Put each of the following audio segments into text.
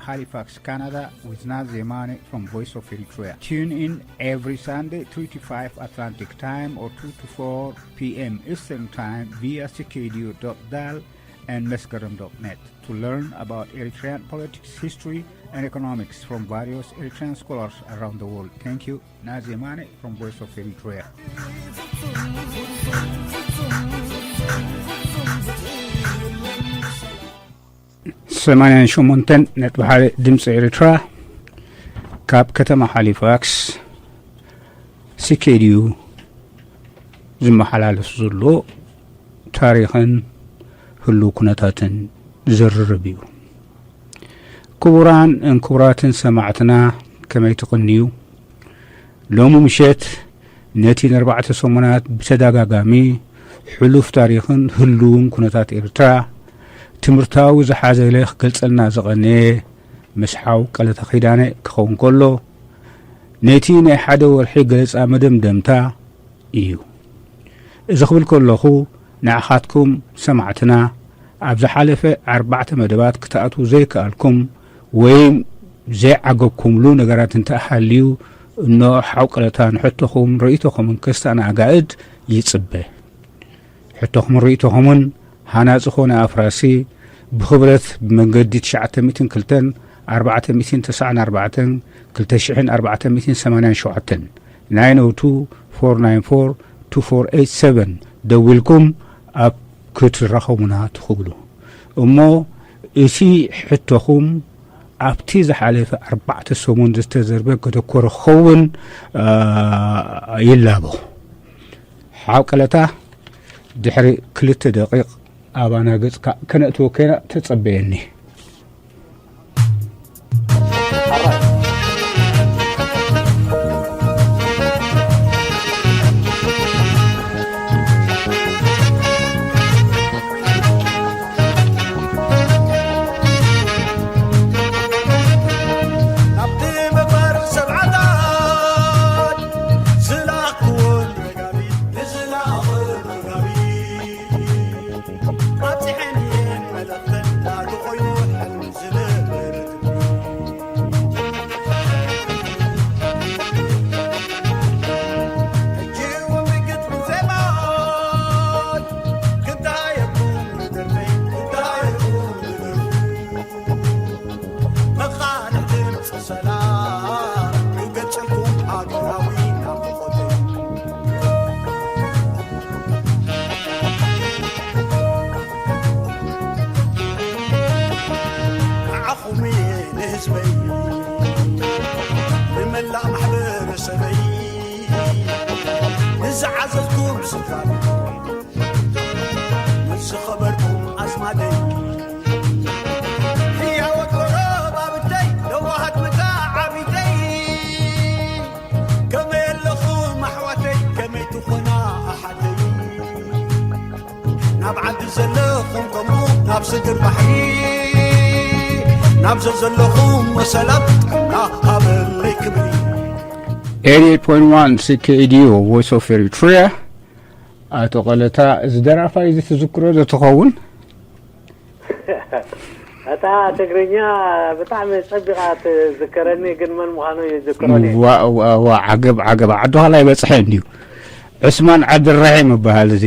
Halifax, Canada, with Nazi Mane from Voice of Eritrea. Tune in every Sunday, three to five Atlantic Time or two to four p m Eastern Time via C K D U dot dal and Meskerem dot net to learn about Eritrean politics, history, and economics from various Eritrean scholars around the world. Thank you. Nazi Mane from Voice of Eritrea. ሰማንያን ሸሞንተን ነጥቢ ሓደ ድምፂ ኤርትራ ካብ ከተማ ሃሊፋክስ ሲኬድዩ ዝመሓላለፍ ዘሎ ታሪኽን ህሉው ኩነታትን ዝርርብ እዩ። ክቡራን እንክቡራትን ሰማዕትና ከመይ ትቕንዩ? ሎሚ ምሸት ነቲ ንኣርባዕተ ሰሙናት ብተደጋጋሚ ሕሉፍ ታሪኽን ህሉውን ኩነታት ኤርትራ ትምህርታዊ ዝሓዘለ ክገልጸልና ዝቐነየ ምስ ሓው ቀለታ ኪዳነ ክኸውን ከሎ፣ ነቲ ናይ ሓደ ወርሒ ገለጻ መደምደምታ እዩ። እዚ ክብል ከለኹ ንዓኻትኩም ሰማዕትና ኣብ ዝሓለፈ ኣርባዕተ መደባት ክትኣትዉ ዘይከኣልኩም ወይም ዘይዓገብኩምሉ ነገራት እንተሃልዩ፣ እኖ ሓው ቀለታ ንሕቶኹም ርእይቶኹምን ከስተኣናጋእድ ይጽበ። ሕቶኹምን ርእይቶኹምን ሃናጺ ኮነ ኣፍራሲ ብኽብረት ብመንገዲ ትሽዓተ ሚእትን ክልተን ኣርባዕተ ሚእትን ተስዓን ኣርባዕተን ክልተ ሽሕን ኣርባዕተ ሚእትን ሰማንያን ሸውዓተን፣ ናይን ኦ ቱ ፎር ናይን ፎር ቱ ፎር ኤይት ሰቨን ደዊልኩም ኣብ ክትራኸቡና ትኽእሉ። እሞ እቲ ሕቶኹም ኣብቲ ዝሓለፈ ኣርባዕተ ሰሙን ዝተዘርበ ከተኮረ ክኸውን፣ እ፣ ይላቦ። ሓው ቀለታ ድሕሪ ክልተ ደቂቕ ኣባና ገጽካ ከነእትወካ ኢና፣ ተጸበየኒ። ናብቲ መባር ሰብዓታት ዝለኣኽዎ ረጋቢት፣ ንዝለኣኽዎ ረጋቢት ኣብጺሐን እየን መልእኽተን፣ ናቱ ኮይኑ ሕልሚ ዝነበረ ትንቢት። ሕጂ እውን ብግጥሚ ዜማን ክዳየኩም ብደርፈይ፣ ክዳየኩም ብደርፈይ። መኻንዕ ድምፂ ሰላም ክገልፀልኩም ሃገራዊ ናፍቖተይ። ንዓኹም እየ ንህዝበይ፣ ንመላእ ማሕበረሰበይ፣ ንዝዓዘዝኩም ስድራቤት፣ ምስ ዝኸበርኩም ኣዝማደይ፣ ህያወት ጎረባብተይ፣ ለዋሃት መተዓቢተይ፣ ከመይ ኣለኹም ኣሕዋተይ፣ ከመይ ትኾና ኣሓተይ? ናብ ዓዲ ዘለኹም ከምኡ ናብ ስግር ባሕሪ፣ ናብ ዘዘለኹም ሰላም ጥዕና ሃበለይ ክብሪ። ኤይትይ ኤይት ፖይንት ዋን C K E D U Voice of Eritrea። ኣቶ ቀለታ፣ እዚ ደራፋይ እዚ ትዝክሮ ዶ ትኸውን? እታ ትግርኛ ብጣዕሚ ጸቢቓ ትዝከረኒ፣ ግን መን ምዃኑ ይዝክሮን እየ። ዋ፣ ዋ፣ ዋ፣ ዓገብ፣ ዓገብ፣ ዓዲ ኻልኣይ በጽሐ እንድዩ። ዑስማን ዓብድራሒም እበሃል እዚ።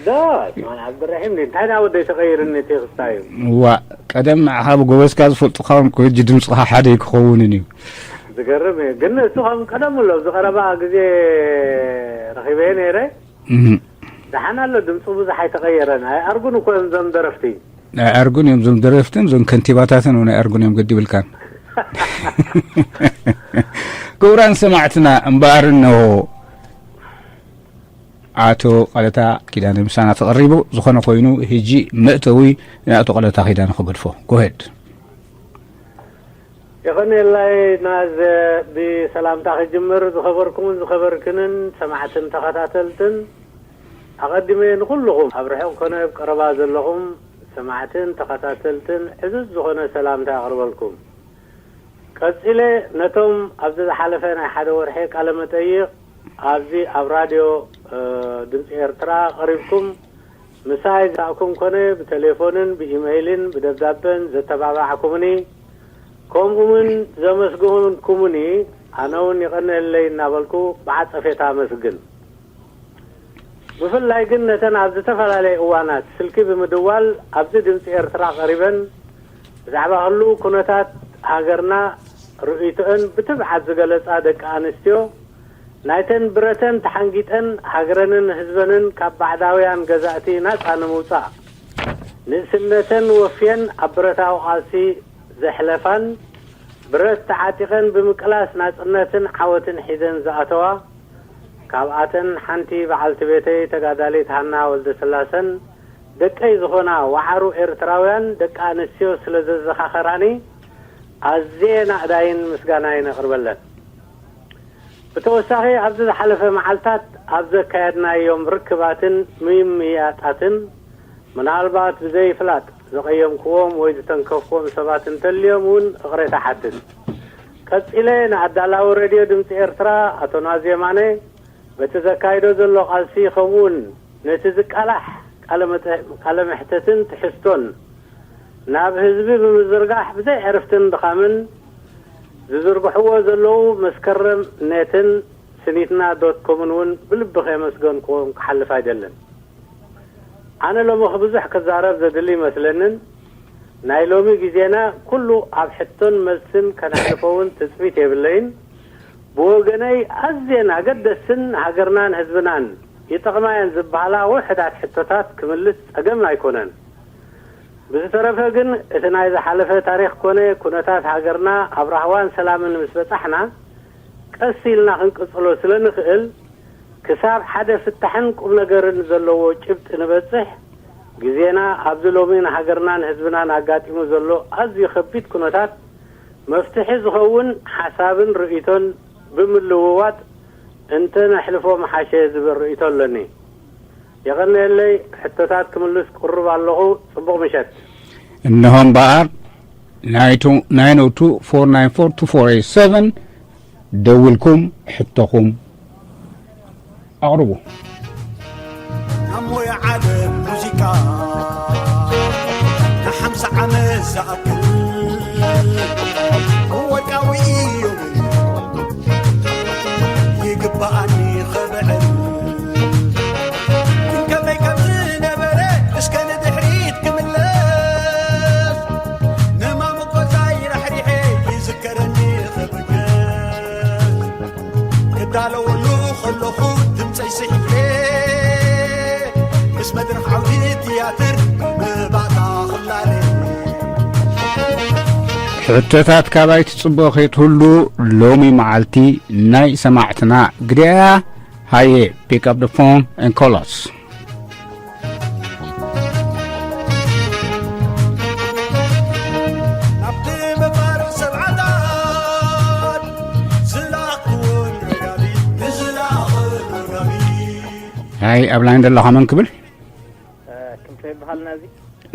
ዶ፣ ዑስማን ዓብድራሒም ድዩ? እንታይ ደኣ ወደይ ተቐይርኒ እቲ ክስታይ እዩ። ዋ፣ ቀደም ንዓኻ ብጎበዝካ ዝፈልጡኻ እውን እኮ፣ ሕጂ ድምፅኻ ሓደ ኣይክኸውንን እዩ። ዝገርም እዩ። ግን እሱ ከም ቀደሙ ኣሎ። ኣብዚ ቀረባ ግዜ ረኺበዮ ነይረ። እህ። ደሓን ኣሎ፣ ድምፁ ብዙሕ ኣይተቐየረን። ኣይኣርጉን እኮ እዮም እዞም ደረፍቲ። ኣይኣርጉን እዮም እዞም ደረፍትን እዞም ከንቲባታትን እውን ኣይኣርጉን እዮም፣ ገዲብልካን። ክቡራን ሰማዕትና፣ እምበኣር እንሆ ኣቶ ቀለታ ኪዳነ ምሳና ተቐሪቡ። ዝኾነ ኮይኑ፣ ሕጂ መእተዊ ንኣቶ ቀለታ ኪዳነ ክገድፎ። ጎሄድ። የቐንየላይ ናዘ፣ ብሰላምታ ክጅምር። ዝኸበርኩምን ዝኸበርክንን ሰማዕትን ተኸታተልትን፣ ኣቐዲመ ንኹልኹም ኣብ ርሑቕ ኮነ ኣብ ቀረባ ዘለኹም ሰማዕትን ተኸታተልትን ዕዙዝ ዝኾነ ሰላምታ ኣቕርበልኩም። ቀጺለ ነቶም ኣብዚ ዝሓለፈ ናይ ሓደ ወርሒ ቃለ መጠይቕ ኣብዚ ኣብ ራድዮ፣ እ፣ ድምፂ ኤርትራ ቀሪብኩም ምሳይ ዝረኣኩም ኮነ ብቴሌፎንን ብኢመይልን ብደብዳበን ዘተባባዕኩምኒ ከምኡውን ዘመስግንኩምኒ ኣነ እውን ይቐንየለይ እናበልኩ ብዓጸፌታ ኣመስግን። ብፍላይ ግን ነተን ኣብ ዝተፈላለየ እዋናት ስልኪ ብምድዋል ኣብዚ ድምፂ ኤርትራ ቀሪበን ብዛዕባ ህሉው ኩነታት ሃገርና ርእይቶአን ብትብዓት ዝገለጻ ደቂ ኣንስትዮ፣ ናይተን ብረተን ተሓንጊጠን ሃገረንን ህዝበንን ካብ ባዕዳውያን ገዛእቲ ናጻ ንምውጻእ ንእስነተን ወፍየን ኣብ ብረታዊ ቃልሲ ዘሕለፋን፣ ብረት ተዓጢቐን ብምቅላስ ናጽነትን ዓወትን ሒዘን ዝኣተዋ፣ ካብኣተን ሓንቲ በዓልቲ ቤተይ ተጋዳሊት ሃና ወልደስላሰን ደቀይ ዝኾና ዋዕሩ ኤርትራውያን ደቂ ኣንስትዮ ስለ ዘዘኻኸራኒ ኣዝየ ናእዳይን ምስጋናይን ኣቕርበለን። ብተወሳኺ ኣብዚ ዝሓለፈ መዓልታት ኣብ ዘካየድናዮም ርክባትን ምምይያጣትን ምናልባት ብዘይፍላጥ ዘቐየምክዎም ወይ ዝተንከፍክዎም ሰባት እንተልዮም እውን እቕሬታ ሓትት። ቀጺለ ንኣዳላዊ ሬድዮ ድምፂ ኤርትራ ኣቶ ናዚ የማነ በቲ ዘካይዶ ዘሎ ቃልሲ ከምኡውን ነቲ ዝቃላሕ ቃለ መጠ- ቃለ መሕተትን ትሕዝቶን ናብ ህዝቢ ብምዝርጋሕ ብዘይ ዕርፍትን ድኻምን ዝዝርግሕዎ ዘለዉ መስከረም ኔትን ስኒትና ዶት ኮምን እውን ብልቢ ከየመስገንክዎም ክሓልፍ ኣይደልን። ኣነ ሎሚ ብዙሕ ክዛረብ ዘድሊ ይመስለንን ናይ ሎሚ ግዜና ኩሉ ኣብ ሕቶን መልስን ከነሕልፎ እውን ትጽቢት የብለይን። ብወገነይ ኣዝየን ኣገደስትን ንሃገርናን ህዝብናን ይጠቕማ እየን ዝበሃላ ውሑዳት ሕቶታት ክምልስ ጸገም ኣይኮነን። ብዝተረፈ ግን እቲ ናይ ዝሓለፈ ታሪኽ ኮነ ኩነታት ሃገርና ኣብ ራህዋን ሰላምን ምስ በጻሕና ቀስ ኢልና ክንቅጽሎ ስለ ንኽእል ክሳብ ሓደ ፍታሕን ቁም ነገርን ዘለዎ ጭብጢ ንበጽሕ ግዜና ኣብዚ ሎሚ ንሃገርናን ህዝብናን ኣጋጢሙ ዘሎ ኣዝዩ ከቢድ ኩነታት መፍትሒ ዝኸውን ሓሳብን ርእይቶን ብምልውዋጥ እንተነሕልፎ ምሓሸ ዝብል ርእይቶ ኣለኒ። የቐንየለይ። ሕቶታት ክምልስ ቅሩብ ኣለኹ። ጽቡቕ ምሸት። እንሆ እምበኣር ናይቱ ናይን ኦ ቱ ፎር ናይን ፎር ቱ ፎር ኤይት ሰቨን ደዊልኩም ሕቶኹም ኣቕርቡ። ኣብ ሞያ ዓለም ሙዚቃ ንሓምሳ ዓመት ዝኣክል ወርቃዊ እዩ ይግባኣኒ ኸብዕል ግን ከመይ ከም ዝነበረ እስከ ንድሕሪት ክምለስ ንማመቆዛይ ራሕሪሐ ይዝከረኒ ኸብገስ ክዳለወሉ ከለኹ ድምፀይ ስሒለ ምስ መድረኽ ዓውዲ ትያትር ብባታ ክላለ ሕቶታት ካባይ ትጽበ ከይትህሉ ሎሚ መዓልቲ ናይ ሰማዕትና ግደያ ሃየ pick up the phone and call us። ናብቲ መፋርቕ ሰብዓታት ዝለኣኽኩዎን ረጋቢት ንዝለኣኽን ረጋቢት ሃይ ኣብ ላይን ዘለኻ መን ክብል? ክንፈ ይበሃል ናዚ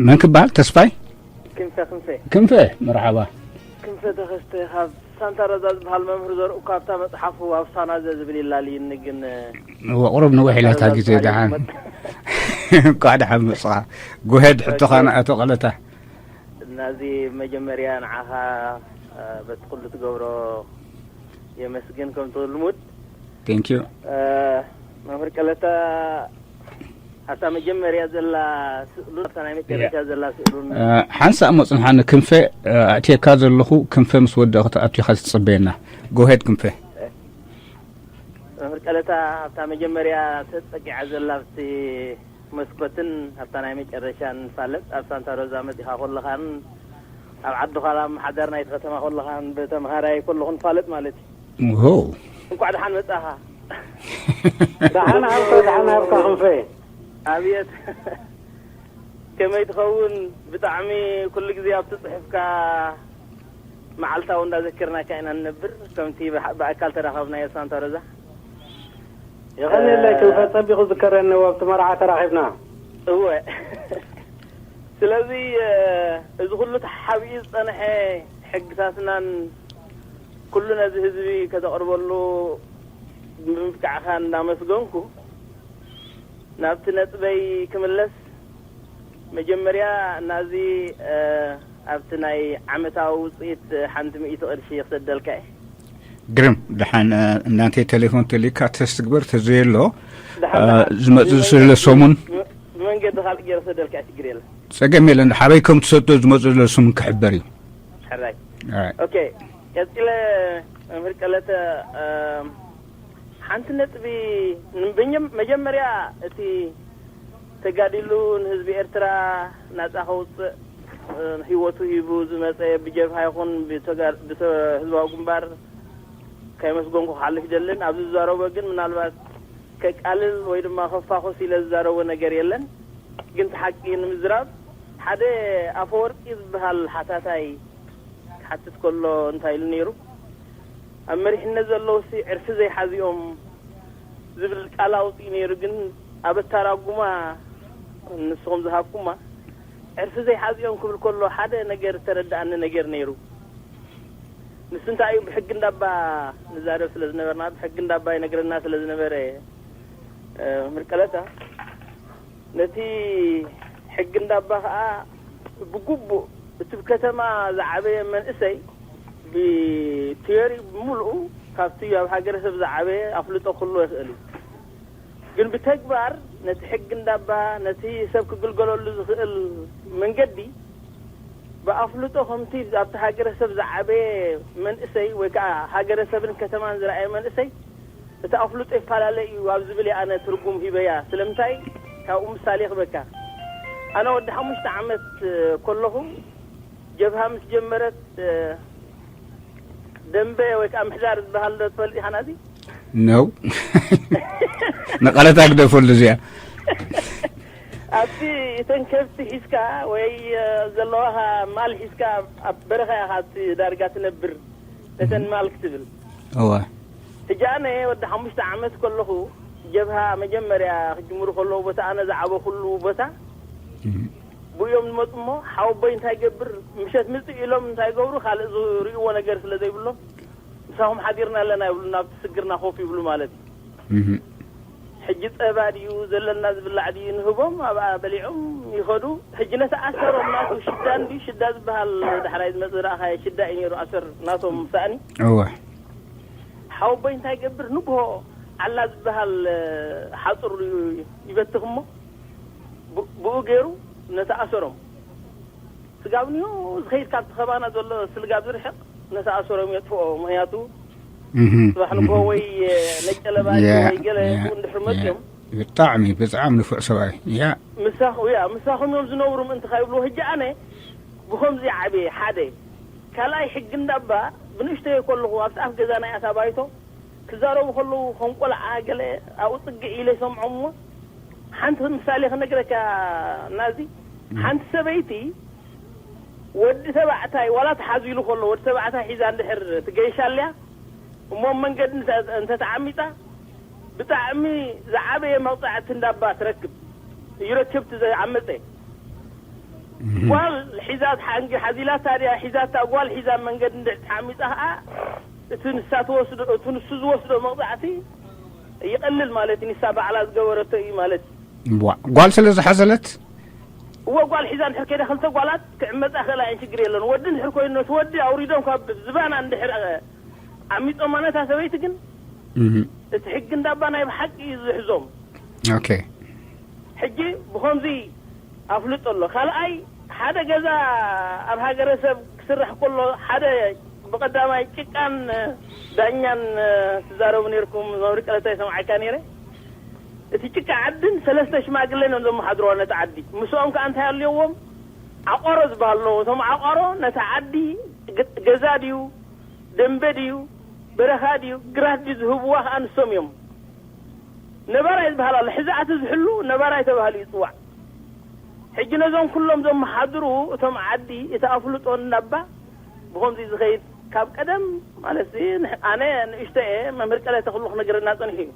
መን ክበሃል? ተስፋይ ክንፈ ክንፈ ክንፈ። መርሓባ። ክንፈ ተኸስተ ካብ ሳንታ ሮዛ ዝበሃል መምህር ዘርኡ ካብታ መፅሓፉ ኣብ ሳናዘ ዝብል ይላልይኒ ግን እወ ቁሩብ ንውሕ ኢላታ ግዜ ደሓን። እንኳዕ ደሓን መፅኻ። ጎሄድ ሕቶኻ ንኣቶ ቀለታ። ናዚ መጀመርያ ንዓኻ በቲ ኩሉ ትገብሮ የመስግን ከምቲ ልሙድ። Thank you። መምህር ቀለታ ኣብታ መጀመርያ ዘላ ስእሉን ኣብታ ናይ መጨረሻ ዘላ ስእሉን ሓንሳእ መፅንሓኒ ክንፈ ኣእትየካ ዘለኹ ክንፈ ምስ ወደእኹ ተኣትኻ ትፅበየና። ጎሄድ ክንፈ። መምህር ቀለታ ኣብታ መጀመርያ ተፀቂዓ ዘላ ኣብቲ መስኮትን ኣብታ ናይ መጨረሻ ንፋለጥ ኣብ ሳንታ ሮዛ መፂኻ ከለኻን ኣብ ዓዲ ዃላ ኣመሓዳር ናይቲ ከተማ ከለኻን ብተምሃራይ ከለኹ ንፋለጥ ማለት እዩ። ዎ እንኳዕ ደሓን መፃኻ። ደሓን ሃብካ ደሓን ሃብካ ክንፈ። ኣብየት ከመይ ትኸውን? ብጣዕሚ ኩሉ ግዜ ኣብቲ ፅሑፍካ መዓልታዊ እንዳዘከርናካ ኢና ንነብር ከምቲ ብሓ- ብኣካል ተራኸብናዮ ሳንታ ሮዛ። የቐንየለይ ክንፈ ጸቢቑ ዝከረኒ ኣብቲ መርዓ ተራኺብና። እወ ስለዚ እዚ ኩሉ ተሓቢኡ ዝፀንሐ ሕግታትናን ኩሉ ነዚ ህዝቢ ከተቕርበሉ ብምብቃዕካ እንዳመስገንኩ ናብቲ ነጥበይ ክምለስ መጀመርያ ናዚ ኣብቲ ናይ ዓመታዊ ውፅኢት ሓንቲ ሚእቲ ቅርሺ ክሰደልካ እየ። ግርም ድሓን እናንተ ቴሌፎን ተሊካ ተስትግበር ተዘየሎ ድሓን እ፣ ድሓን። ዝመጽእ ብመንገዲ- ስለ ሰሙን ብ- ብመንገዲ ካልእ ገይረ ክሰደልካ እየ፣ ችግር የለን። ጸገም የለን። ሓበይ ከም ትሰዶ ዝመጽእ ስለ ሰሙን ክሕበር እዩ። ሕራይ። Alright። ኦኬ፣ ቀፂለ መምህር ቀለተ፣ እም፣ ሓንቲ ነጥቢ ንበኘም-፣ መጀመርያ እቲ ተጋዲሉ ንህዝቢ ኤርትራ ናጻ ከውፅእ፣ እ፣ ህይወቱ ሂቡ ዝመፀ ብጀብሃ ይኹን ብተጋ-፣ ብተ-፣ ህዝባዊ ግንባር ከይመስገንኩ ክሓልፍ ይደልን። ኣብዚ ዝዛረቦ ግን ምናልባት ከቃልል ወይ ድማ ከፋኹስ ኢለ ዝዛረቦ ነገር የለን። ግን እቲ ሓቂ ንምዝራብ ሓደ ኣፈወርቂ ዝበሃል ሓታታይ ክሓትት ከሎ እንታይ ኢሉ ነይሩ? ኣብ መሪሕነት ዘለውሲ ዕርፊ ዘይሓዚኦም ዝብል ቃል ኣውፅኡ ነይሩ። ግን ኣብ ኣተራጉማ ንስኹም ዝሃብኩማ ዕርፊ ዘይሓዚኦም ክብል ከሎ ሓደ ነገር ተረዳኣኒ ነገር ነይሩ። ንሱ እንታይ እዩ ብሕጊ እንዳባ ንዛረብ ስለ ዝነበርና ብሕጊ እንዳባ ይነግረና ስለ ዝነበረ እ፣ መምህር ቀለታ ነቲ ሕጊ እንዳባ ከዓ ብግቡእ እቲ ብከተማ ዝዓበየ መንእሰይ ብቲዮሪ ብምልኡ ካብቲ ኣብ ሃገረሰብ ዝዓበየ ኣፍልጦ ክህልዎ ይኽእል እዩ። ግን ብተግባር ነቲ ሕጊ እንዳባ ነቲ ሰብ ክግልገለሉ ዝኽእል መንገዲ ብኣፍልጦ ከምቲ ኣብቲ ሃገረሰብ ዝዓበየ መንእሰይ ወይ ከዓ ሃገረሰብን ከተማን ዝረኣየ መንእሰይ እቲ ኣፍልጦ ይፈላለ እዩ ኣብ ዝብል እየ ኣነ ትርጉም ሂበያ። ስለምንታይ ካብኡ ምሳሌ ክበካ። ኣነ ወዲ ሓሙሽተ ዓመት እ፣ ከለኹ ጀብሃ ምስ ጀመረት እ፣ ደንበ ወይ ከዓ ምሕዳር ዝበሃል ዶ ትፈልጥ ኢኻ ናዚ? ነው ንቐለታ ግደፈሉ እዚኣ ኣብቲ እተን ከብቲ ሒዝካ ወይ እ፣ ዘለዋኻ ማል ሒዝካ ኣብ በረኻ ኢኻ እቲ ዳርጋ ትነብር ነተን ማል ክትብል። እወ ሕጂ ኣነ ወዲ ሓሙሽተ ዓመት ከለኹ ጀብሃ መጀመርያ ክጅምሩ ከለዉ ቦታ ኣነ ዝዓበኹሉ ቦታ እህ። ብእዮም ዝመፁ እሞ ሓወቦይ እንታይ ገብር ምሸት ምፅእ ኢሎም እንታይ ገብሩ ካልእ ዝርእይዎ ነገር ስለ ዘይብሎም ምሳኹም ሓዲርና ኣለና ይብሉ ናብቲ ስግርና ኮፍ ይብሉ ማለት እዩ። እህ። ሕጂ ጸባ ድዩ ዘለና ዝብላዕ ድዩ ንህቦም ኣብኣ በሊዖም ይኸዱ። ሕጂ ነቲ ኣሰሮም ናቱ ሽዳን ድዩ ሽዳ ዝበሃል ዳሕራይ ዝመጽእ ረኣኻዮ ሽዳ እዩ ነይሩ ኣሰር ናቶም ሳእኒ። እወ ሓወቦይ እንታይ ገብር ንግሆ ዓላ ዝበሃል ሓጹር ይበትኽ እሞ ብ- ብኡ ገይሩ ነቲ ኣሰሮም ስጋብ ንዮ ዝኸይድ ካብቲ ከባና ዘሎ ስልጋብ ዝርሕቕ ነቲ ኣሰሮም የጥፍኦ። ምክንያቱ እህ። ጽባሕ ንግሆ ወይ ነጨለባ ያ፣ ወይ ገለ ያ፣ እንድሕር መጽኦም ብጣዕሚ ብጣዕሚ ንፉዕ ሰብኣይ ያ ምሳኹ ያ ምሳኹም እዮም ዝነብሩ ምእንቲ ካብ ይብሉ። ሕጂ ኣነ ብኸምዚ ዓብየ ሓደ ካልኣይ ሕጊ እንዳባ ብንእሽተይ ከለኹ ኣብቲ ኣፍ ገዛ ናይ ኣታ ባይቶ ክዛረቡ ከለዉ ከም ቆልዓ ገለ ኣብኡ ጽግዕ ኢለ ይሰምዖም እሞ ሓንቲ ምሳሌ ክነግረካ ናዚ ሓንቲ ሰበይቲ ወዲ ተባዕታይ ዋላ ተሓዚሉ ከሎ ወዲ ተባዕታይ ሒዛ እንድሕር ትገይሻ ኣለያ እሞ ኣብ መንገዲ እንተ- እንተተዓሚፃ ብጣዕሚ ዝዓበየ መቕፃዕቲ እንዳባ ትረክብ ይረክብ ዝዓመፀ ጓል ሒዛ ሓንጊ ሓዚላታ ድያ ሒዛታ ጓል ሒዛ ኣብ መንገዲ እንድሕር ተዓሚፃ ከዓ እቲ ንሳ ትወስዶ እቲ ንሱ ዝወስዶ መቕፃዕቲ ይቐልል ማለት እዩ። ንሳ ባዕላ ዝገበረቶ እዩ ማለት እዩ። ጓ- ጓል ስለ ዝሓዘለት እወ ጓል ሒዛ እንድሕር ከይዳ ክልተ ጓላት ክዕመፃ ክእላ እየን ችግር የለን። ወዲ እንድሕር ኮይኑ ነቲ ወዲ ኣውሪዶም ካብ ዝባና እንድሕር ዓሚፆማ ነታ ሰበይቲ ግን እህ። እቲ ሕጊ እንዳባ ናይ ብሓቂ እዩ ዝሕዞም። ኦኬ ሕጂ ብኸምዚ ኣፍልጦ ኣሎ። ካልኣይ ሓደ ገዛ ኣብ ሃገረሰብ ክስራሕ ከሎ ሓደ ብቐዳማይ ጭቃን ዳኛን ትዛረቡ ነርኩም መብሪ ቀለታ ይሰምዓካ ነይረ። እቲ ጭቃ ዓድን ሰለስተ ሽማግለ እዮም ዘመሓድርዋ ነቲ ዓዲ። ምስኦም ከዓ እንታይ ኣለዎም? ዓቋሮ ዝበሃል ኣለዎ። እቶም ዓቋሮ ነቲ ዓዲ ገ- ገዛ ድዩ ደንበ ድዩ በረኻ ድዩ ግራት ድዩ ዝህብዋ ከዓ ንሶም እዮም። ነባራይ ዝበሃል ኣሎ። ሕዛእቲ ዝሕሉ ነባራይ ተባህሉ ይፅዋዕ። ሕጂ ነዞም ኩሎም ዘመሓድሩ እቶም ዓዲ እቲ ኣፍልጦ እናባ ብኸምዚ ዝኸይድ ካብ ቀደም ማለት ንሕ- ኣነ ንእሽቶ እየ መምህር ቀለ ተኽሉ ክነግረና ፀኒሑ እዩ።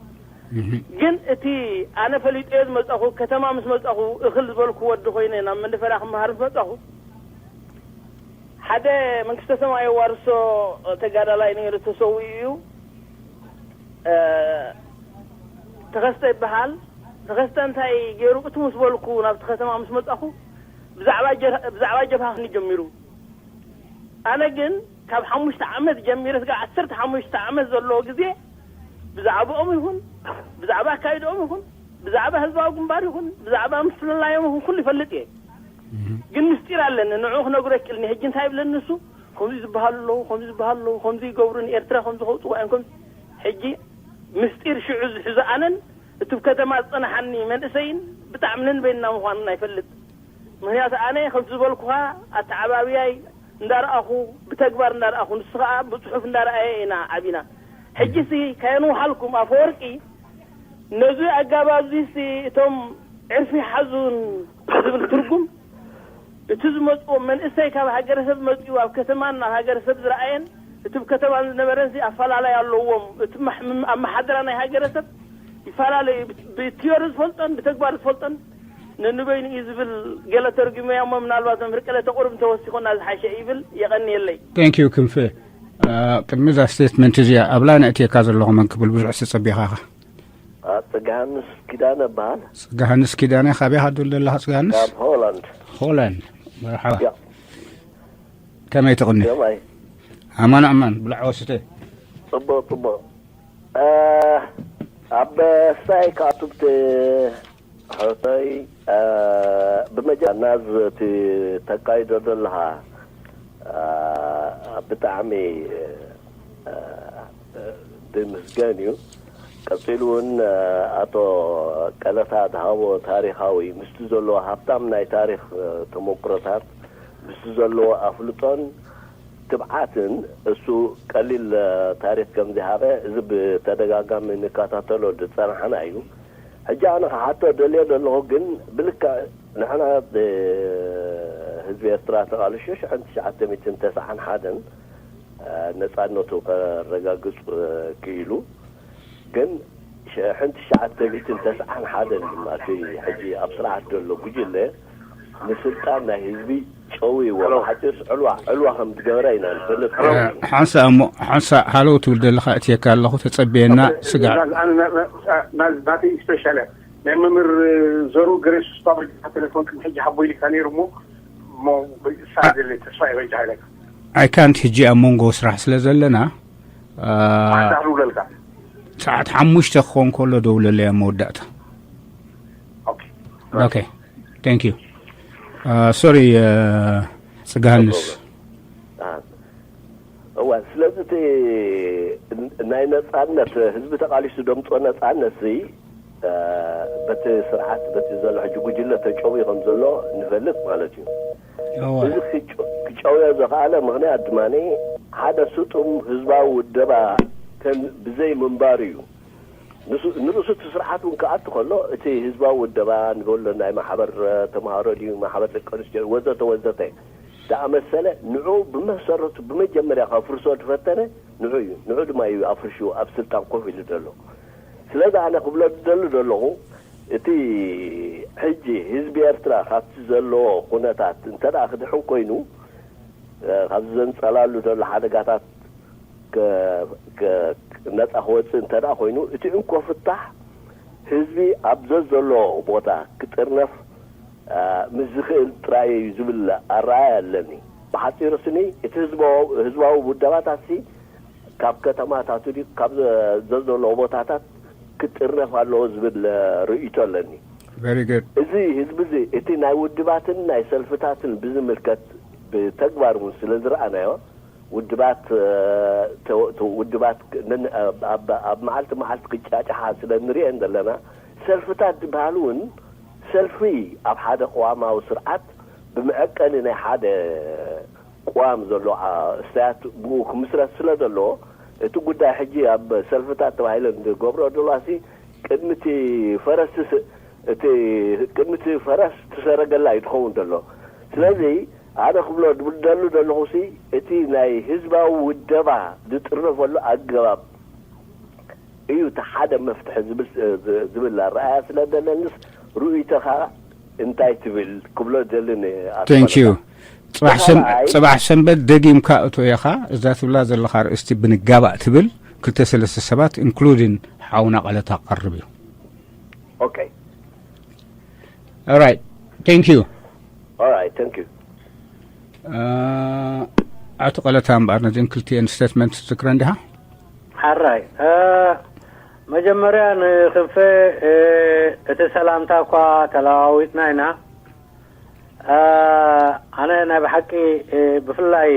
ግን እቲ ኣነ ፈሊጦ እየ ዝመፀኹ ከተማ ምስ መፀኹ እኽል ዝበልኩ ወዲ ኮይነ ናብ መንደፈራ ክመሃር ምስ መፀኹ ሓደ መንግስተ ሰማይ የዋርሶ ተጋዳላይ ነይሩ ተሰዊኡ እዩ። ተኸስተ ይበሃል። ተኸስተ እንታይ ገይሩ እቱ ምስ በልኩ ናብቲ ከተማ ምስ መጻኹ ብዛዕባ ጀብሃ ክኒ ጀሚሩ። ኣነ ግን ካብ ሓሙሽተ ዓመት ጀሚረ ስጋብ ዓሰርተ ሓሙሽተ ዓመት ዘለዎ ግዜ ብዛዕባኦም ይኹን ብዛዕባ ኣካይድኦም ይኹን ብዛዕባ ህዝባዊ ግንባር ይኹን ብዛዕባ ምፍልላዮም ይኹን ኩሉ ይፈልጥ እየ። ግን ምስጢር ኣለኒ ንዑ ክነግሮ ይክእልኒ። ሕጂ እንታይ ይብለኒ ንሱ፣ ከምዚ ዝበሃሉ ኣለዉ፣ ከምዚ ዝበሃሉ ኣለዉ፣ ከምዚ ይገብሩ፣ ንኤርትራ ከምዚ ከውፅዋ እዮም፣ ከምዚ። ሕጂ ምስጢር ሽዑ ዝሕዞ ኣነን እቱብ ከተማ ዝፀናሓኒ መንእሰይን ብጣዕሚ ነንበይንና ምዃንና ይፈልጥ። ምኽንያቱ ኣነ ከምቲ ዝበልኩኻ ኣተዓባብያይ እንዳረኣኹ፣ ብተግባር እንዳረኣኹ፣ ንሱ ኸዓ ብፅሑፍ እንዳረኣየ ኢና ዓቢና። ሕጂ ሲ ከየንውሓልኩም ኣፈወርቂ ነዚ ኣጋባብ እዚ ሲ እቶም ዕርፊ ሓዙን ዝብል ትርጉም እቲ ዝመፅዎ መንእሰይ ካብ ሃገረሰብ መፂኡ ኣብ ከተማን ኣብ ሃገረሰብ ዝረኣየን እቲ ኣብ ከተማን ዝነበረን ሲ ኣፈላላይ ኣለዎም። እቲ ኣመሓድራ ናይ ሃገረሰብ ይፈላለዩ። ብቲዮሪ ዝፈልጦን ብተግባር ዝፈልጦን ነንበይኑ እዩ ዝብል ገለ ተርጉመዮ እሞ ምናልባት መምህር ቀለተ ቁሩብ እንተወሲኹና ዝሓሸ እዩ ይብል። የቐንየለይ። Thank you ክንፈ። ቅድሚ እዛ ስቴትመንት እዚኣ ኣብላ ነእትየካ ዘለኹ መን ክብል ብዙሕ ተጸቢኻኻ። ጽጋሃንስ ኪዳነ እበሃል። ጽጋሃንስ ኪዳነ ካበይ ሃዱል ዘለኻ ጽጋሃንስ? ካብ ሆላንድ። ሆላንድ። መርሓባ። ከመይ ትቕኒ? ከማይ። ኣማን ኣማን ብላዕ ወስተ። ጽቡቕ ጽቡቕ። ኣብ ሳይ ካቱብቲ ሕቶይ ብመጀመርያ ናዝ እቲ ተካይዶ ዘለኻ ብጣዕሚ ዝምስገን እዩ። ቀፂሉ እውን ኣቶ ቀለታ ዝሃቦ ታሪኻዊ ምስቲ ዘለዎ ሃብታም ናይ ታሪክ ተመክሮታት ምስቲ ዘለዎ ኣፍልጦን ትብዓትን እሱ ቀሊል ታሪክ ከም ዘይሃበ እዚ ብተደጋጋሚ ንከታተሎ ዝፀናሕና እዩ። ሕጂ ኣነ ክሓቶ ደልየ ዘለኹ ግን ብልክዕ ንሕና ህዝቢ ኤርትራ ተቓልሾ ሽሕን ትሽዓተ ሚእትን ተስዓን ሓደን ነፃነቱ ከረጋግፅ ክኢሉ ግን ሽሕን ትሽዓተ ሚእትን ተስዓን ሓደን ድማ እቲ ሕጂ ኣብ ስርዓት ዘሎ ጉጅለ ንስልጣን ናይ ህዝቢ ጨውይዎ ብሓፂርስ ዕልዋ ዕልዋ ከም ዝገበረ ኢና ንፈልጥ። ሓንሳእ እሞ ሓንሳእ ሃለው ትብል ዘለኻ እትየካ ኣለኹ ተጸብየና ስጋዕ። ናተይ ስፔሻል ናይ መምህር ዘሩ ገሬሱ ስታወር ቴሌፎን ቅድሚ ሕጂ ሓቦ ኢልካ ነይሩ እሞ እሞ ሰዓት የለይ ተስፋ ይበጃ ኢለካ። I can't ሕጂ ኣብ መንጎ ስራሕ ስለ ዘለና ኣሕዳር ውለልካ። ሰዓት ሓሙሽተ ክኾን ከሎ ደውለለይ ኣብ መወዳእታ። ኦኬ okay thank you sorry ጽጋሃንስ እዋ ስለዚ እቲ ናይ ነፃነት ህዝቢ ተቃሊሱ ደምፅኦ ነፃነት ዚ በቲ ስርዓት በቲ ዘሎ ሕጂ ጉጅለ ተጨውዩ ከም ዘሎ ንፈልጥ ማለት እዩ። እዚ ክጨውዮ ዘኽኣለ ምኽንያት ድማ ሓደ ስጡም ህዝባዊ ውደባ ብዘይ ምንባሩ እዩ። ንርእሱ እቲ ስርዓት እውን ክኣቱ ከሎ እቲ ህዝባዊ ውደባ ንበሎ ናይ ማሕበር ተምሃሮ ድዩ ማሕበር ደቂ ኣንስትዮ ወዘተ ወዘተ ዝኣመሰለ ንዑ ብመሰረቱ ብመጀመርያ ከፍርሶ ዝፈተነ ንዑ እዩ። ንዑ ድማ እዩ ኣፍርሹ ኣብ ስልጣን ኮፍ ኢሉ ዘሎ። ስለዚ ኣነ ክብሎ ዝደሊ ዘለኹ እቲ ሕጂ ህዝቢ ኤርትራ ካብቲ ዘለዎ ኩነታት እንተ ደኣ ክድሕን ኮይኑ ካብዚ ዘንጸላሉ ዘሎ ሓደጋታት ነጻ ክወጽእ እንተ ደኣ ኮይኑ እቲ እንኮ ፍታሕ ህዝቢ ኣብ ዘዘሎ ቦታ ክጥርነፍ ምስ ዝኽእል ጥራይ እዩ ዝብል ኣረኣእያ ኣለኒ። ብሓጺሩ ስኒ እቲ ህዝባዊ ውደባታት ሲ ካብ ከተማታቱ ድዩ ካብ ዘዘለዎ ቦታታት ክጥርነፍ ኣለዎ ዝብል ርእይቶ ኣለኒ። Very good። እዚ ህዝቢ እዚ እቲ ናይ ውድባትን ናይ ሰልፍታትን ብዝምልከት ብተግባር እውን ስለ ዝረኣናዮ ውድባት ውድባት ኣብ መዓልቲ መዓልቲ ክጫጫሓ ስለ ንሪኤን ዘለና ሰልፍታት ዝበሃል እውን ሰልፊ ኣብ ሓደ ቅዋማዊ ስርዓት ብመዐቀኒ ናይ ሓደ ቅዋም ዘሎ እስተያት ብኡ ክምስረት ስለ ዘለዎ እቲ ጉዳይ ሕጂ ኣብ ሰልፍታት ተባሂለን ዝገብሮ ዘለዋ ሲ ቅድሚ እቲ ፈረስ እቲ ቅድሚ እቲ ፈረስ ትሰረገላ እዩ ትኸውን ዘሎ። ስለዚ ኣነ ክብሎ ዝደሉ ዘለኹ ሲ እቲ ናይ ህዝባዊ ውደባ ዝጥረፈሉ ኣገባብ እዩ እቲ ሓደ መፍትሒ ዝብል ኣረኣያ ስለ ዘለንስ ርእይቶኻ እንታይ ትብል ክብሎ ደልን Thank you። ጽባሕ ሰንበት ደጊምካ እቶ ኢኻ እዛ ትብላ ዘለኻ ርእስቲ ብንጋባእ ትብል ክልተ ሰለስተ ሰባት including ሓውና ቀለታ ክቐርብ እዩ። Okay. All right. Thank you. All right. Thank you. ኣቶ ቀለታ እምበኣር ነዚን ክልቲኤን ስቴትመንት ትዝክረን ዲኻ? ሓራይ መጀመርያ ንክንፈ እቲ ሰላምታ እኳ ተለዋዊጥና ኢና። ኣነ ናይ ብሓቂ ብፍላይ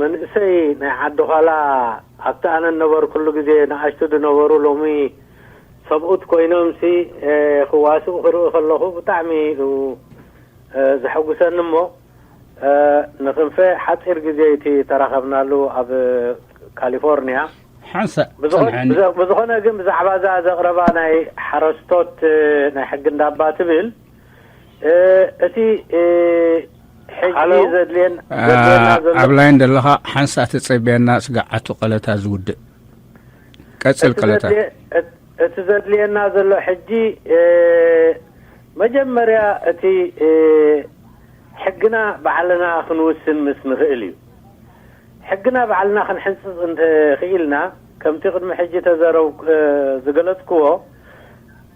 መንእሰይ ናይ ዓዲ ኳላ ኣብቲ ኣነ ነበርኩሉ ግዜ ንኣሽቱ ዝነበሩ ሎሚ ሰብኡት ኮይኖም ሲ ክዋስኡ ክርኢ ከለኹ ብጣዕሚ እዩ ዘሐጉሰኒ። እሞ ንክንፈ ሓፂር ግዜ እቲ ተራኸብናሉ ኣብ ካሊፎርኒያ። ሓንሳእ ብዝኾነ ግን ብዛዕባ እዛ ዘቕረባ ናይ ሓረስቶት ናይ ሕጊ እንዳባ ትብል እቲ ሕጂ ዘድልየን ዘድልየና ዘሎ ኣብ ላይን ዘለኻ ሓንሳእ ተጸብየና። ስጋዓቱ ቀለታ ዝውድእ ቀጽል ቀለታ። እቲ ዘድልየና ዘሎ ሕጂ መጀመርያ እቲ ሕግና ባዕልና ክንውስን ምስ ንኽእል እዩ። ሕግና ባዕልና ክንሕንፅፅ እንተኽኢልና ከምቲ ቅድሚ ሕጂ ተዘረው ዝገለፅክዎ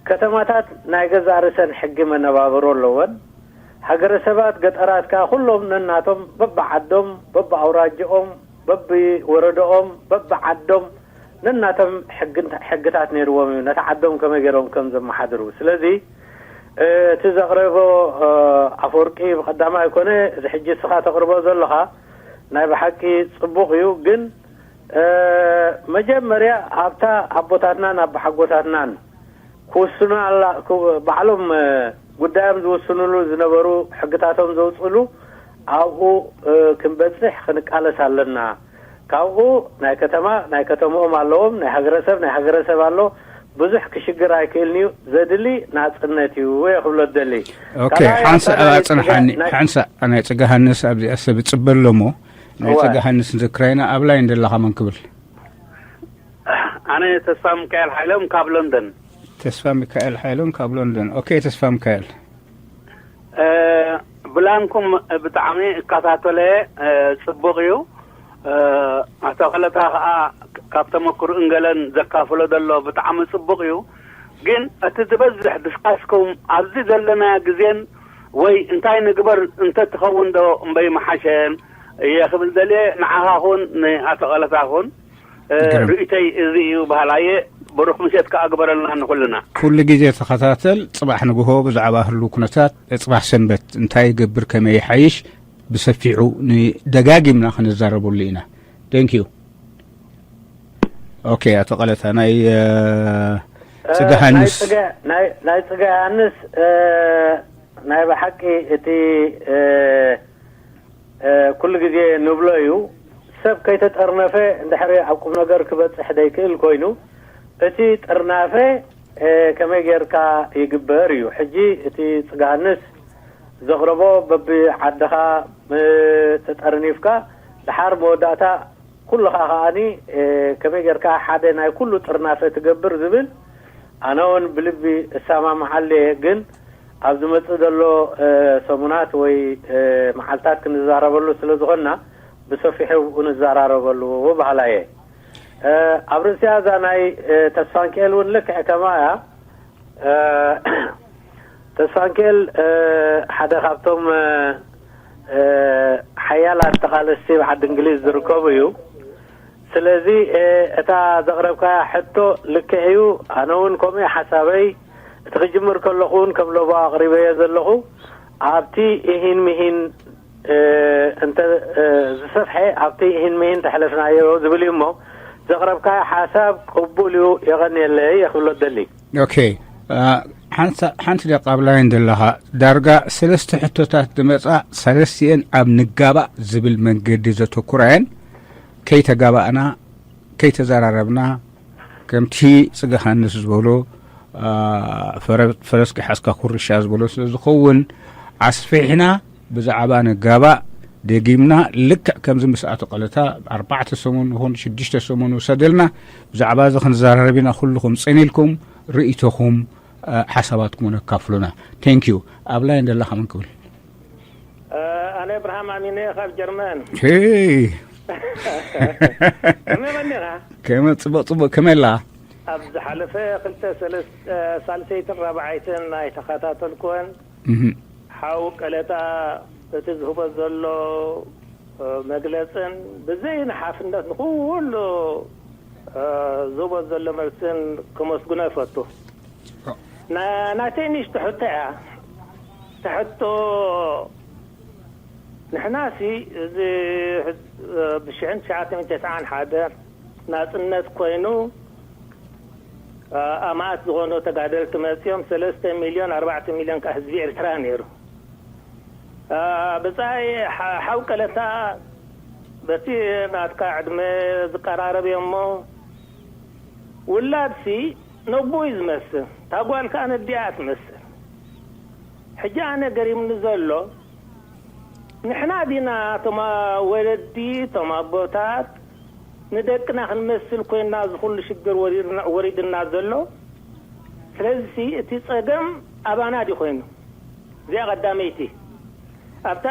ከተማታት ናይ ገዛእ ርእሰን ሕጊ መነባብሮ ኣለወን። ሃገረሰባት ገጠራት ከኣ ኩሎም ነናቶም በብዓዶም በብኣውራጅኦም በብወረደኦም በብዓዶም ነናቶም ሕግታት ነይርዎም እዩ ነቲ ዓዶም ከመይ ገይሮም ከም ዘመሓድሩ። ስለዚ እቲ ዘቕረቦ ኣፈወርቂ ብቐዳማይ ኮነ እዚ ሕጂ እስኻ ተቕርቦ ዘለኻ ናይ ብሓቂ ጽቡቕ እዩ። ግን መጀመርያ ኣብታ ኣቦታትናን ኣቦሓጎታትናን ክውስኑ ኣላ ባዕሎም ጉዳዮም ዝውስኑሉ ዝነበሩ ሕግታቶም ዘውፅሉ ኣብኡ ክንበፅሕ ክንቃለስ ኣለና። ካብኡ ናይ ከተማ ናይ ከተምኦም ኣለዎም፣ ናይ ሃገረሰብ ናይ ሃገረሰብ ኣሎ። ብዙሕ ክሽግር ኣይክእልን እዩ። ዘድሊ ናፅነት እዩ እየ ክብሎ ደሊ። ኦኬ፣ ሓንሳ ኣፅንሓኒ። ሓንሳ ናይ ፅገሃንስ ኣብዚኣ ሰብ ይፅበ ኣሎ እሞ ናይ ፅገሃንስ ንዝክራይና ኣብ ላይን ዘለኻ መን ክብል? ኣነ ተስፋ ሚካኤል ሓይሎም ካብ ሎንደን። ተስፋ ሚካኤል ሓይሎም ካብ ሎንደን። ኦኬ፣ ተስፋ ሚካኤል። ብላንኩም ብጣዕሚ እከታተሎ እየ። ጽቡቕ እዩ። ኣቶ ቀለታ ከኣ ካብ ተመክርኡን ገለን ዘካፍሎ ዘሎ ብጣዕሚ ጽቡቕ እዩ። ግን እቲ ዝበዝሕ ድስካስኩም ኣብዚ ዘለና ግዜን ወይ እንታይ ንግበር እንተትኸውን ዶ እምበይ ምሓሸ እየ ክብል ደልየ። ንዓኻ ኹን ንኣቶ ቀለታ ኹን ርእይተይ እዚ እዩ በሃላይ እየ። ብሩኽ ምሸት ከኣ ግበረልና ንኹልና። ኩሉ ግዜ ተኸታተል። ጽባሕ ንግሆ ብዛዕባ ህሉው ኩነታት፣ ጽባሕ ሰንበት እንታይ ይገብር፣ ከመይ ይሓይሽ ብሰፊሑ ንደጋጊምና ክንዛረበሉ ኢና። Thank you። ኦኬ፣ ኣቶ ቀለታ ናይ ጽገ ሃንስ ናይ ጽገ ሃንስ ናይ ብሓቂ እቲ ኩሉ ግዜ ንብሎ እዩ። ሰብ ከይተጠርነፈ እንድሕሪ ኣብ ቁም ነገር ክበፅሕ ዘይክእል ኮይኑ እቲ ጥርናፈ ከመይ ጌርካ ይግበር እዩ። ሕጂ እቲ ጽጋሃንስ ዘቕረቦ በቢ ዓድኻ ተጠርኒፍካ ድሓር መወዳእታ ኩልኻ ከኣኒ ከመይ ጌርካ ሓደ ናይ ኩሉ ጥርናፈ ትገብር ዝብል ኣነ እውን ብልቢ እሰማምዓሉ እየ። ግን ኣብ ዝመጽእ ዘሎ ሰሙናት ወይ መዓልታት ክንዛረበሉ ስለ ዝኾንና ብሰፊሑ ብኡ ንዘራረበሉ በሃላይ እየ። ኣብ ርእሲኣ እዛ ናይ ተስፋንክኤል እውን ልክዕ ከማ እያ። ተስፋንክኤል ሓደ ካብቶም ሓያላት ተቓለስቲ ኣብ ዓዲ እንግሊዝ ዝርከቡ እዩ። ስለዚ እታ ዘቕረብካያ ሕቶ ልክዕ እዩ። ኣነ እውን ከምኡ ሓሳበይ እቲ ክጅምር ከለኹ እውን ከም ሎቦ ኣቕሪበዮ ዘለኹ ኣብቲ ኢሂን ምሂን እንተ ዝሰፍሐ ኣብቲ ኢሂን ምሂን ተሕለፍናዮ ዝብል እዩ እሞ ዘቕረብካዮ ሓሳብ ቅቡል እዩ። የቐንየለይ እየ ክብሎ ደሊ። ኦኬ፣ ሓንቲ ደቂ ኣብ ላይን ዘለኻ ዳርጋ ሰለስተ ሕቶታት ዝመጻ ሰለስቲኤን ኣብ ንጋባእ ዝብል መንገዲ ዘተኩራ እየን። ከይተጋባእና ከይተዘራረብና ከምቲ ጽገ ሃንስ ዝበሎ ፈረስ ክሓዝካ ኩርሻ ዝበሎ ስለ ዝኸውን ኣስፊሕና ብዛዕባ ንጋባእ ደጊምና ልክዕ ከምዚ ምስ ኣቶ ቀለታ ኣርባዕተ ሰሙን ይኹን ሽዱሽተ ሰሙን ውሰደልና ብዛዕባ እዚ ክንዘራረብ ኢና። ኩልኹም ጽን ኢልኩም ርእይቶኹም ሓሳባትኩም ነካፍሉና። Thank you። ኣብ ላይን ዘለኻ መን ክብል? ኣነ እብርሃም ኣሚነ ካብ ጀርመን። ሄይ ከመይ መኒኻ? ከመይ ጽቡቕ ጽቡቕ ከመይ ኣላ? ኣብ ዝሓለፈ ክልተ ሰለስተ ሳልሰይትን ራብዓይትን ናይ ተኸታተልኩወን ሓው ቀለታ እቲ ዝህቦ ዘሎ መግለጽን ብዘይ ንሓፍነት ንኩሉ ዝህቦ ዘሎ መልስን ከመስግኖ ይፈቱ። ናተይ ንእሽቶ ሕቶ እያ። ትሕቶ ንሕናሲ እዚ ብሽሕን ትሽዓተ ሚእትን ተስዓን ሓደ ናጽነት ኮይኑ ኣማኣት ዝኾኑ ተጋደልቲ መጺኦም ሰለስተ ሚልዮን ኣርባዕተ ሚልዮን ከዓ ህዝቢ ኤርትራ ነይሩ። ብጻይ ሓው ቀለታ በቲ ናትካ ዕድመ ዝቀራረብ እዮ እሞ ውላድሲ ነቦ እዩ ዝመስል፣ እታ ጓል ከዓ ነዲኣ ትመስል። ሕጂ ኣነ ገሪምኒ ዘሎ ንሕና ዲና እቶም ወለዲ እቶም ኣቦታት ንደቅና ክንመስል ኮይና ዝኩሉ ሽግር ወሪድና ዘሎ። ስለዚ እቲ ጸገም ኣባና ድዩ ኮይኑ? እዚኣ ቀዳመይቲ። ኣብታ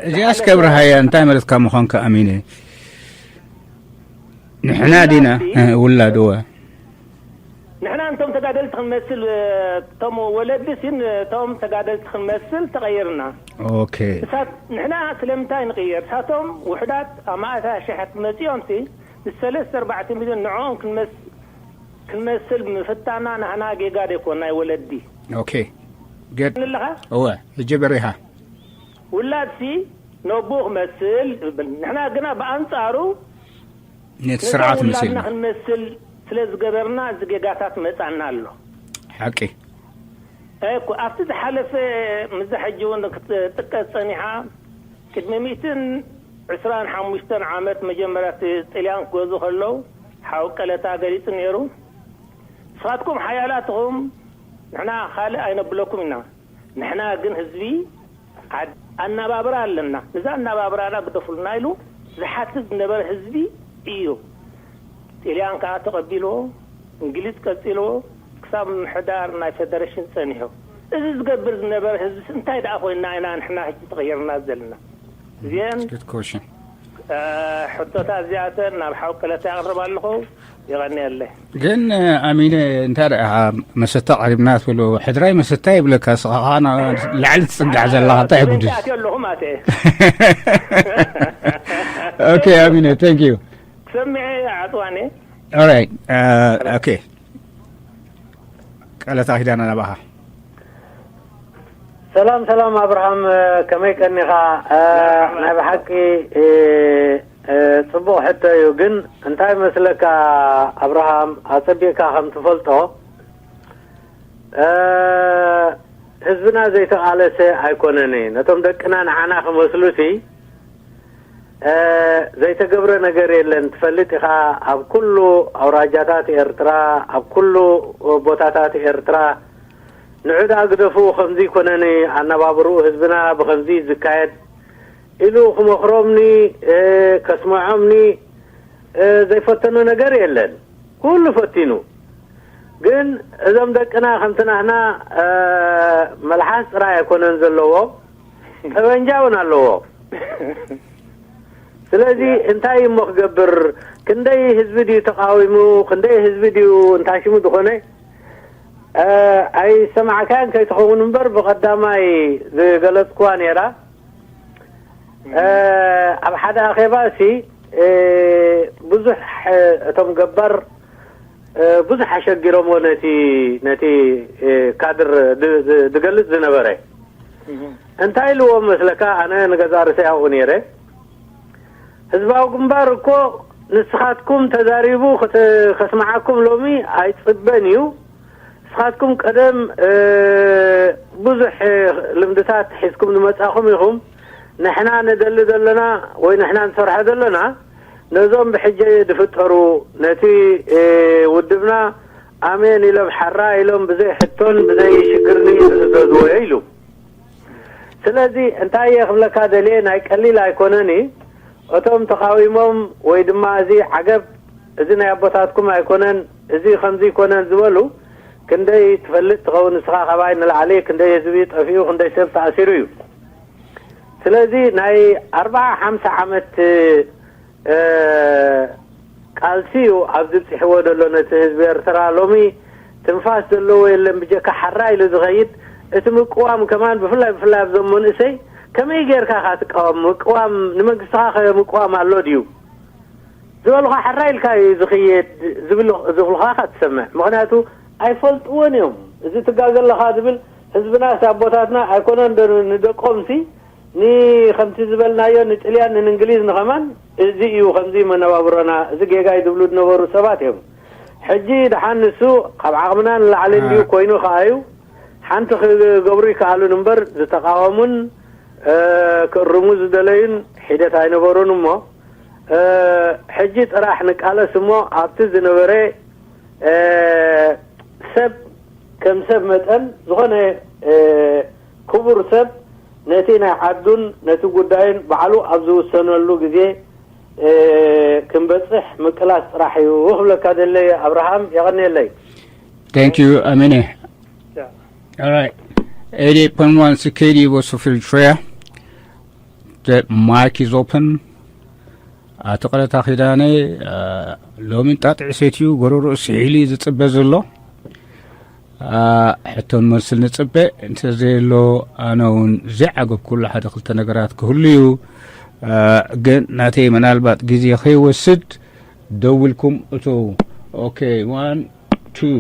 እዚኣ እስከ ብርሃያ እንታይ መለትካ ምዃንካ ኣሚነ። ንሕና ዲና ውላድ እወ ንሕና እንቶም ተጋደልቲ ክንመስል እቶም ወለዲ ሲን እቶም ተጋደልቲ ክንመስል ተቐይርና። ኦኬ። ንሕና ስለምንታይ ንቕየር? እሳቶም ውሕዳት ኣማእታ ሽሐት መጺኦም ሲ ንሰለስተ ኣርባዕተ ሚልዮን ንዕኦም ክንመስል ምፍታና ናህና ጌጋ ደይኮን ናይ ወለዲ። ኦኬ። ገድ ንለኻ? እወ። ሕጂ በሪኻ። ውላድ ሲ ነቦ ክመስል ይብል። ንሕና ግና ብኣንጻሩ ነቲ ስርዓት ውላድና ክንመስል ስለ ዝገበርና እዚ ጌጋታት መጻና ኣሎ። ሓቂ። እኮ ኣብቲ ዝሓለፈ ምዛ ሕጂ እውን ክትጥቀስ ጸኒሓ ቅድሚ ሚእትን ዕስራን ሓሙሽተን ዓመት መጀመርያ እቲ ጥልያን ክገዙ ከለዉ ሓው ቀለታ ገሊጹ ነይሩ። ንስኻትኩም ሓያላት ኢኹም፣ ንሕና ካልእ ኣይነብለኩም ኢና። ንሕና ግን ህዝቢ ዓድ-፣ ኣነባብራ ኣለና። ነዛ ኣነባብራና ግደፉልና ኢሉ ዝሓትት ዝነበረ ህዝቢ እዩ። ጥልያን ከዓ ተቐቢልዎ፣ እንግሊዝ ቀጺልዎ፣ ክሳብ ምሕዳር ናይ ፌደሬሽን ጸኒሑ። እዚ ዝገብር ዝነበረ ህዝብስ እንታይ ደኣ ኮይንና ኢና ንሕና ሕጂ ተቐይርና ዘለና? እዚአን Good question። እ፣ ሕቶታት እዚኣተን ናብ ሓው ቀለታ የቕርብ ኣለኹ። የቐንየለይ። ግን ኣሚነ እንታይ ደኣ መሰተ ቀሪብና ትብሉ ሕድራይ መሰተ ይብለካ ስኻ ላዕሊ ትጽጋዕ ዘለኻ እንታይ ጉድስ? ኣትየ ኣለኹ ማተ። Okay ኣሚነ thank you። ክሰምዐ ዓጽዋኔ። Alright okay። ቀለታ ኪዳና ናባኻ። ሰላም ሰላም ኣብርሃም፣ ከመይ ቀኒኻ? ናይ ብሓቂ ጽቡቕ ሕቶ እዩ። ግን እንታይ መስለካ ኣብርሃም፣ ኣጸቢቕካ ከም ትፈልጦ ህዝብና ዘይተቓለሰ ኣይኮነን። ነቶም ደቅና ንዓና ክመስሉሲ ዘይተገብረ ነገር የለን። ትፈልጥ ኢኻ፣ ኣብ ኩሉ ኣውራጃታት ኤርትራ፣ ኣብ ኩሉ ቦታታት ኤርትራ ንዑ ደኣ ግደፉ፣ ከምዚ ይኮነኒ ኣነባብርኡ ህዝብና ብከምዚ ዝካየድ ኢሉ ክመኽሮምኒ፣ ከስምዖምኒ ዘይፈተኖ ነገር የለን። ኩሉ ፈቲኑ። ግን እዞም ደቅና ከምቲ ናህና መልሓስ ጥራይ ኣይኮነን ዘለዎ፣ ጠበንጃ እውን ኣለዎ። ስለዚ እንታይ እሞ ክገብር? ክንደይ ህዝቢ ድዩ ተቃዊሙ? ክንደይ ህዝቢ ድዩ እንታይ ሽሙ ዝኾነ ኣይሰማዕካያን ከይትኸውን እምበር ብቐዳማይ ዝገለጽኩዋ ነይራ። ኣብ ሓደ ኣኼባ ሲ ብዙሕ እቶም ገባር ብዙሕ ኣሸጊሮምዎ ነቲ ነቲ ካድር ዝገልጽ ዝነበረ እንታይ ኢልዎ መስለካ? ኣነ ንገዛ ርእሰይ ኣብኡ ነይረ። ህዝባዊ ግንባር እኮ ንስኻትኩም ተዛሪቡ ከስምዓኩም ሎሚ ኣይጽበን እዩ። ንስኻትኩም ቀደም ብዙሕ ልምድታት ሒዝኩም ዝመጻኹም ኢኹም። ንሕና ንደሊ ዘለና ወይ ንሕና ንሰርሖ ዘለና ነዞም ብሕጂ ዝፍጠሩ ነቲ ውድብና ኣሜን ኢሎም ሓራ ኢሎም ብዘይ ሕቶን ብዘይ ሽግርን ዝእዘዝዎ ኢሉ። ስለዚ እንታይ እየ ክብለካ ደልየ፣ ናይ ቀሊል ኣይኮነን። እቶም ተቃዊሞም ወይ ድማ እዚ ዓገብ እዚ ናይ ኣቦታትኩም ኣይኮነን፣ እዚ ከምዚ ይኮነን ዝበሉ ክንደይ ትፈልጥ ትኸውን ንስኻ፣ ካባይ ንላዕሊ ክንደይ ህዝቢ ጠፊኡ፣ ክንደይ ሰብ ተኣሲሩ እዩ። ስለዚ ናይ ኣርባዓ ሓምሳ ዓመት ቃልሲ እዩ ኣብዚ ብፂሕዎ ዘሎ ነቲ ህዝቢ ኤርትራ። ሎሚ ትንፋስ ዘለዎ የለን ብጀካ ሓራ ኢሉ ዝኸይድ። እቲ ምቅዋም ከማን ብፍላይ ብፍላይ ኣብዞም መንእሰይ ከመይ ጌርካ ኢኻ ትቃወም? ምቅዋም ንመንግስትኻ ከ ምቅዋም ኣሎ ድዩ ዝበሉኻ፣ ሕራይ ኢልካ እዩ ዝኽየድ ዝብሉ- ዝብሉኻ ኢኻ ትሰምዕ። ምኽንያቱ ኣይፈልጥዎን እዮም። እዚ ትጋገ ኣለኻ ዝብል ህዝብናስ ኣቦታትና ኣይኮነን ዶ ንደቆምሲ ንከምቲ ዝበልናዮ ንጥልያን ንእንግሊዝ ንኸማን እዚ እዩ ከምዚ መነባብሮና፣ እዚ ጌጋ እዩ ዝብሉ ዝነበሩ ሰባት እዮም። ሕጂ ደሓን ንሱ ካብ ዓቕምና ንላዕሊ እንድዩ ኮይኑ ከኣ እዩ። ሓንቲ ክገብሩ ይከኣሉን እምበር ዝተቃወሙን ክእርሙ ዝደለዩን ሒደት ኣይነበሩን እሞ ሕጂ ጥራሕ ንቃለስ እሞ ኣብቲ ዝነበረ ሰብ ከም ሰብ መጠን ዝኾነ ክቡር ሰብ ነቲ ናይ ዓዱን ነቲ ጉዳይን ባዕሉ ኣብ ዝውሰነሉ ግዜ ክንበጽሕ ምቅላስ ጥራሕ እዩ ክብለካ ደለየ ኣብርሃም። የቐንየለይ። Thank you, Amine. All right. eighty-eight point one C K D was for Filtria. The mic is open. ኣቶ ቀለታ ኪዳነ ሎሚ ጣጥዒ ሰትዩ ጎረሮ ስሒሉ እዩ ዝፅበ ዘሎ። ሕቶን መልስን ንፅበ እንተዘየሎ ኣነ እውን ዘይዓገብኩሉ ሓደ ክልተ ነገራት ክህሉ እዩ። ግን ናተይ ምናልባት ግዜ ከይወስድ ደው ኢልኩም እተው። ኦኬ፣ ዋን ቱ።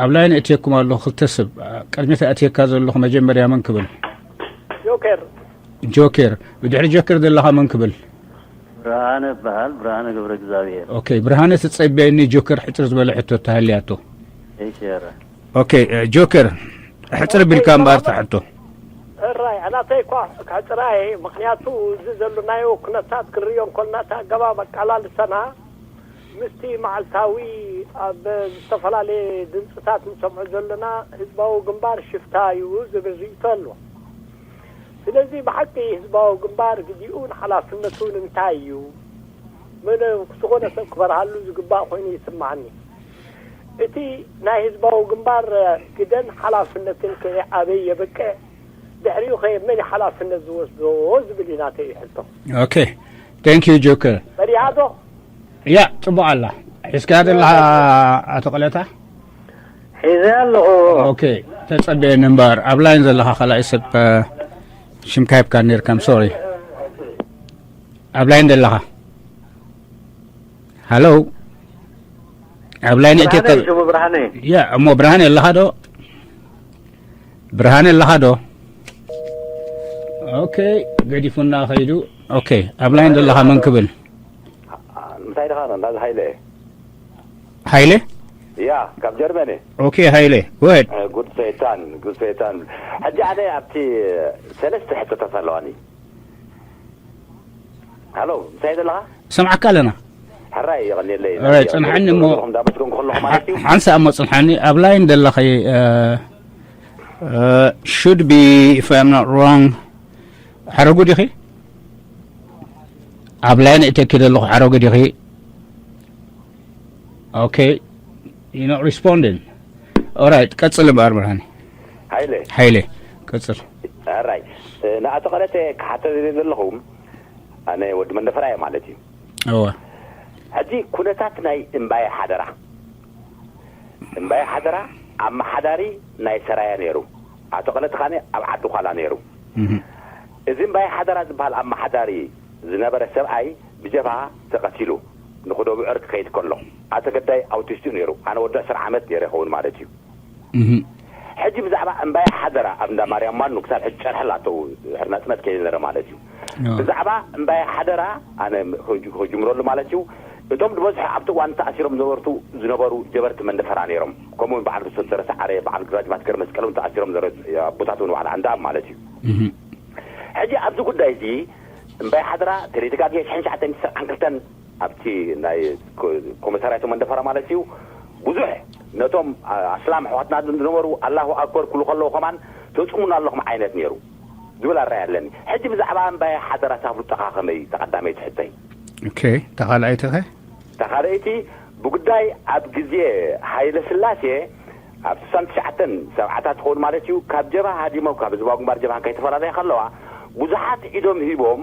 ኣብ ላይን እትየኩም ኣለኹ ክልተ ሰብ። ቅድሚት ኣትየካ ዘለኹ መጀመርያ መን ክብል? ጆኬር። ጆኬር። ብድሕሪ ጆኬር ዘለኻ መን ክብል? ብርሃነ እበሃል፣ ብርሃነ ገብረ እግዚኣብሔር። ኦኬ፣ ብርሃነ ትጸበየኒ ጆኬር ሕጽር ዝበለ ሕቶ ተሃልያቶ። እሺ፣ ኧረ። ኦኬ፣ ጆኬር ሕጽር ቢልካ እምበኣር ትሕቶ። እራይ ኣናተይ እኳ ክሕጽራ እየ። ምክንያቱ እዚ ዘሎናዮ ኩነታት ክንርእዮ እንኮልና እቲ ኣገባብ ኣቃላልሰና ምስቲ መዓልታዊ ኣብ ዝተፈላለየ ድምፅታት ንሰምዖ ዘለና ህዝባዊ ግንባር ሽፍታ እዩ ዝብል ርእይቶ ኣሎ። ስለዚ ብሓቂ ህዝባዊ ግንባር ግዲኡን ሓላፍነቱን እንታይ እዩ? መን ዝኾነ ሰብ ክበርሃሉ ዝግባእ ኮይኑ ይስማዓኒ። እቲ ናይ ህዝባዊ ግንባር ግደን ሓላፍነትን ከ ኣበይ የብቅዕ? ድሕሪኡ ከ መን እዩ ሓላፍነት ዝወስዶ ዝብል እዩ ናተይ ሕቶ። ኦኬ፣ thank you ጆከር። መሪሃ ዶ? ያ ጽቡቕ ኣላ። ሒዝካ ዘለኻ ኣቶ ቀለታ? ሒዘ ኣለኹ። ኦኬ፣ ተጸበየኒ እምበር ኣብ ላይን ዘለኻ ካልኣይ ሰብ ሽምካ ሂብካ ነርካ። ሶሪ፣ ኣብ ላይን ዘለኻ። ሃሎ፣ ኣብ ላይን እትካ ሽሙ ብርሃነ። ያ እሞ ብርሃነ ኣለኻ ዶ? ብርሃነ ኣለኻ ዶ? ኦኬ፣ ገዲፉና ኸይዱ። ኦኬ፣ ኣብ ላይን ዘለኻ መን ክብል? እንታይ ድኻ ነው እንዳዚ ሃይለ? ሃይለ? ያ፣ ካብ ጀርመን እየ። ኦኬ፣ ሃይለ፣ go ahead። ጉድ ሰይጣን፣ ጉድ ሰይጣን። ሕጂ ኣነ ኣብቲ ሰለስተ ሕቶታት ኣለዋኒ። ሃሎ፣ እንታይ ዘለኻ? ሰምዓካ ኣለና። ሕራይ የቐንየለይ። ሕራይ፣ ጽንሓኒ እሞ። እንዳመስገንኩ ከለኹ ማለት እዩ። ሓንሳ እሞ ጽንሓኒ፣ ኣብ ላይን ዘለኺ፣ እ፣ እ፣ should be, if I'm not wrong፣ ሓረጉ ዲኺ? ኣብ ላይን እተኪ ዘለኹ ሓረጉ ዲኺ? ኦኬ፣ you not responding. All right፣ ቀጽል እምበኣር ብርሃነ። ሃይለ። ሃይለ፣ ቀጽል። ሕራይ፣ ንኣቶ ቀለተ ክሓተ ዘለኹ፣ ኣነ ወዲ መንደፈራ እየ ማለት እዩ። እወ። ሕጂ ኩነታት ናይ እምባየ ሓደራ፣ እምባየ ሓደራ ኣመሓዳሪ ናይ ሰራየ ነይሩ። ኣቶ ቀለተ ኻነ ኣብ ዓዲ ዃላ ነይሩ። እህ። እዚ እምባየ ሓደራ ዝበሃል ኣመሓዳሪ ዝነበረ ሰብኣይ ብጀብሃ ተቐቲሉ። ንኹደብዑር ክኸይድ ከሎ። ኣቶ ገዳይ ኣውቲስት እዩ ነይሩ። ኣነ ወዲ ዕስራ ዓመት ነይረ ይኸውን ማለት እዩ። እህ። ሕጂ ብዛዕባ እምባየ ሓደራ ኣብ እንዳ ማርያም ማኑ ክሳብ ሕጂ ጨርሒ ኣላተው፣ ድሕሪ ናጽነት ከይደ ነረ ማለት እዩ። እዎ። ብዛዕባ እምባየ ሓደራ ኣነ ክጅ-፣ ክጅምረሉ ማለት እዩ። እቶም ዝበዝሑ ኣብቲ እዋን ተኣሲሮም ዝነበርቱ፣ ዝነበሩ ጀበርቲ መንደፈራ ነይሮም። ከምኡ እውን በዓል ዶክተር ሰዓረ፣ በዓል ግራጅ ማትከር መስቀል እውን ተኣሲሮም ዘረ-፣ ኣቦታት እውን በዓል ዓንዳ ማለት እዩ። እህ። ሕጂ ኣብዚ ጉዳይ እዚ እምባየ ሓደራ ተለይተጋግየ ሽሕን ትሽዓተ ሚእትን ሰብዓን ክልተን ኣብቲ ናይ ኮ-፣ ኮመሳርያቶ መንደፈራ ማለት እዩ። ብዙሕ ነቶም ኣ-፣ ኣስላም ኣሕዋትና ዝነበሩ ኣላሁ ኣክበር ክብሉ ከለዉ ከማን ተጽሙና ኣለኹም ዓይነት ነይሩ ዝብል ኣረኣእያ ኣለኒ። ሕጂ ብዛዕባ እምባየ ሓደራ ሳፍሉጠኻ ከመይ? ተቐዳመይቲ ሕቶይ። ኦኬ፣ ተኻልኣይቲ ኸ? ተኻልኣይቲ ብጉዳይ ኣብ ግዜ ሃይለ ስላሴ ኣብ ስሳን ትሽዓተን ሰብዓታት ትኸውን ማለት እዩ፣ ካብ ጀብሃ ሃዲሞም ካብ ህዝባዊ ግንባር ጀብሃ ከይተፈላለያ ከለዋ ብዙሓት ኢዶም ሂቦም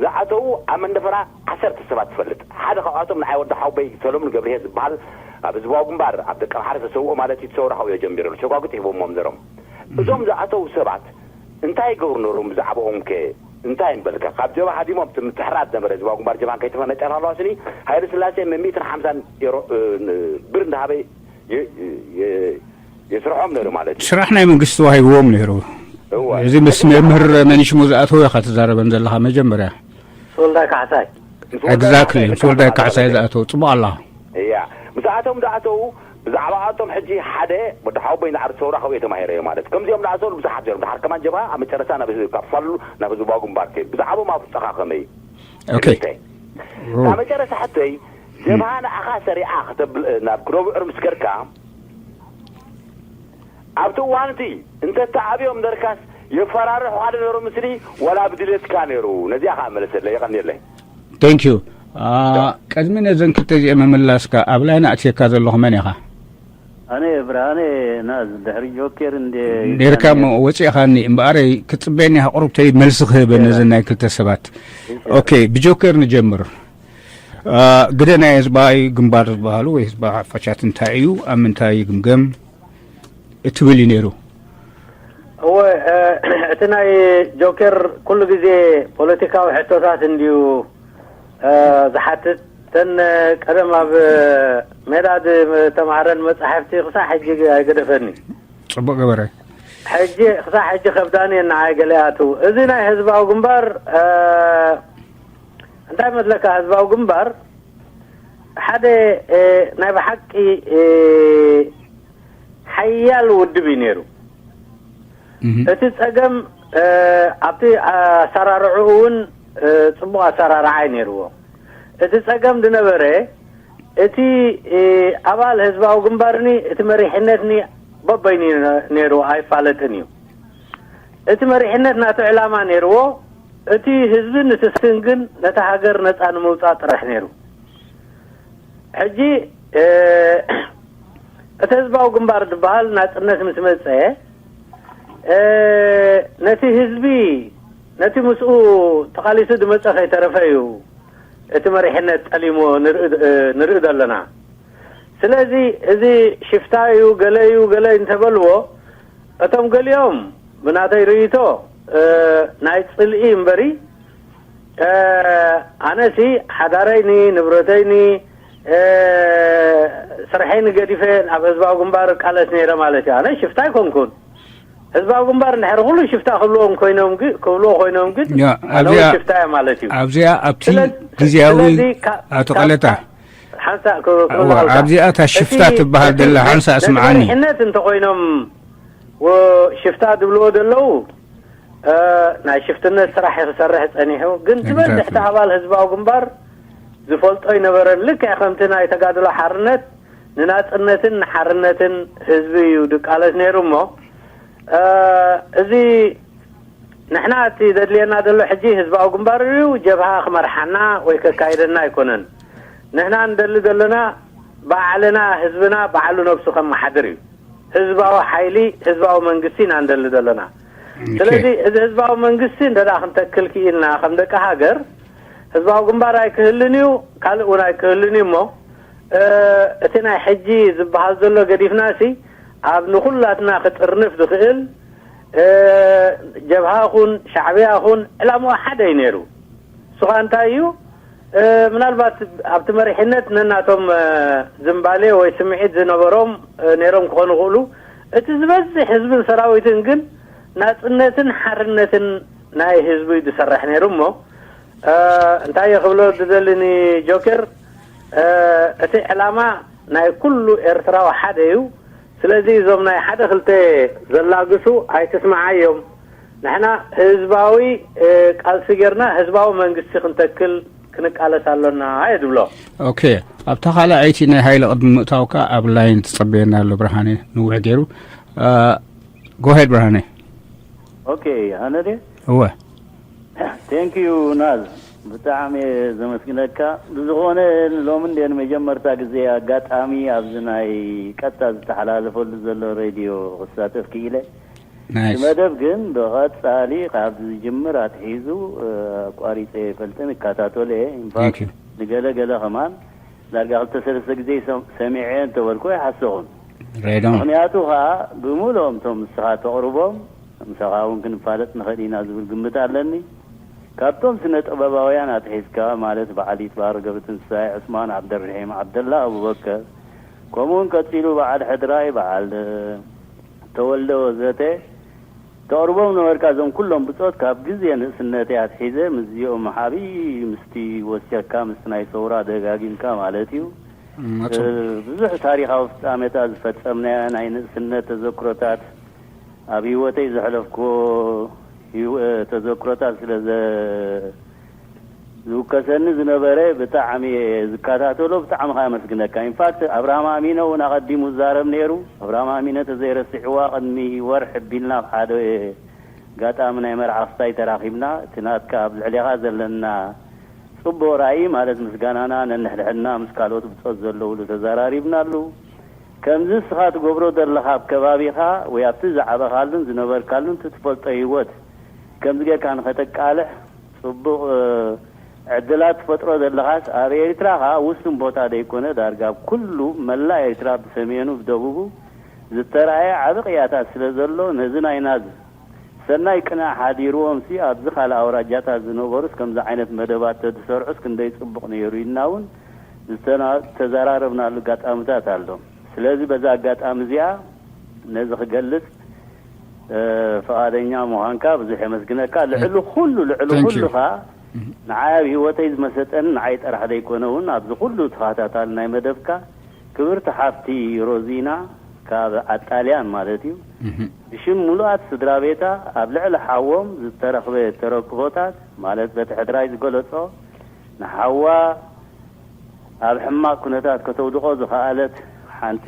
ዝኣተዉ ኣብ መንደፈራ ዓሰርተ ሰባት ትፈልጥ። ሓደ ካብኣቶም ንዓይ ወዲ ሓውበይ ሰሎሙን ገብርሄ ዝበሃል ኣብ ህዝባዊ ግንባር ኣብ ደቀምሓረ ተሰውኦ ማለት እዩ፣ ተሰውራ ካብኡ ጀሚሩ ሸጓጉጥ ሂቦሞም ነይሮም። እዞም ዝኣተዉ ሰባት እንታይ ይገብሩ ነሮም? ብዛዕባኦም ከ እንታይ ንበልካ? ካብ ጀብሃ ድዮም ኣብቲ ምትሕራድ ነበረ ህዝባዊ ግንባር ጀብሃን ከይተፈነጨና ኣለዋ ስኒ ሃይለ ስላሴ መሚእትን ሓምሳን ኤሮ ብር እንዳሃበ የስርሖም ነይሩ ማለት እዩ። ስራሕ ናይ መንግስቲ ተዋሂብዎም ነይሩ። እዚ ምስ መምህር መኒሽሙ ዝኣተወ ኢኻ ትዛረበን ዘለኻ መጀመርያ። ተወልዳይ ካሕሳይ exactly ምስ ወልዳይ ካሕሳይ ዝኣተው ጽቡቕ ኣላ። እያ ምስኣቶም ዝኣተው ብዛዕባ ኣቶም ሕጂ ሓደ ወዲ ሓወቦይ ንዓር ሰውራ ከብየ ተማሂረ እየ ማለት ከምዚኦም ዝኣሰሉ ብዙሓት እዮም። ድሓር ከማን ጀብሃ ኣብ መጨረሻ ናብ ካብ ፋሉ ናብ ህዝባዊ ግንባር ከይድ ብዛዕባኦም ኣፍልጠኻ ከመይ okay ካብ መጨረሻ ሕተይ ጀብሃ ንዓኻ ሰሪዓ ከተብል ናብ ክነብዕር ምስ ከድካ ኣብቲ እዋን እቲ እንተተኣብዮም ነርካስ የፈራርሑኻ ዶ ነይሮም ስኒ ዋላ ብድሌትካ ነይሩ? ነዚኣ ከዓ መለሰለይ። የቐንየለይ። Thank you። ቅድሚ ነዘን ክልተ እዚአ ምምላስካ ኣብ ላይን ኣእትየካ ዘለኹ መን ኢኻ? ኣነ ብርሃነ ናዝ ድሕሪ ጆኬር እንደ ነርካ እሞ ወፂእኻኒ እምበኣረይ ክትፅበየኒ ኢኻ ቁሩብ ተይ መልሲ ክህበ ነዘን ናይ ክልተ ሰባት። ኦኬ ብጆኬር ንጀምር። ግደ ናይ ህዝባዊ ግንባር ዝበሃሉ ወይ ህዝባዊ ሓፋሻት እንታይ እዩ? ኣብ ምንታይ ይግምገም? እትብል እዩ ነይሩ። እወ እቲ ናይ ጆኬር ኩሉ ግዜ ፖለቲካዊ ሕቶታት እንድዩ ዝሓትት። ተን ቀደም ኣብ ሜዳ ዝተማህረን መጻሕፍቲ ክሳዕ ሕጂ ኣይገደፈኒ። ጽቡቅ ገበረ። ሕጂ ክሳዕ ሕጂ ከብዳኒ ንዓይ ገለ ኣትው። እዚ ናይ ህዝባዊ ግንባር እንታይ መስለካ ህዝባዊ ግንባር ሓደ ናይ ብሓቂ ሓያል ውድብ እዩ ነይሩ። እቲ ጸገም ኣብቲ ኣሰራርዕኡ እውን ጽቡቕ ኣሰራርዓ እዩ ነይርዎ። እቲ ጸገም ዝነበረ እቲ ኣባል ህዝባዊ ግንባርኒ እቲ መሪሕነትኒ በበይኑ ነይሩ ኣይፋለጥን እዩ። እቲ መሪሕነት ናቱ ዕላማ ነይርዎ እቲ ህዝብን እቲ ስን ግን ነታ ሃገር ነጻ ንምውጻእ ጥራሕ ነይሩ። ሕጂ እቲ ህዝባዊ ግንባር ዝበሃል ናጽነት ምስ መጸ ነቲ ህዝቢ ነቲ ምስኡ ተቓሊሱ ዝመጸ ከይተረፈ እዩ እቲ መሪሕነት ጠሊሞ ንርኢ ዘለና። ስለዚ እዚ ሽፍታ እዩ ገለ እዩ ገለ እንተበልዎ እቶም ገሊኦም ብናተይ ርእይቶ ናይ ጽልኢ እምበሪ ኣነሲ ሓዳረይኒ ንብረተይኒ ስርሐይኒ ገዲፈ ናብ ህዝባዊ ግንባር እቃለስ ነይረ ማለት እዩ። ኣነ ሽፍታ ኣይኮንኩን። ህዝባዊ ግንባር እንድሕር ኩሉ ሽፍታ ክብልዎም ኮይኖም ግን ክብልዎ ኮይኖም ግን ኣነው ሽፍታ እየ ማለት እዩ። ኣብዚኣ ኣብቲ ግዜያዊ ኣቶ ቀለታ ሓንሳእ ኣብዚኣ እታ ሽፍታ ትበሃል ዘላ ሓንሳእ ስምዓኒ። መሪሕነት እንተኮይኖም ሽፍታ ዝብልዎ ዘለዉ ናይ ሽፍትነት ስራሕ ክሰርሕ ጸኒሑ ግን ዝበዝሕ እቲ ኣባል ህዝባዊ ግንባር ዝፈልጦ ኣይነበረን። ልክዕ ከምቲ ናይ ተጋድሎ ሓርነት ንናጽነትን ንሓርነትን ህዝቢ እዩ ድቃለስ ነይሩ እሞ እዚ ንሕና እቲ ዘድልየና ዘሎ ሕጂ ህዝባዊ ግንባር እዩ ጀብሃ ክመርሓና ወይ ከካይደና ኣይኮነን። ንሕና እንደሊ ዘለና ባዕልና ህዝብና ባዕሉ ነብሱ ከመሓድር እዩ። ህዝባዊ ሓይሊ ህዝባዊ መንግስቲ ኢና እንደሊ ዘለና። ስለዚ እዚ ህዝባዊ መንግስቲ እንተ ክንተክል ክኢልና ከም ደቂ ሃገር ህዝባዊ ግንባር ኣይክህልን እዩ፣ ካልእ እውን ኣይክህልን እዩ እሞ እቲ ናይ ሕጂ ዝበሃል ዘሎ ገዲፍና ሲ ኣብ ንኩላትና ክጥርንፍ ዝኽእል ጀብሃ ኹን ሻዕብያ ኹን ዕላምኡ ሓደ እዩ ነይሩ። እሱ ኸኣ እንታይ እዩ? ምናልባት ኣብቲ መሪሕነት ነናቶም ዝንባሌ ወይ ስምዒት ዝነበሮም ነይሮም ክኾኑ ይኽእሉ። እቲ ዝበዝሕ ህዝብን ሰራዊትን ግን ናጽነትን ሓርነትን ናይ ህዝቡ እዩ ዝሰርሕ ነይሩ እሞ እንታይ እየ ክብሎ ዝደሊ ንጆከር እቲ ዕላማ ናይ ኩሉ ኤርትራዊ ሓደ እዩ። ስለዚ እዞም ናይ ሓደ ክልተ ዘላግሱ ኣይትስምዓዮም። ንሕና ህዝባዊ ቃልሲ ጌርና ህዝባዊ መንግስቲ ክንተክል ክንቃለስ ኣሎና እየ ዝብሎ። ኦኬ፣ ኣብታ ካልኣይቲ ናይ ሃይለ ቅድሚ ምእታውካ ኣብ ላይን ትጸበየና ኣሎ ብርሃነ፣ ንውሕ ገይሩ። ጎሄድ ብርሃነ። ኦኬ፣ ኣነ ድየ? እወ። ቴንክ ዩ ናዝ፣ ብጣዕሚ እየ ዘመስግነካ። ብዝኾነ ሎሚ እንደ ንመጀመርታ ግዜ ኣጋጣሚ ኣብዚ ናይ ቀጥታ ዝተሓላለፈሉ ዘሎ ሬድዮ ክሳተፍ ክኢለ። እቲ ናይስ። መደብ ግን ብቐጻሊ ካብ ዝጅምር ኣትሒዙ ኣቋሪጸ ይፈልጥን እከታተሎ እየ። ኢንፋክት ቴንክ ዩ። ንገለ ገለ ከማን ዳርጋ ክልተ ሰለስተ ግዜ ሰም- ሰሚዐ እንተበልኩ ኣይሓሰኹን። ሬድዮ። ምኽንያቱ ከዓ ብምሉኦም እቶም ንስኻ ተቕርቦም ምሳኻ እውን ክንፋለጥ ንኽእል ኢና ዝብል ግምት ኣለኒ። ካብቶም ስነ ጥበባውያን ኣትሒዝካ፣ ማለት በዓል ይትባረክ ገብረትንሳኤ፣ ዑስማን ዓብደርሒም፣ ዓብደላ ኣቡበከር፣ ከምኡውን ቀጺሉ በዓል ሕድራይ፣ በዓል ተወልደ ወዘተ፣ ተቕርቦም ነበርካ። እዞም ኩሎም ብጾት ካብ ግዜ ንእስነተይ ኣትሒዘ ምስዚኦም ሓቢ ምስቲ ወሲኽካ ምስቲ ናይ ሰውራ ደጋጊምካ ማለት እዩ። ብዙሕ ታሪኻዊ ፍጻሜታት ዝፈጸምናዮ ናይ ንእስነት ተዘክሮታት፣ ኣብ ህይወተይ ዘሕለፍኩዎ ተዘክሮታት ስለ ዝውከሰኒ ዝነበረ ብጣዕሚ ዝከታተሎ፣ ብጣዕሚ ከኣ ኣመስግነካ። ኢንፋክት ኣብርሃም ኣሚነ እውን ኣቐዲሙ ዝዛረብ ነይሩ። ኣብርሃም ኣሚነ ተዘይረሲዕዋ ቅድሚ ወርሒ ኣቢልና ኣብ ሓደ ኣጋጣሚ ናይ መርዓ ክስታይ ተራኺብና፣ እቲ ናትካ ኣብ ልዕሌኻ ዘለና ጽቡቕ ራእይ፣ ማለት ምስጋናና ነንሕድሕድና ምስ ካልኦት ብጾት ዘለውሉ ተዘራሪብናሉ። ከምዚ እስኻ ትገብሮ ዘለኻ ኣብ ከባቢኻ ወይ ኣብቲ ዝዓበኻሉን ዝነበርካሉን እቲ ትፈልጦ ህይወት ከምዚ ጌርካ ንኸተቃልሕ ጽቡቕ ዕድላት ትፈጥሮ ዘለኻስ፣ ኣብ ኤርትራ ኸኣ ውሱን ቦታ ደይኮነ ዳርጋ ኣብ ኩሉ መላእ ኤርትራ ብሰሜኑ ብደቡቡ ዝተራእየ ዓቢ ቅያታት ስለ ዘሎ፣ ነዚ ናይ ናዝ ሰናይ ቅንዕ ሓዲርዎምሲ ኣብዚ ካልእ ኣውራጃታት ዝነበሩስ ከምዚ ዓይነት መደባት ተዝሰርዑስ ክንደይ ጽቡቕ ነይሩ ኢልና እውን ዝተዘራረብናሉ ኣጋጣምታት ኣሎ። ስለዚ በዛ ኣጋጣሚ እዚኣ ነዚ ክገልጽ ፍቓደኛ ምዃንካ ብዙሕ የመስግነካ። ልዕሊ ኩሉ ልዕሊ ኩሉ ኸኣ ንዓይ ኣብ ህይወተይ ዝመሰጠኒ ንዓይ ጥራሕ ዘይኮነ እውን ኣብዚ ኩሉ ተኸታታሊ ናይ መደብካ ክብርቲ ሓፍቲ ሮዚና ካብ ኣጣልያን ማለት እዩ፣ ብሽም ሙሉኣት ስድራ ቤታ ኣብ ልዕሊ ሓዎም ዝተረኽበ ተረክቦታት፣ ማለት በቲ ሕድራይ ዝገለጾ፣ ንሓዋ ኣብ ሕማቕ ኩነታት ከተውድቖ ዝኸኣለት ሓንቲ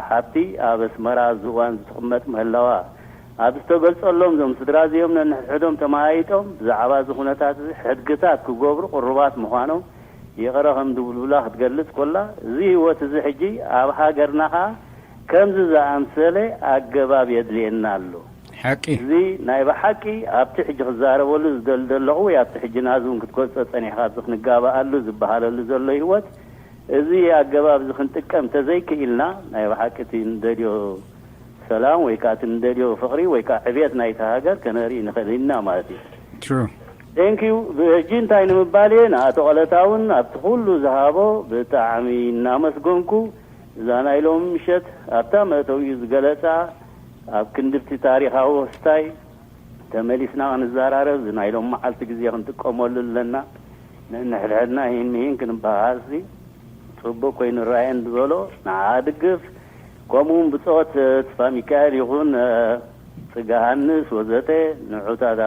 ሓብቲ ኣብ ኣስመራ ኣብዚ እዋን ዝትቕመጥ ምህላዋ ኣብ ዝተገልጸሎም፣ እዞም ስድራ እዚኦም ነንሕድሕዶም ተመያይጦም ብዛዕባ እዚ ኩነታት እዚ ሕድግታት ክገብሩ ቅሩባት ምዃኖም ይቕረ ከም ድብሉላ ክትገልጽ ኮላ፣ እዚ ህይወት እዚ ሕጂ ኣብ ሃገርና ኸኣ ከምዚ ዝኣምሰለ ኣገባብ የድልየና ኣሎ። ሓቂ። እዚ ናይ ብሓቂ ኣብቲ ሕጂ ክዛረበሉ ዝደሊ ዘለኹ ወይ ኣብቲ ሕጂ ናዚ እውን ክትገልጾ ጸኒሕካ ኣብዚ ክንጋባኣሉ ዝበሃለሉ ዘሎ ህይወት፣ እዚ ኣገባብ እዚ ክንጥቀም ተዘይክኢልና፣ ናይ ብሓቂ እቲ ንደልዮ ሰላም ወይ ከኣ እቲ ንደልዮ ፍቕሪ ወይ ከኣ ዕብየት ናይታ ሃገር ከነርኢ ንኽእል ኢና ማለት እዩ። ትሩ። ቴንክ ዩ። ብሕጂ እንታይ ንምባል እየ? ንኣቶ ቀለታ እውን ኣብቲ ኩሉ ዝሃቦ ብጣዕሚ እናመስገንኩ፣ እዛ ናይ ሎሚ ምሸት ኣብታ መእተዊኡ ዝገለጻ፣ ኣብ ክንድብቲ ታሪኻዊ ክስታይ ተመሊስና ክንዘራረብ፣ እዚ ናይ ሎም መዓልቲ ግዜ ክንጥቀመሉ ኣለና። ነንሕድሕድና ሂን ምሂን ክንበሃሃልሲ ጽቡቕ ኮይኑ ይረኣየኒ ዝበሎ ንዓ ድግፍ፣ ከምኡውን ብጾት ተስፋ ሚካኤል ይኹን ጽጋሃንስ ወዘተ ንዑታት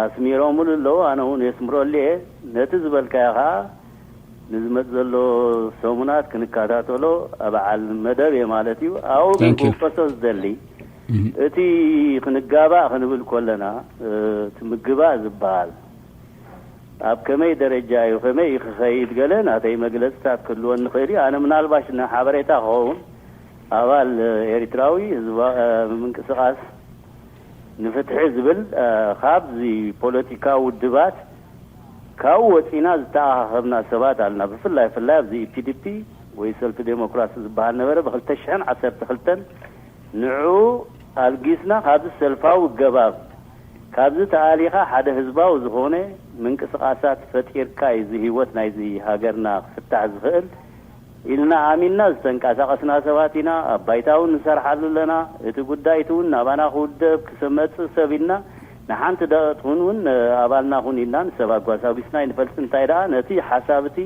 ኣስሚሮምሉ ኣለዉ። ኣነ እውን የስምረሉ እየ። ነቲ ዝበልካዮ ኸኣ ንዝመጽእ ዘሎ ሰሙናት ክንከታተሎ በዓል መደብ እየ ማለት እዩ። ኣብኡ ግን Thank you። ክውቀሶ ዝደሊ፣ እህ። እቲ ክንጋባእ ክንብል ከለና፣ እ፣ እቲ ምግባእ ዝበሃል ኣብ ከመይ ደረጃ እዩ፣ ከመይ እዩ ክኸይድ፣ ገለ ናተይ መግለጽታት ክህልወኒ ይኽእል እዩ። ኣነ ምናልባሽ ንሓበሬታ ክኸውን ኣባል ኤርትራዊ ህዝባ-፣ እ፣ ምንቅስቓስ ንፍትሒ ዝብል፣ እ፣ ካብዚ ፖለቲካዊ ውድባት ካብኡ ወጺና ዝተኣኻኸብና ሰባት ኣለና። ብፍላይ፣ ፍላይ ኣብዚ ኢ ፒ ዲ ፒ ወይ ሰልፊ ዴሞክራሲ ዝበሃል ነበረ፣ ብኽልተ ሽሕን ዓሰርተ ክልተን ንዕኡ ኣልጊስና ካብዚ ሰልፋዊ ገባብ፣ ካብዚ ተኣሊኻ ሓደ ህዝባዊ ዝኾነ ምንቅስቓሳት ፈጢርካ እዩ እዚ ህይወት ናይዚ ሃገርና ክፍታሕ ዝኽእል ኢልና ኣሚንና ዝተንቀሳቐስና ሰባት ኢና። ኣብ ባይታ እውን ንሰርሓሉ ኣለና። እቲ ጉዳይ እቲ እውን ናባና ክውደብ ክመጽእ ሰብ ኢልና ንሓንቲ ደቂቕ ትኹን እውን ኣባልና ኩን ኢልና ንሰብ ኣጓሳጒስና ኣይንፈልጥን። እንታይ ደኣ ነቲ ሓሳብ እቲ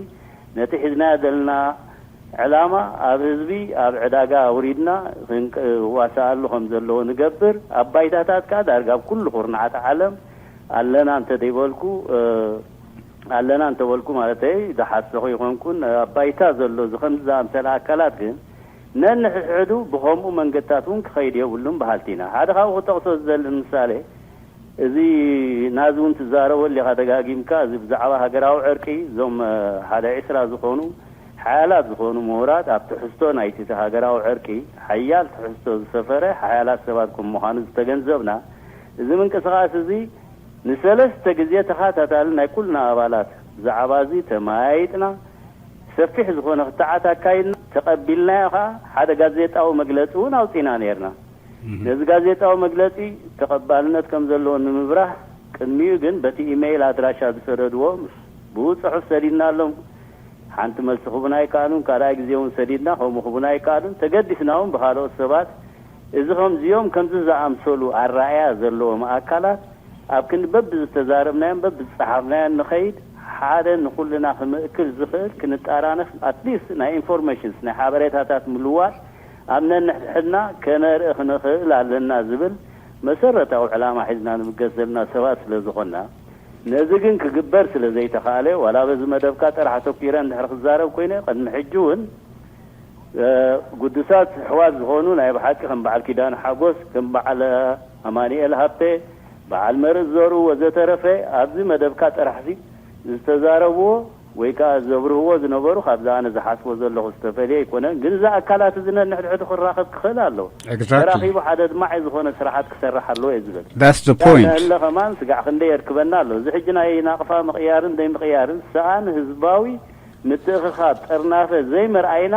ነቲ ሒዝናዮ ዘለና ዕላማ ኣብ ህዝቢ ኣብ ዕዳጋ ኣውሪድና ክንዋሳኣሉ ከም ዘለዎ ንገብር። ኣብ ባይታታት ከኣ ዳርጋ ኣብ ኩሉ ኩርናዓት ዓለም ኣለና እንተ ደይበልኩ፣ እ፣ ኣለና እንተበልኩ ማለተይ ዝሓሰኹ ይኾንኩን። ኣብ ባይታ ዘሎ እዚ ከምዚ ዝኣምሰለ ኣካላት ግን ነንሕድሕዱ ብኸምኡ መንገድታት እውን ክኸይድ የብሉን በሃልቲ ኢና። ሓደ ካብኡ ክጠቕሶ ዝደሊ ምሳሌ፣ እዚ ናዚ እውን ትዛረበሉ ኢኻ ደጋጊምካ፣ እዚ ብዛዕባ ሃገራዊ ዕርቂ፣ እዞም፣ እ፣ ሓደ ዕስራ ዝኾኑ ሓያላት ዝኾኑ ምሁራት ኣብ ትሕዝቶ ናይቲ እቲ ሃገራዊ ዕርቂ ሓያል ትሕዝቶ ዝሰፈረ ሓያላት ሰባት ከም ምዃኑ ዝተገንዘብና፣ እዚ ምንቅስቓስ እዚ ንሰለስተ ግዜ ተኸታታሊ ናይ ኩልና ኣባላት ብዛዕባ እዚ ተመያይጥና፣ ሰፊሕ ዝኾነ ክትዓት ኣካይድና፣ ተቐቢልናዮ ኸኣ፣ ሓደ ጋዜጣዊ መግለጺ እውን ኣውጺና ነይርና። ነዚ ጋዜጣዊ መግለጺ ተቐባልነት ከም ዘለዎ ንምብራህ፣ ቅድሚኡ ግን በቲ ኢሜይል ኣድራሻ ዝሰደድዎ፣ ብኡ ጽሑፍ ሰዲድናሎም፣ ሓንቲ መልሲ ክቡና ኣይከኣሉን። ካልኣይ ግዜ እውን ሰዲድና፣ ከምኡ ክቡና ኣይከኣሉን። ተገዲስና እውን ብኻልኦት ሰባት፣ እዚ ከምዚኦም ከምዚ ዝኣምሰሉ ኣረኣእያ ዘለዎም ኣካላት ኣብ ክንዲ በብዝተዛረብናዮን በብዝጸሓፍናዮን ንኸይድ፣ ሓደ ንኹልና ክምእክል ዝኽእል ክንጣራነፍ፣ ኣትሊስት ናይ ኢንፎርሜሽንስ፣ ናይ ሓበሬታታት ምልዋጥ ኣብ ነንሕድሕድና ከነርኢ ክንኽእል ኣለና ዝብል መሰረታዊ ዕላማ ሒዝና ንምገስ ዘለና ሰባት ስለ ዝኾንና፣ ነዚ ግን ክግበር ስለ ዘይተኻእለ፣ ዋላ በዚ መደብካ ጥራሕ ኣተኲረ እንድሕር ክዛረብ ኮይነ፣ ቅድሚ ሕጂ እውን እ፣ ግዱሳት ኣሕዋት ዝኾኑ ናይ ብሓቂ ከም በዓል ኪዳነ ሓጎስ፣ ከም በዓል ኣማኑኤል ሃብተ፣ በዓል መርእ ዘሩ ወዘተረፈ ኣብዚ መደብካ ጥራሕሲ ዝተዛረብዎ ወይ ከኣ ዘብርህዎ ዝነበሩ ካብዚ ኣነ ዝሓስቦ ዘለኹ ዝተፈልየ ኣይኮነን። ግን እዚ ኣካላት እዚ ነንሕድሕዱ ክራኸብ ክኽእል ኣለዎ። Exactly. ተራኺቡ ሓደ ኣድማዒ ዝኾነ ስራሓት ክሰርሕ ኣለዎ እየ ዝብል። That's the ያ point. ንህለ ከማን ስጋዕ ክንደይ የርክበና ኣሎ። እዚ ሕጂ ናይ ናቕፋ ምቕያርን ዘይምቕያርን ሰኣን ህዝባዊ ምትእኽኻብ ጥርናፈ ዘይምርኣይና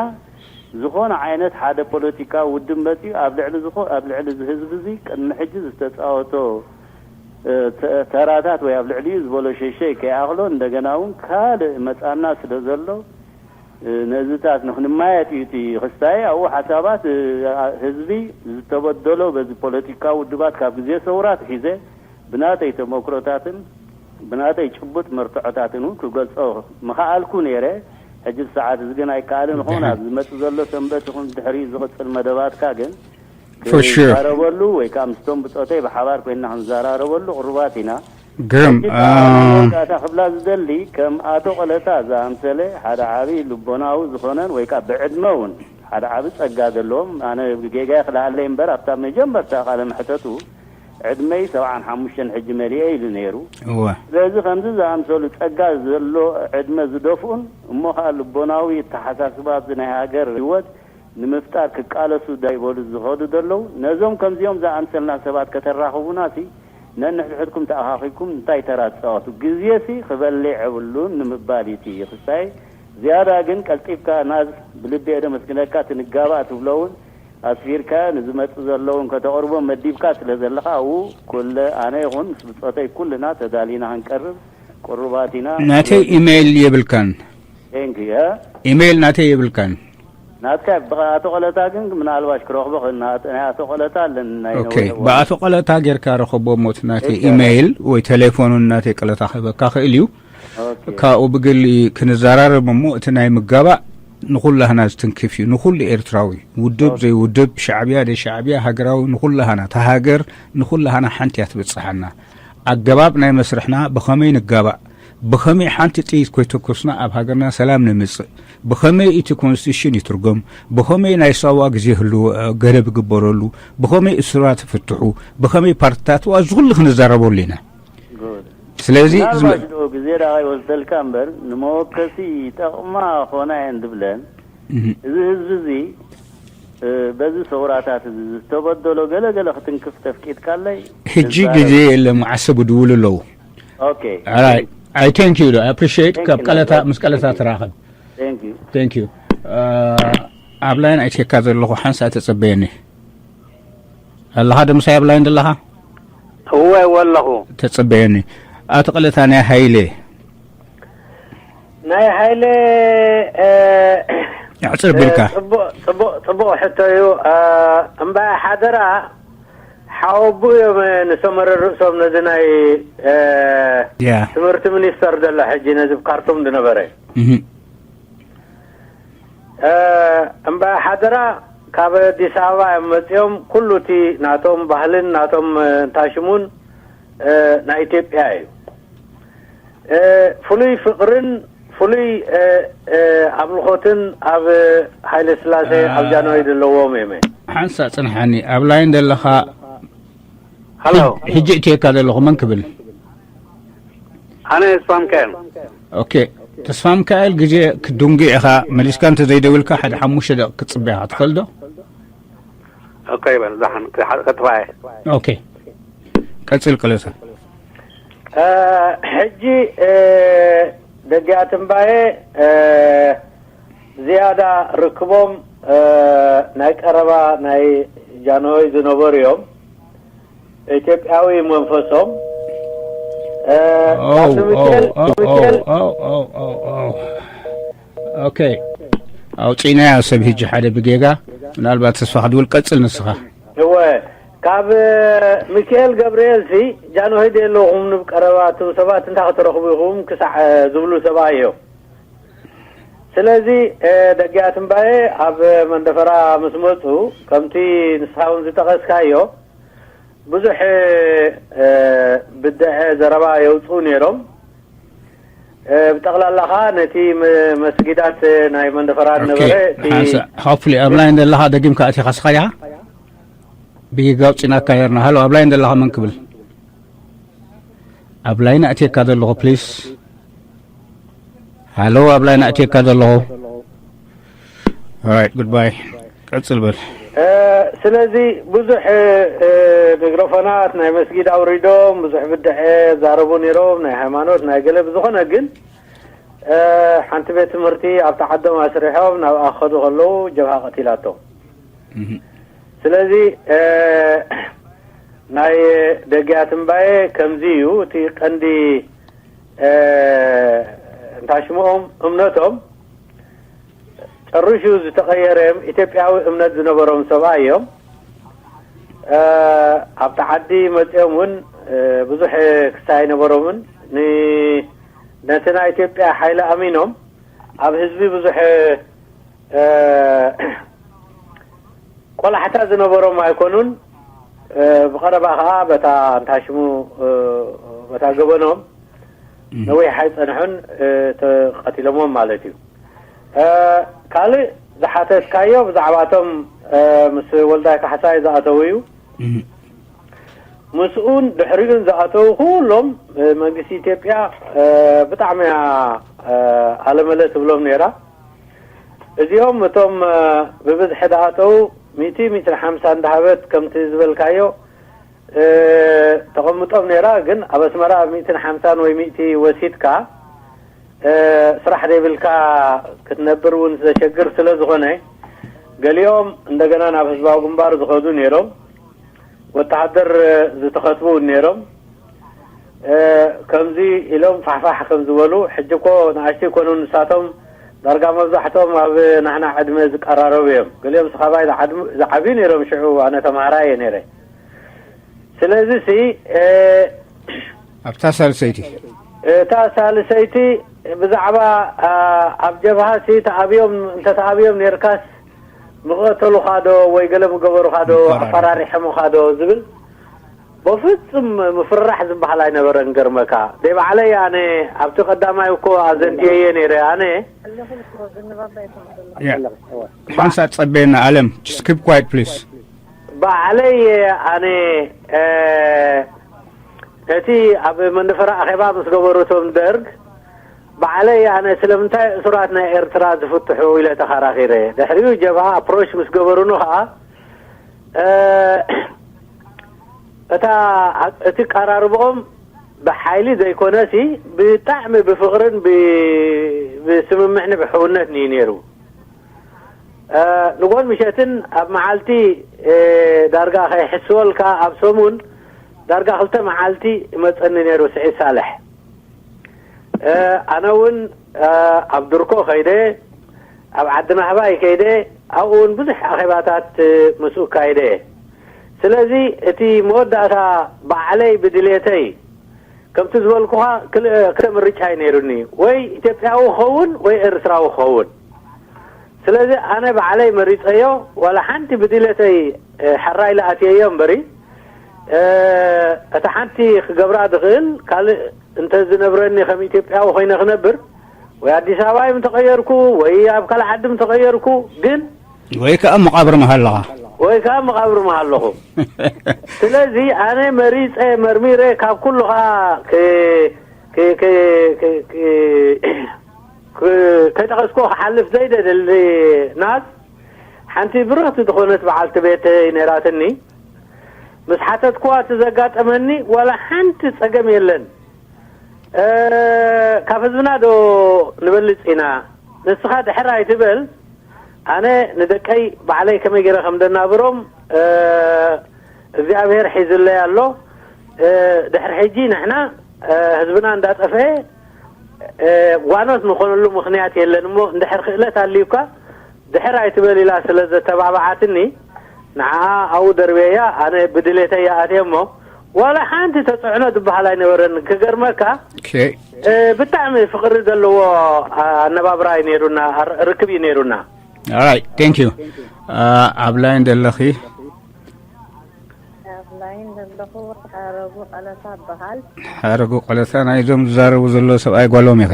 ዝኾነ ዓይነት ሓደ ፖለቲካዊ ውድብ መፂኡ ኣብ ልዕሊ ዝኾ ኣብ ልዕሊ እዚ ህዝቢ እዚ ቅድሚ ሕጂ ዝተፃወቶ እ፣ ተ- ተራታት ወይ ኣብ ልዕሊኡ ዝበሎ ሸሸይ ከይኣኽሎ እንደገና እውን ካልእ መፃና ስለ ዘሎ እ፣ ነዚታት ንክንማየጥ እዩ እቲ ክስታይ ኣብኡ ሓሳባት እ፣ ኣ- ህዝቢ ዝተበደሎ በዚ ፖለቲካዊ ውድባት ካብ ግዜ ሰውራ ትሒዘ ብናተይ ተመክሮታትን ብናተይ ጭቡጥ መርትዖታትን እውን ክገልጾ ምኸኣልኩ ነይረ። ሕጂ ሰዓት እዚ ግን ኣይከኣልን ይኸውን። ደሓን። ኣብ ዝመጽእ ዘሎ ሰንበት ይኹን ድሕሪ ዝቕጽል መደባትካ ግን For sure. ክንዛረበሉ ወይ ከዓ ምስቶም ብጾተይ ብሓባር ኮይንና ክንዘራረበሉ ቅሩባት ኢና። ግርም ሕጂ አ፣ ከዓ መወዳእታ ክብላ ዝደሊ ከም ኣቶ ቆለታ ዝኣምሰለ ሓደ ዓብዪ ልቦናዊ ዝኾነን ወይ ከዓ ብዕድመ እውን ሓደ ዓብዪ ጸጋ ዘለዎም ኣነ ጌጋይ ክልኣለይ እምበር ኣብታ መጀመርታ ቃለ መሕተቱ ዕድመይ ሰብዓን ሓሙሽተን ሕጂ መሊኤ ኢሉ ነይሩ። እወ ስለዚ ከምዚ ዝኣምሰሉ ጸጋ ዘሎ ዕድመ ዝደፍኡን እሞ ኸኣ ልቦናዊ ኣተሓሳስባ ኣብዚ ናይ ሃገር ህይወት ንምፍጣር ክቃለሱ ዳይበሉ ዝኸዱ ዘለዉ ነዞም ከምዚኦም ዝኣምሰልና ሰባት ከተራኽቡናሲ ነንሕድሕድኩም ተኣኻኺብኩም እንታይ ተራ ትጻወቱ? ግዜሲ ክበልዕ የብሉን ንምባል እዩ እቲ ክስታይ። ዝያዳ ግን ቀልጢፍካ ናዝ ብልቢ እየ ደመስግነካ። እቲ ንጋባእ ትብሎ እውን ኣስፊርካዮ ንዝመጽእ ዘሎ እውን ከተቕርቦ መዲብካ ስለ ዘለኻ ኣብኡ ኩለ ኣነ ይኹን ምስ ብጾተይ ኩልና ተዳሊና ክንቀርብ ቅሩባት ኢና። ናተይ ኢሜይል የብልካን። ቴንክ ዩ። ኢሜይል ናተይ የብልካን። ናትካ ብኣቶ ቆለታ ግን ምናልባሽ ክረኽቦ ክና- ናይ ኣቶ ቆለታ ኣለኒ ናይ ኦኬ ነዊሕ እዋን። ብኣቶ ቆለታ ጌርካ ረኸቦ ሞት ናተይ ይቻላል። ኢሜይል ወይ ቴሌፎኑን ናተይ ቀለታ ክህበካ ክእል እዩ። ኦኬ። ካብኡ ብግሊ ክንዘራረብ እሞ እቲ ናይ ምጋባእ ንኹላህና ዝትንክፍ እዩ። ንኹሉ ኤርትራዊ ውድብ ዘይውድብ ሻዕብያ ደይ ሻዕብያ ሃገራዊ ንኹላህና እታ ሃገር ንኹላህና ሓንቲ እያ ትብጽሓና። ኣገባብ ናይ መስርሕና ብኸመይ ንጋባእ ብኸመይ ሓንቲ ጥይት ኮይተኮስና ኣብ ሃገርና ሰላም ንምጽእ ብኸመይ እቲ ኮንስቲቱሽን ይትርጎም ብኸመይ ናይ ሳዋ ግዜ ህልው ገደብ ይግበረሉ ብኸመይ እሱራት ይፍትሑ ብኸመይ ፓርትታት ዋ እዚ ኩሉ ክንዛረበሉ ኢና። ጉድ። ስለዚ ምናልባሽ ዶ ግዜ ዳ ይወስደልካ እምበር ንመወከሲ ይጠቕማ ኾና እየን ዝብለን። እዚ ህዝቢ እዚ እ፣ በዚ ሰውራታት እዚ ዝተበደሎ ገለገለ ክትንክፍ ተፍቂድካለይ ሕጂ ግዜ የለ መዓሰ ብድውሉ ኣለዉ። ኦኬ። I thank you ዶ appreciate Thank ካብ you, ቀለታ Naldo. ምስ ቀለታ ትራኸብ። Thank you። Thank you ኣብ ላይን ኣይትካ ዘለኹ ሓንሳ ተጸበየኒ ኣለኻ ደምሳይ ኣብ ላይን ዘለኻ እወ ወለኹ ተጸበየኒ። ኣቲ ቀለታ ናይ ሃይለ ናይ ሃይለ ኣዕጽር ቢልካ ጽቡቅ ጽቡቅ ጽቡቅ ሕቶ እዩ። እምበኣር ሓደራ ሓወቡ እዮም ንሰመረ ርእሶም ነዚ ናይ ያ ትምህርቲ ሚኒስተር ዘሎ ሕጂ ነዚ ካርቱም ዝነበረ እህ እምበኣር ሓደራ ካብ ኣዲስ ኣበባ እዮም መፂኦም። ኩሉ እቲ ናቶም ባህልን ናቶም እንታይ ሽሙን ናይ ኢትዮጵያ እዩ። ፍሉይ ፍቕርን ፍሉይ ኣምልኾትን ኣብ ሃይለ ስላሴ ኣብ ጃንሆይ ዘለዎም እዮም። ሓንሳ ጽንሓኒ ኣብ ላይን ዘለኻ ሃሎ ሕጂ እትየካ ዘለኹ መን ክብል ኣነ ስፓምካየል ኦኬ ተስፋ ሚካኤል ግዜ ክድንጉ ኢኻ መሊስካ እንተ ዘይደውልካ ሓደ ሓሙሽተ ደቂ ክትጽበ ኢኻ ትኽእል ዶ ኦኬ በል ዛሓን ክትፋየ ኦኬ ቀጽል ቅለሳ ሕጂ ደጊኣ ትንባየ ዝያዳ ርክቦም እ፣ ናይ ቀረባ ናይ ጃንሆይ ዝነበሩ እዮም። ኢትዮጵያዊ መንፈሶም፣ እ፣ ኦ፣ ካብ ኦ፣ ሚካኤል ኦ፣ ኦ፣ ሚካኤል ኦ፣ ኦ፣ ኦ፣ ኦ። ኦኬ፣ ኣውፂእናያ ሰብ ሕጂ ሓደ ብጌጋ። ምናልባት ተስፋ ክድውል ቀፅል ንስኻ። እወ፣ ካብ ሚካኤል ገብርኤል ሲ ጃንሆይ ዶ የለኹም ንብ ቀረባ እቶም ሰባት እንታይ ክትረኽቡ ኢኹም ክሳዕ ዝብሉ ሰብኣይ እዮም። ስለዚ፣ እ፣ ደጊያት እምባዬ ኣብ መንደፈራ ምስ መፁ፣ ከምቲ ንስኻ እውን ዝጠቐስካዮ፣ ብዙሕ፣ እ፣ ብድዐ ዘረባ የውፅኡ ነይሮም። እ፣ ብጠቕላላ ኸዓ ነቲ መ-፣ መስጊዳት ናይ መንደፈራ ኦኬ፣ ነበረ፣ እቲ ሓንሳ፣ ሆፕሊ ኣብ ላይን ዘለኻ ደጊምካ ኣቲኻ ስኻ ዲኻ? ብጌጋ ኣውፂእናካ ነርና። ሃሎ፣ ኣብ ላይን ዘለኻ መን ክብል? ኣብ ላይን ኣእትየካ ዘለኹ፣ ፕሊስ። ሃሎ፣ ኣብ ላይን ኣእትየካ ዘለኹ። ኦራይት፣ ጉድባይ። ቀፅል በል። እ፣ ስለዚ ብዙሕ፣ እ፣ እ፣ ሚክሮፎናት ናይ መስጊድ ኣውሪዶም፣ ብዙሕ ብድዐ ዛረቡ ነይሮም፣ ናይ ሃይማኖት፣ ናይ ገለ። ብዝኾነ ግን፣ እ፣ ሓንቲ ቤት ትምህርቲ ኣብቲ ዓዶም ኣስሪሖም ናብኣ ክኸዱ ከለዉ ጀብሃ ቀቲላቶም። እህ። ስለዚ፣ እ፣ ናይ ደጊያት እምባዬ ከምዚ እዩ። እቲ ቀንዲ፣ እ፣ እንታይ ሽምኦም፣ እምነቶም ጨርሹ ዝተቐየረ እዮም። ኢትዮጵያዊ እምነት ዝነበሮም ሰብኣይ እዮም። እ፣ ኣብቲ ዓዲ መፂኦም እውን፣ እ፣ ብዙሕ ክሳ ኣይነበሮምን። ን-፣ ነቲ ናይ ኢትዮጵያ ሓይሊ ኣሚኖም ኣብ ህዝቢ ብዙሕ፣ እ፣ ቆላሕታ ዝነበሮም ኣይኮኑን። እ፣ ብቐረባ ኸዓ በታ እንታይ ሽሙ፣ እ፣ በታ ገበኖም እም። ነዊሕ ኣይጸንሑን፣ እ፣ ተቐቲሎሞም ማለት እዩ። እ፣ ካልእ ዝሓተትካዮ ብዛዕባቶም፣ እ፣ ምስ ወልዳይ ካሕሳይ ዝኣተው እዩ። እም። ምስኡን ድሕሪኡን ዝኣተው ኩሎም፣ እ፣ መንግስቲ ኢትዮጵያ፣ እ፣ ብጣዕሚ እያ፣ እ፣ ኣለመለ ትብሎም ነይራ። እዚኦም እቶም፣ እ፣ ብብዝሒ ዝኣተው ሚእቲ፣ ሚእትን ሓምሳን እንዳሃበት ከምቲ ዝበልካዮ፣ እ፣ ተቐምጦም ነይራ። ግን ኣብ ኣስመራ ሚእትን ሓምሳን ወይ ሚእቲ ወሲድካ፣ እ፣ ስራሕ ዘይብልካ ክትነብር እውን ዘሸግር ስለ ዝኾነ፣ ገሊኦም እንደገና ናብ ህዝባዊ ግንባር ዝኸዱ ነይሮም። ወተሃደር ዝተኸትቡ እውን ነይሮም። እ፣ ከምዚ ኢሎም ፋሕፋሕ ከም ዝበሉ፣ ሕጂ እኮ ንኣሽቱ ይኮኑ ንሳቶም፣ ዳርጋ መብዛሕትኦም ኣብ ናህና ዕድመ ዝቀራረቡ እዮም። ገሊኦም ስኻባይ ዝዓድሙ-፣ ዝዓብዩ ነይሮም። ሽዑ ኣነ ተምሃራይ እየ ነይረ። ስለዚ ሲ፣ እ፣ ኣብታ ሳልሰይቲ። እታ ሳልሰይቲ ብዛዕባ፣ አ፣ ኣብ ጀብሃ ሲ ተኣብዮም፣ እንተ ተኣብዮም ነይርካስ ምቐተሉኻ ዶ ወይ ገለ ምገበሩኻ ዶ፣ ምፈራርሑ። ኣፈራሪሖምኻ ዶ ዝብል በፍጹም ምፍርራሕ ዝበሃል ኣይነበረን። ገርመካ ደይ ባዕለይ ኣነ ኣብቲ ቀዳማይ እኮ ኣዘንትየየ ነይረ ኣነ። ያ። ሓንሳ ጸበየና ኣለም፣ just keep quiet please። ባዕለይ ኣነ፣ እ፣ ነቲ ኣብ መንደፈራ ኣኼባ ምስ ገበሩ እቶም ደርግ፣ ባዕለይ ኣነ ስለምንታይ እሱራት ናይ ኤርትራ ዝፍትሑ ኢለ ተኸራኺረ። ድሕሪኡ ጀብሃ ኣፕሮች ምስ ገበሩኒ ኸኣ፣ እ፣ እታ፣ እቲ ቀራርብኦም ብሓይሊ ዘይኮነሲ ብጣዕሚ ብፍቕርን ብ-፣ ብስምምዕን ብሕውነትን እዩ ነይሩ። እ፣ ንጎን ምሸትን ኣብ መዓልቲ፣ እ፣ ዳርጋ ከይሕስወልካ ኣብ ሰሙን ዳርጋ ክልተ መዓልቲ ይመጸኒ ነይሩ ስዒድ ሳልሕ። እ፣ ኣነ እውን፣ እ፣ ኣብ ድርኮ ከይደ፣ ኣብ ዓዲ ናህባይ ከይደ፣ ኣብኡ እውን ብዙሕ ኣኼባታት፣ እ፣ ምስኡ ካይደ። ስለዚ እቲ መወዳእታ ባዕለይ ብድሌተይ ከምቲ ዝበልኩኻ ክል-፣ ክልተ ምርጫ እዩ ነይሩኒ፣ ወይ ኢትዮጵያዊ ክኸውን ወይ ኤርትራዊ ክኸውን። ስለዚ ኣነ ባዕለይ መሪጸዮ፣ ዋላ ሓንቲ ብድሌተይ፣ እ፣ ሕራይ ለኣትየዮ እምበሪ፣ እ፣ እታ ሓንቲ ክገብራ ዝኽእል ካልእ እንተ ዝነብረኒ ከም ኢትዮጵያዊ ኮይነ ክነብር፣ ወይ ኣዲስ ኣበባ እዮም ተቐየርኩ፣ ወይ ኣብ ካልእ ዓዲ ተቐየርኩ፣ ግን ወይ ከዓ መቓብር መሃለኻ። ወይ ከዓ መቓብር መሃለኹ። ስለዚ ኣነ መሪጸ መርሚረ ካብ ኩሉ ከዓ ከ-፣ ከ-፣ ከ-፣ ከ-፣ ከ-፣ ከ-፣ ከይጠቐስኩ ክሓልፍ ዘይደሊ ናት ሓንቲ ብርኽቲ ዝኾነት በዓልቲ ቤተይ ነይራትኒ። ምስ ሓተትኩዋ እቲ ዘጋጠመኒ ዋላ ሓንቲ ጸገም የለን። እ፣ ካብ ህዝብና ዶ ንበልጽ ኢና? ንስኻ ድሕር ኣይትበል። ኣነ ንደቀይ ባዕለይ ከመይ ገይረ ከም ደናብሮም እግዚኣብሔር ሒዝለይ ኣሎ። ድሕሪ ሕጂ ንሕና ህዝብና እንዳጠፍአ ጓኖት ንኾነሉ ምኽንያት የለን እሞ፣ እንድሕር ክእለት ኣልዩካ ድሕር ኣይትበል ኢላ ስለ ዘተባብዓትኒ፣ ንዓኣ ኣብኡ ደርብየያ። ኣነ ብድሌተይ እየ ኣትየ እሞ፣ ዋላ ሓንቲ ተፅዕኖ ዝበሃል ኣይነበረን። ክገርመካ፣ ብጣዕሚ ፍቕሪ ዘለዎ ኣነባብራ እዩ ነይሩና፣ ርክብ እዩ ነይሩና። Alright, thank you. ኣብ ላይን ዘለኺ? ኣብ ላይን ዘለኹ ሓረጉ ቀለታ እበሃል። ሓረጉ ቀለታ ናይዞም ዝዛረቡ ዘሎ ሰብኣይ ጓሎም ኢኺ?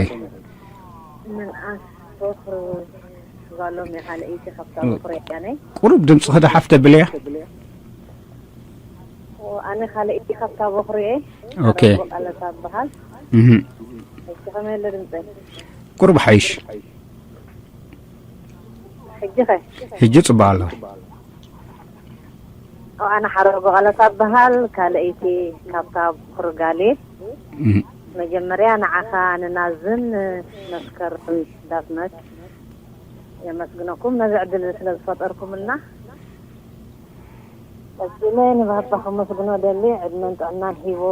ምንኣስ ቦኽሪ ጓሎም እየ። ካልኣይቲ ካብታ ቦኽሪ እያ ነይ። ቁሩብ ድምፅኺ ደሓፍ ተብልያ? ኣነ ካልኣይቲ ካብታ ቦኽሪ እየ። ኦኬ። ቀለታ እበሃል። እህ። እስቲ ከመይ ኣሎ ድምፀይ? ቁሩብ ሓይሽ። ሕጂ ኸ? ሕጂ ፅቡቅ ኣሎ። ኣነ ሓረጎ ቀለታ እበሃል። ካልኣይቲ ካብታ ቦኽሪ ጋሌ። እህ። መጀመርያ ንዓኻ ንናዝን መስከረም ዳፍነት የመስግነኩም ነዚ ዕድል ስለ ዝፈጠርኩምልና። ቀጺለ ንባባ ከመስግኖ ደሊ ዕድመን ጥዕናን ሂቦ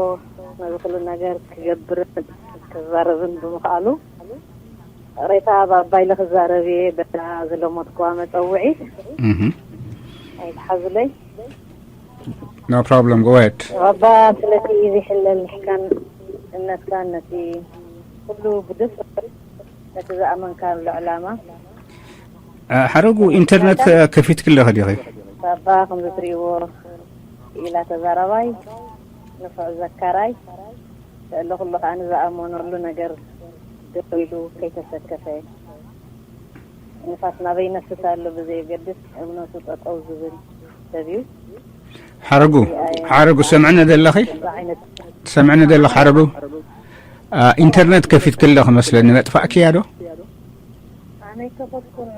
ነዚ ኩሉ ነገር ክገብርን ክዛረብን ብምኽኣሉ። ይቕሬታ ባባ ኢለ ክዛረብ እየ በታ ዝለመድኩዋ መጸውዒት። እህ። ኣይትሓዙለይ። No problem, go ahead. ባባ ስለቲ ዝሕለልካን እምነትካን ነቲ ኩሉ ብድፍረት ነቲ ዝኣመንካሉ ዕላማ ሓረጉ ኢንተርነት ከፊትክለኺ ዲኺ? ባባ ከምዚ ትርእይዎ ክኢላ ተዛራባይ ንፉዕ ዘካራይ ልዕሊ ኩሉ ከዓ ንዝኣመነሉ ነገር ደው ኢሉ ከይተሰከፈ ንፋስ ናበይ ይነፍስ ኣሎ ብዘየገድስ እምነቱ ጠጠው ዝብል ሰብ እዩ። ሓረጉ ሓረጉ ሰምዕኒ ዘለኺ? እዚ ዓይነት ሰምዕኒ ዘለኺ ሓረጉ? ኢንተርነት ከፊትክለኺ መስለኒ መጥፋእክያ ዶ? ኣነ ኣይከፈትኩን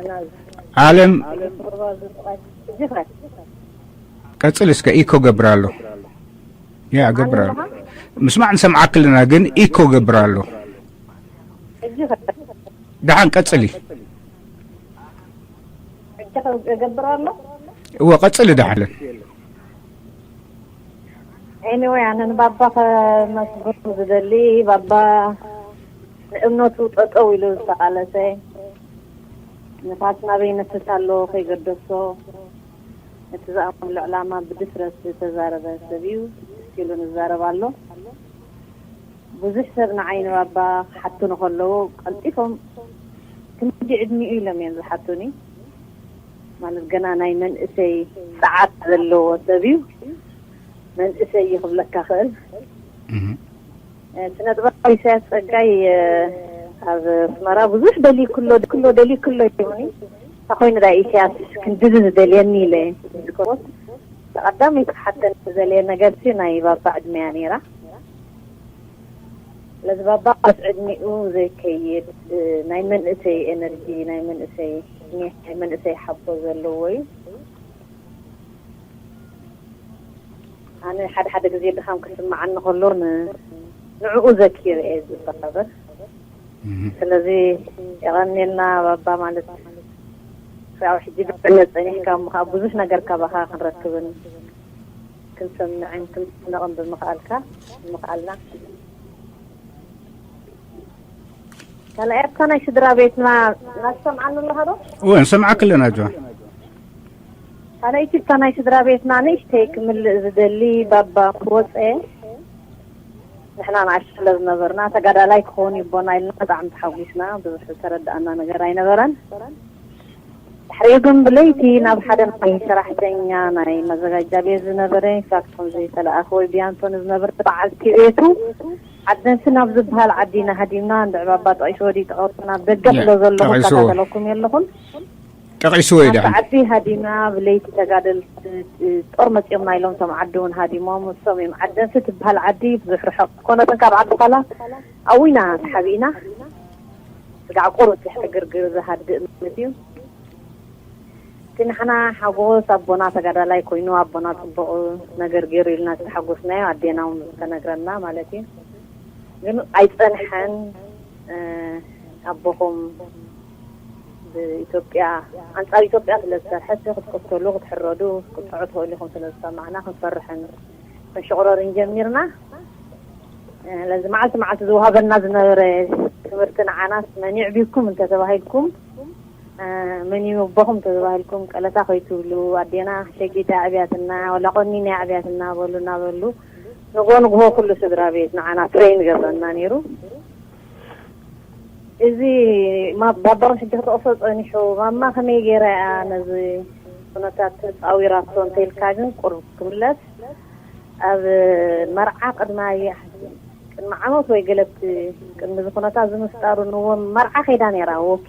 ናዝ ዓለም ቁርባ ዝጥቃይ እጅኻ ቀጽል እስከ ኢኮ ገብር ኣሎ። ያ ገብር ኣሎ። ምስማዕ ንሰምዓክ ኣለና ግን ኢኮ ገብር ኣሎ። እጅኻ ደሓን ቀጽሊ። እጅኻ እገብር ኣሎ። እወ ቀጽሊ ደሓን። Anyway ኣነ ንባባ ከመስግን ዝደሊ ባባ ንእምነቱ ጠጠው ኢሉ ዝተቃለሰ ንፋስ ናበይ ይነፍስ ኣሎ ከይገደሶ እቲ ዝኣምነሉ ዕላማ ብድፍረት ዝተዛረበ ሰብ እዩ። እስኪሉ ንዛረብ ኣሎ። ብዙሕ ሰብ ንዓይ ንባባ ክሓቱኒ ከለዉ ቀልጢፎም ክንዲ ዕድሚኡ ኢሎም እዮም ዝሓቱኒ። ማለት ገና ናይ መንእሰይ ሰዓት ዘለዎ ሰብ እዩ። መንእሰይ እዩ ክብለካ ክእል። ስነ ጥበባዊ ኢሳያስ ጸጋይ ኣብ ኣስመራ ብዙሕ ደልዩ ክሎ ክሎ ደልዩ ክሎ ይብሉኒ። እንታይ ኮይኑ ዳ ኢሳያስ ክንድዚ ዝደልየኒ ኢለ ዝከቦት ቀዳመይቲ ክሓተኒ ዝደልየ ነገር ሲ ናይ ባባ ዕድመያ ነይራ። ስለዚ ባባ ምስ ዕድሚኡ ዘይከይድ ናይ መንእሰይ ኤነርጂ ናይ መንእሰይ ናይ መንእሰይ ሓቦ ዘለዎ እዩ። ኣነ ሓደ ሓደ ግዜ ድኻም ክስምዓኒ ከሎ ንዕኡ ዘኪር እየ ዝባበር። ስለዚ የቐንየልና ባባ ማለት ያው ሕጂ ብዕነት ጸኒሕካ እሞ ከዓ ብዙሕ ነገር ካባኻ ክንረክብን ክንሰምዕን ክንስነቕን ብምኽኣልካ ብምኽኣልና ካልኣይ ኣብታ ናይ ስድራ ቤትና ናትሰምዓኒ ኣለኻ ዶ? እወ ንሰምዓክ ኣለና ጆን። ካልኣይቲ ኣብታ ናይ ስድራ ቤትና ንእሽተይ ክምልእ ዝደሊ ባባ ክወፀ ንሕና ንኣሽቱ ስለ ዝነበርና ተጋዳላይ ክኸውን ይቦና ኢልና ብጣዕሚ ተሓጒስና። ብዙሕ ዝተረዳእና ነገር ኣይነበረን። ድሕሪኡ ግን ብለይቲ ናብ ሓደ ናይ ሰራሕተኛ ናይ መዘጋጃ ቤት ዝነበረ ኢንፋክት ከምዚ ተለኣኸ ወይ ብያንቶ ንዝነበረ በዓልቲ ቤቱ ዓደንሲ ናብ ዝበሃል ዓዲ ኢና ሃዲምና። እንድዕባባ ጠቒስዎ ድዩ ጠቐስና ደገ ስለ ዘለኹ እከታተለኩም የለኹን። ጠቒስዎ እዩ ደሓን። ዓዲ ሃዲምና ብለይቲ ተጋደልቲ ጦር መፂኦምና ኢሎም እቶም ዓዲ እውን ሃዲሞም። እሶም እዮም ዓደንሲ ትበሃል ዓዲ ብዙሕ ርሕቕ ኮነትን ካብ ዓዲ ኳላ ኣዊና ተሓቢእና ስጋዕ ቁሩብ ትሕቲ ግርግር ዝሃድእ ማለት እዩ። እቲ ንሕና ሓጎስ ኣቦና ተጋዳላይ ኮይኑ ኣቦና ፅቡቕ ነገር ገይሩ ኢልና ዝተሓጎስናዮ ኣዴና እውን ዝተነግረና ማለት እዩ። ግን ኣይፀንሐን ኣቦኹም ኢትዮጵያ፣ ኣንጻር ኢትዮጵያ ስለ ዝሰርሐት ክትቅተሉ፣ ክትሕረዱ፣ ክትጥዑ ትኽእሉ ኢኹም ስለ ዝሰማዕና ክንፈርሕን ክንሽቕረርን ጀሚርና። ስለዚ መዓልቲ መዓልቲ ዝወሃበና ዝነበረ ትምህርቲ ንዓናስ መን ይዕብኩም እንተተባሂልኩም፣ መን ይምቦኹም እንተተባሂልኩም ቀለታ ከይትብሉ፣ ኣዴና ሸቂጣ ኣዕብያትና፣ ወላ ቆኒና ኣዕብያትና በሉ እናበሉ ንጎ ንግሆ ኩሉ ስድራ ቤት ንዓና ትሬን ይገብረና ነይሩ። እዚ ማ-፣ ባባ እውን ሕጂ ክጠቕሶ ጸኒሑ፣ ማማ ከመይ ገይራ እያ ነዚ ኩነታት ተጻዊራቶ እንተኢልካ ግን ቁሩብ ክምለስ፣ ኣብ መርዓ ቅድሚ ኣየ-፣ ቅድሚ ዓመት ወይ ገለቲ ቅድሚ እዚ ኩነታት ዝምፍጣሩ ንዎ መርዓ ከይዳ ነይራ፣ ወኪ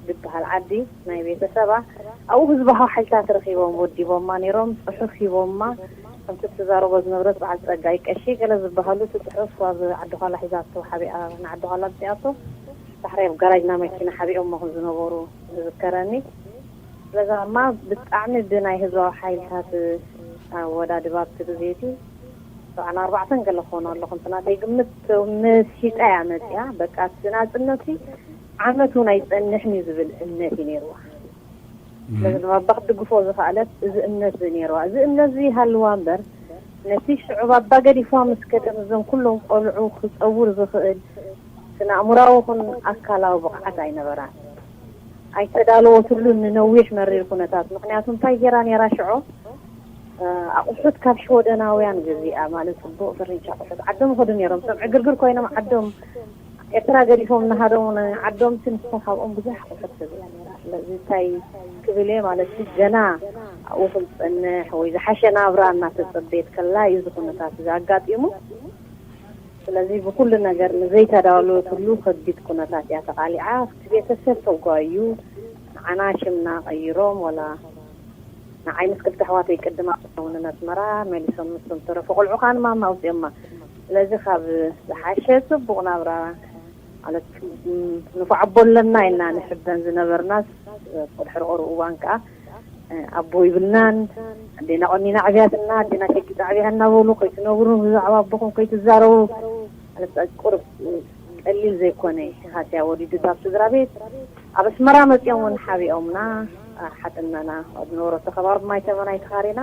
ዝበሃል ዓዲ ናይ ቤተሰባ፣ ኣብኡ ህዝባዊ ሓይልታት ረኺቦም ወዲቦማ ነይሮም። ጽሑፍ ሂቦማ፣ ከምቲ ትዛረቦ ዝነበረት በዓል ጸጋይ ቀሺ ገለ ዝበሃሉ፣ እቲ ጽሑፍ ኣብ ዓዲ ዃላ ሒዛቶ ሓቢኣ፣ ንዓዲ ዃላ ኣምጺኣቶ፣ ዳሕራይ ኣብ ጋራጅና መኪና ሓቢኦሞ ከም ዝነበሩ ይዝከረኒ። ስለዚ ድማ ብጣዕሚ ብናይ ህዝባዊ ሓይልታት ኣወዳድባ ኣብቲ ግዜ እቲ ሰብዓን ኣርባዕተን ገለ ክኾኑ ኣለኹ፣ እንተ ናተይ ግምት፣ መሲጣ እያ መጺኣ። በቃ እቲ ናጽነት ዓመት እውን ኣይጸንሕን እዩ ዝብል እምነት እዩ ነይርዋ። ስለዚ ድማ ኣባ ክትድግፎ ዝኸኣለት እዚ እምነት እዚ ነይርዋ። እዚ እምነት እዚ ይሃልዋ እምበር፣ ነቲ ሽዑ ባባ ገዲፍዋ ምስ ከደ፣ ምስዞም ኩሎም ቆልዑ ክጸውር ዝኽእል ስነ ኣእምራዊ ኹን ኣካላዊ ብቕዓት ኣይነበራን። ኣይተዳለወትሉን ንነዊሕ መሪር ኩነታት። ምኽንያቱ እንታይ ገይራ ነይራ ሽዑ? እ፣ ኣቑሑት ካብ ሽወደናውያን ገዚኣ፣ ማለት ጽቡቕ ፍርኒቸር ኣቑሑት። ዓዶም ይኸዱ ነይሮም። እቶም ዕግርግር ኮይኖም ዓዶም ኤርትራ ገዲፎም እናሃደሙ ንዓዶም እቲ ንስኻ ካብኦም ብዙሕ ኣቑሑት ገዚኣ ነይራ። ስለዚ እንታይ ክብል እየ ማለት እዩ፣ ገና ኣብኡ ክጸንሕ ወይ ዝሓሸ ናብራ እናተጸበየት ከላ እዩ እዚ ኩነታት እዚ ኣጋጢሙ። ስለዚ ብኩሉ ነገር ንዘይተዳለወትሉ ከቢድ ኩነታት እያ ተቓሊዓ። እቲ ቤተሰብ ተጓዩ፣ ንዓና ሽምና ቀይሮም፣ ወላ ንዓይ ምስ ክልተ ኣሕዋተይ ቅድም ኣእተውኒ ነስመራ፣ መሊሶም ምስቶም ዝተረፉ ቆልዑ ከኣ ንማማ ኣውጺኦማ። ስለዚ ካብ ዝሓሸ ጽቡቕ ናብራ ማለት፣ ም፣ ንፉዕ ኣቦ ኣለና ኢልና ንሕበን ዝነበርናስ፣ ብድሕሪ ቀረባ እዋን ከኣ፣ እ፣ ኣቦ ይብልናን፣ ኣዴና ቆኒና ኣዕብያትና፣ ኣዴና ሸቂጣ ኣዕብያ እናበሉ ከይትነግሩ፣ ብዛዕባ ኣቦኹም ከይትዛረቡ፣ ማለት ቁሩብ ቀሊል ዘይኮነ ሃስያ ወሪዱ እታ ስድራ ቤት። ኣብ ኣስመራ መጺኦም እውን ሓቢኦምና፣ ሓጥነና ኣብ ዝነበረቶ ከባቢ ማይተመን ኣይተኻሬና።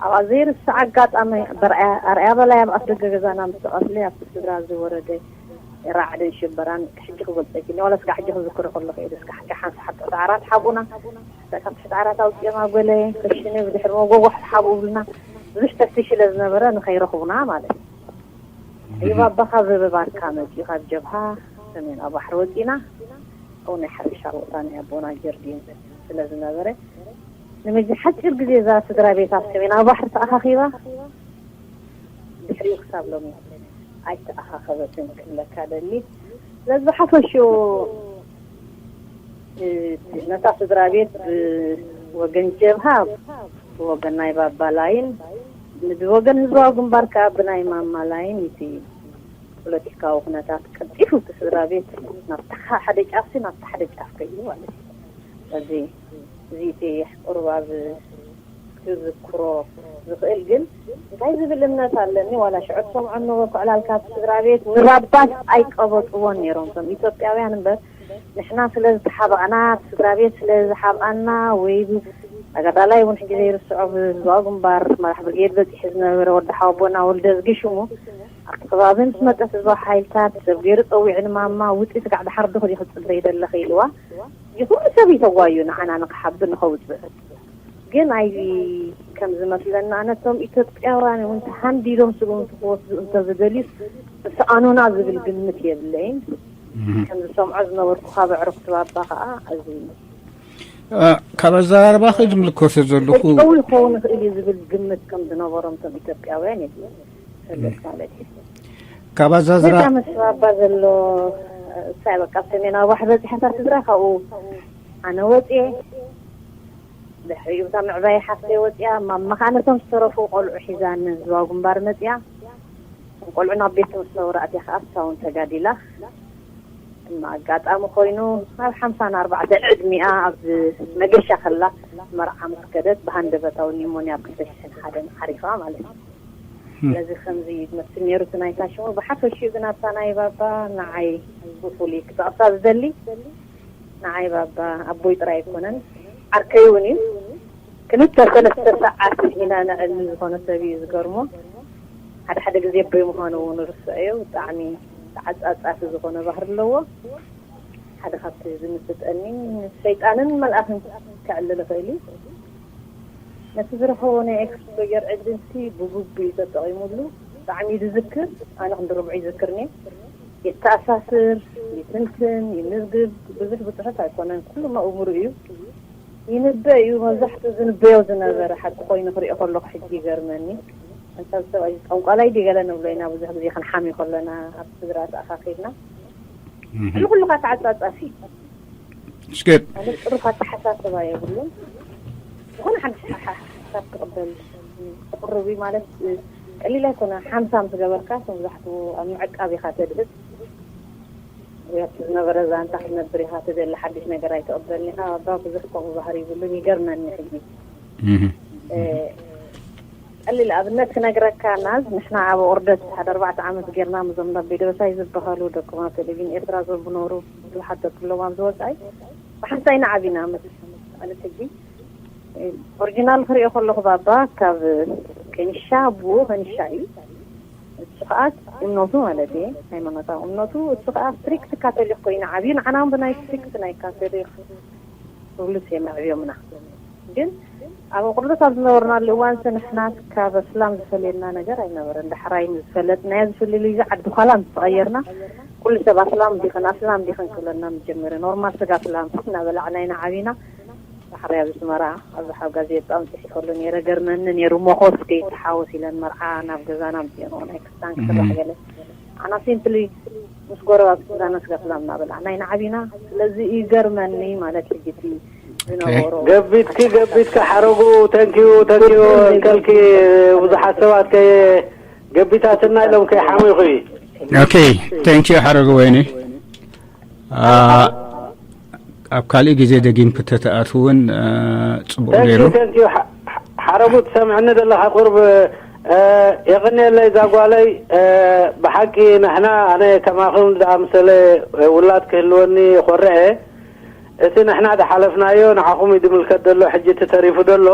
ኣብኣ ዘይርስዕ ኣጋጣሚ፣ በርኣያ፣ ኣርኣያ በላይ ኣብ ኣፍደገ ገዛና ምስ ተቐትለ፣ ኣብቲ ስድራ ዝወረደ ራዕድን ሽበራን ሕጂ ክገልጾ ኣይክእልን። ዋላ እስከ ሕጂ ክዝክሮ ከለኹ እየ። እስከ ሕጂ ሓንሳብ ትሕቲ ዓራት ሓብኡና። እስከ ካብ ትሕቲ ዓራት ኣውጺኦም ኣብ ገለ ከሽነ ብድሕሪ መጎጎ ሓብኡ ብልና ብዙሕ ተፍትሽ ስለ ዝነበረ ንኸይረኽቡና ማለት እዩ። እዩ ባባ ካብ ባርካ መጺኡ ካብ ጀብሃ ሰሜናዊ ባሕሪ ወጺና። ኣብኡ ናይ ሕርሻ ቦታ ናይ ኣቦና ጀርዲን ስለ ዝነበረ፣ ንመዚ ሓጺር ግዜ እዛ ስድራ ቤት ኣብ ሰሜናዊ ባሕሪ ተኣኻኺባ። ድሕሪኡ ክሳብ ሎሚ ኣይተኣኻኸበትን ክብለካ ደሊ። ስለዚ ብሓፈሽኡ፣ እ፣ ነታ ስድራ ቤት ብወገን ጀብሃ፣ ብወገን ናይ ባባ ላይን፣ ብወገን ህዝባዊ ግንባር ከኣ ብናይ ማማ ላይን፣ እቲ ፖለቲካዊ ኩነታት ቀልጢፉ እቲ ስድራ ቤት ናብታ ሓደ ጫፍሲ ናብታ ሓደ ጫፍ ከይዱ ማለት እዩ። ስለዚ እዚ እቲ ቁሩብ ኣብ ክዝክሮ ዝኽእል። ግን እንታይ ዝብል እምነት ኣለኒ፣ ዋላ ሽዑ ትሰምዖ እነበርኩ ዕላል ካብ ስድራ ቤት ንባባስ ኣይቀበጥዎን ነይሮም እቶም ኢትዮጵያውያን እምበር፣ ንሕና ስለ ዝተሓባእና፣ ስድራ ቤት ስለ ዝሓብኣና፣ ወይ ተጋዳላይ እውን ሕጂ ዘይርስዖ ብህዝባዊ ግንባር መራሕ ብርጌድ በጺሑ ዝነበረ ወዲ ሓወቦና ወልደዝጊ ሽሙ ኣብቲ ከባቢ ምስ መጠ ህዝባዊ ሓይልታት ሰብ ገይሩ ጸዊዑ ንማማ ውጺ ስጋዕ ድሓር ዶ ክዲ ክጽበይ ደለኺ ኢልዋ። እዚ ኩሉ ሰብ እዩ ተጓዩ ንዓና ንኽሓብእ ንኸውጽእ። ግን ኣይ ከም ዝመስለና ነቶም ኢትዮጵያውያን እውን ተሃንዲዶም ስግኡንቲ ክወስዱ እንተዝደልዩስ ምሰኣኑና ዝብል ግምት የብለይን። ከም ዝሰምዖ ዝነበርኩ ካብ ኣዕሩኽቲ ባባ ከዓ እዚ ካብ ኣዘራርባኺ ዝምልከቶ ዘለኹ ተጨው ይኸውን ይኽእል እዩ ዝብል ግምት ከም ዝነበሮም እቶም ኢትዮጵያውያን የብለይን። ፈልጥ ማለት እዩ። ካብ ኣዛዝራ በዛ ምስ ባባ ዘሎ እሳይ በቃ ኣብ ሰሜናዊ ባሕሪ በፂሐታ ስድራ ካብኡ ኣነ ወፅየ። ድሕሪኡ እታ ምዕባይ ሓፍተይ ወፅያ፣ ማማ ከዓ ነቶም ዝተረፉ ቆልዑ ሒዛ ንህዝባዊ ግንባር መፅያ። እቶም ቆልዑ ናብ ቤት ትምህርቲ ኣትያ ከዓ እሳ እውን ተጋዲላ። እማ ኣጋጣሚ ኮይኑ ኣብ ሓምሳን ኣርባዕተን ዕድሚኣ ኣብ መገሻ ከላ መርዓ ምስ ከደት ብሃንደበታዊ ኒሞንያ ኣብ ክልተ ሽሕን ሓደን ዓሪፋ ማለት እዩ። ስለዚ ከምዚ ዝመስል ነይሩ እቲ ናይታ ሽሙ። ብሓፈሽኡ ግን ኣብታ ናይ ባባ ንዓይ ብፍሉይ ክጠቕሳ ዝደሊ ንዓይ ባባ ኣቦይ ጥራይ ኣይኮነን፣ ዓርከይ እውን እዩ። ክልተ ሰለስተ ሰዓት ኢና ነዕሊ። ዝኾነ ሰብ እዩ ዝገርሞ። ሓደ ሓደ ግዜ ኣቦይ ምዃኑ እውን ርስዐዮ። ብጣዕሚ ተዓጻጻፊ ዝኾነ ባህሪ ኣለዎ። ሓደ ካብቲ ዝምስጠኒ፣ ሰይጣንን መልኣኽን ከዕልል ይኽእል እዩ። ነቲ ዝረኸቦ ናይ ኤክስፖጀር ኤጀንሲ ብግቡእ እዩ ተጠቒሙሉ። ብጣዕሚ እዩ ዝዝክር። ኣነ ክንዲ ርብዑ ይዝክርኒ። የተኣሳስር፣ ይትንትን፣ ይምዝግብ፣ ብዙሕ ብፅሑፍ ኣይኮነን፣ ኩሉ መእምሩ እዩ። ይንበ እዩ፣ መብዛሕትኡ ዝንበዮ ዝነበረ ሓቂ ኮይኑ ክሪኦ ከለኹ ሕጂ ይገርመኒ። እንታ ሰብኣይ ጠንቋላይ ድዩ ገለ ንብሎ ኢና፣ ብዙሕ ግዜ ክንሓሚ ከለና ኣብ ስድራ ተኣኻኺብና። እህ። ኩሉ ኩሉኻ ተዓጻጻፊ እዩ። It's good. ማለት ጥሩፍ ኣተሓሳስባ የብሉን። ዝኾነ ሓድሽ ሓ- ሓሳብ ክቕበል ክቕርብ እዩ ማለት፣ እ፣ ቀሊል ኣይኮነ። ሓምሳ ምስ ገበርካ መብዛሕትኡ ኣብ ምዕቃብ ኢኻ ተድህብ። ወይ ኣብቲ ዝነበረ ዛንታ ክትነብር ኢኻ ትደሊ፣ ሓድሽ ነገር ኣይትቕበልን ኢኻ። ኣባ ብዙሕ ከምኡ ባህሪ ይብሉን፣ ይገርመኒ ሕጂ። እህ። እ፣ ቀሊል ኣብነት ክነግረካ ናዝ፣ ንሕና ኣብ ቁርደት ሓደ ኣርባዕተ ዓመት ጌርና፣ ምዞም ናብ ቤደበሳይ ዝበሃሉ ደቅማ ቴሌቪዥን ኤርትራ ዝብነሩ ብዙሓት ደቅሎም ኣብዚ ወጻኢ ብሓንሳይ ንዓቢና ምስ ማለት ሕጂ ኦሪጂናል ክሪኦ ከለኹ ባባ ካብ ከኒሻ፣ ኣቡኡ ከኒሻ እዩ። እሱ ከዓ እምነቱ ማለት እየ፣ ሃይማኖታዊ እምነቱ፣ እሱ ከዓ ስትሪክት ካቶሊክ ኮይኑ ዓብዩ። ንዓና እውን ብናይ ስትሪክት ናይ ካቶሊክ ሩልስ እዮም ኣዕብዮምና። ግን ኣብ ኣቁርደት ኣብ ዝነበርናሉ እዋን ንሕና ካብ ኣስላም ዝፈልየና ነገር ኣይነበረን። ዳሕራይ ዝፈለጥናዮ ዝፍልልዩ እዚ ዓዲ ኳላ ምስ ተቐየርና ኩሉ ሰብ ኣስላም ዲኽን ኣስላም ዲኽን ክብለና ምጀመረ። ኖርማል ስጋ ኣስላም እናበላዕና ኢና ዓቢና። ባሕሪ ኣብ ኣስመራ ኣብዚ ሓብ ጋዜጣ ኣምፅሒ ከሎ ነይረ፣ ገርመኒ ነይሩ። ሞኾስ ከይተሓወስ ኢለን መርዓ ናብ ገዛና ኣምፅኦንኦ ናይ ክስታን ክስራሕ ገለ። ኣና ሲምፕሊ ምስ ጎረባብቲ ስጋና ስጋ ስላም እናበላዕና ኢና ዓቢና። ስለዚ ይገርመኒ ማለት ሕጂ እቲ ዝነበሮ ገቢትኪ ገቢትኪ ሓረጉ። ተንኪዩ ተንኪዩ እንከልኪ ብዙሓት ሰባት ከ ገቢታትና ኢሎም ከይሓሚኹ እዩ። Okay, thank you ሓረጉ ወይኒ። ኣብ ካልእ ግዜ ደጊም ክተተኣት እውን ጽቡቕ ነይሩ። ሓረጉ ትሰምዕኒ ዘለኻ ቁርብ የቕንየለይ እዛ ጓለይ። ብሓቂ ንሕና ኣነ ከማኽም ዝኣምሰለ ውላድ ክህልወኒ ይኾርዐ። እቲ ንሕና ዝሓለፍናዮ ንዓኹም እዩ ዝምልከት ዘሎ፣ ሕጂ እቲ ተሪፉ ዘሎ።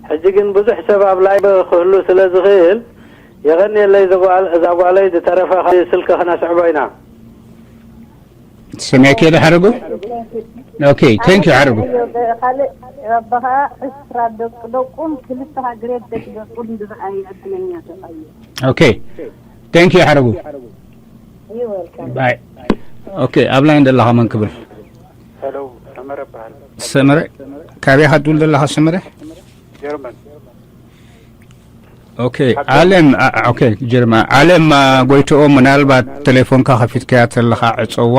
ሕጂ ግን ብዙሕ ሰብ ኣብ ላይቭ ክህሉ ስለ ዝኽእል የቐንየለይ እዛ ጓለይ። ዝተረፈ ስልኪ ክነስዕቦ ኢና። ትሰምዕኪ ዶ ሓረጉ? Okay, thank you ሓረጉ። ካልእ ኣቦኻ ዕስራ ደቂ ደቁን ክልተ ሃገሬት ደቂ ደቁን ዝረኣየ ዕድለኛ ተባየ። Okay, thank you ሓረጉ። Bye. Okay, ኣብ ላይን ዘለኻ መን ክብል? ሄሎ፣ ሰመረ እበሃል። ሰመረ፣ ካበይ ኢኻ ትብል ዘለኻ ሰመረ? ጀርመን። Okay, ዓለም። Okay, ጀርመን። ዓለም ጎይትኦም፣ ምናልባት ቴሌፎንካ ከፊትካያ ተለኻ ዕጸዋ።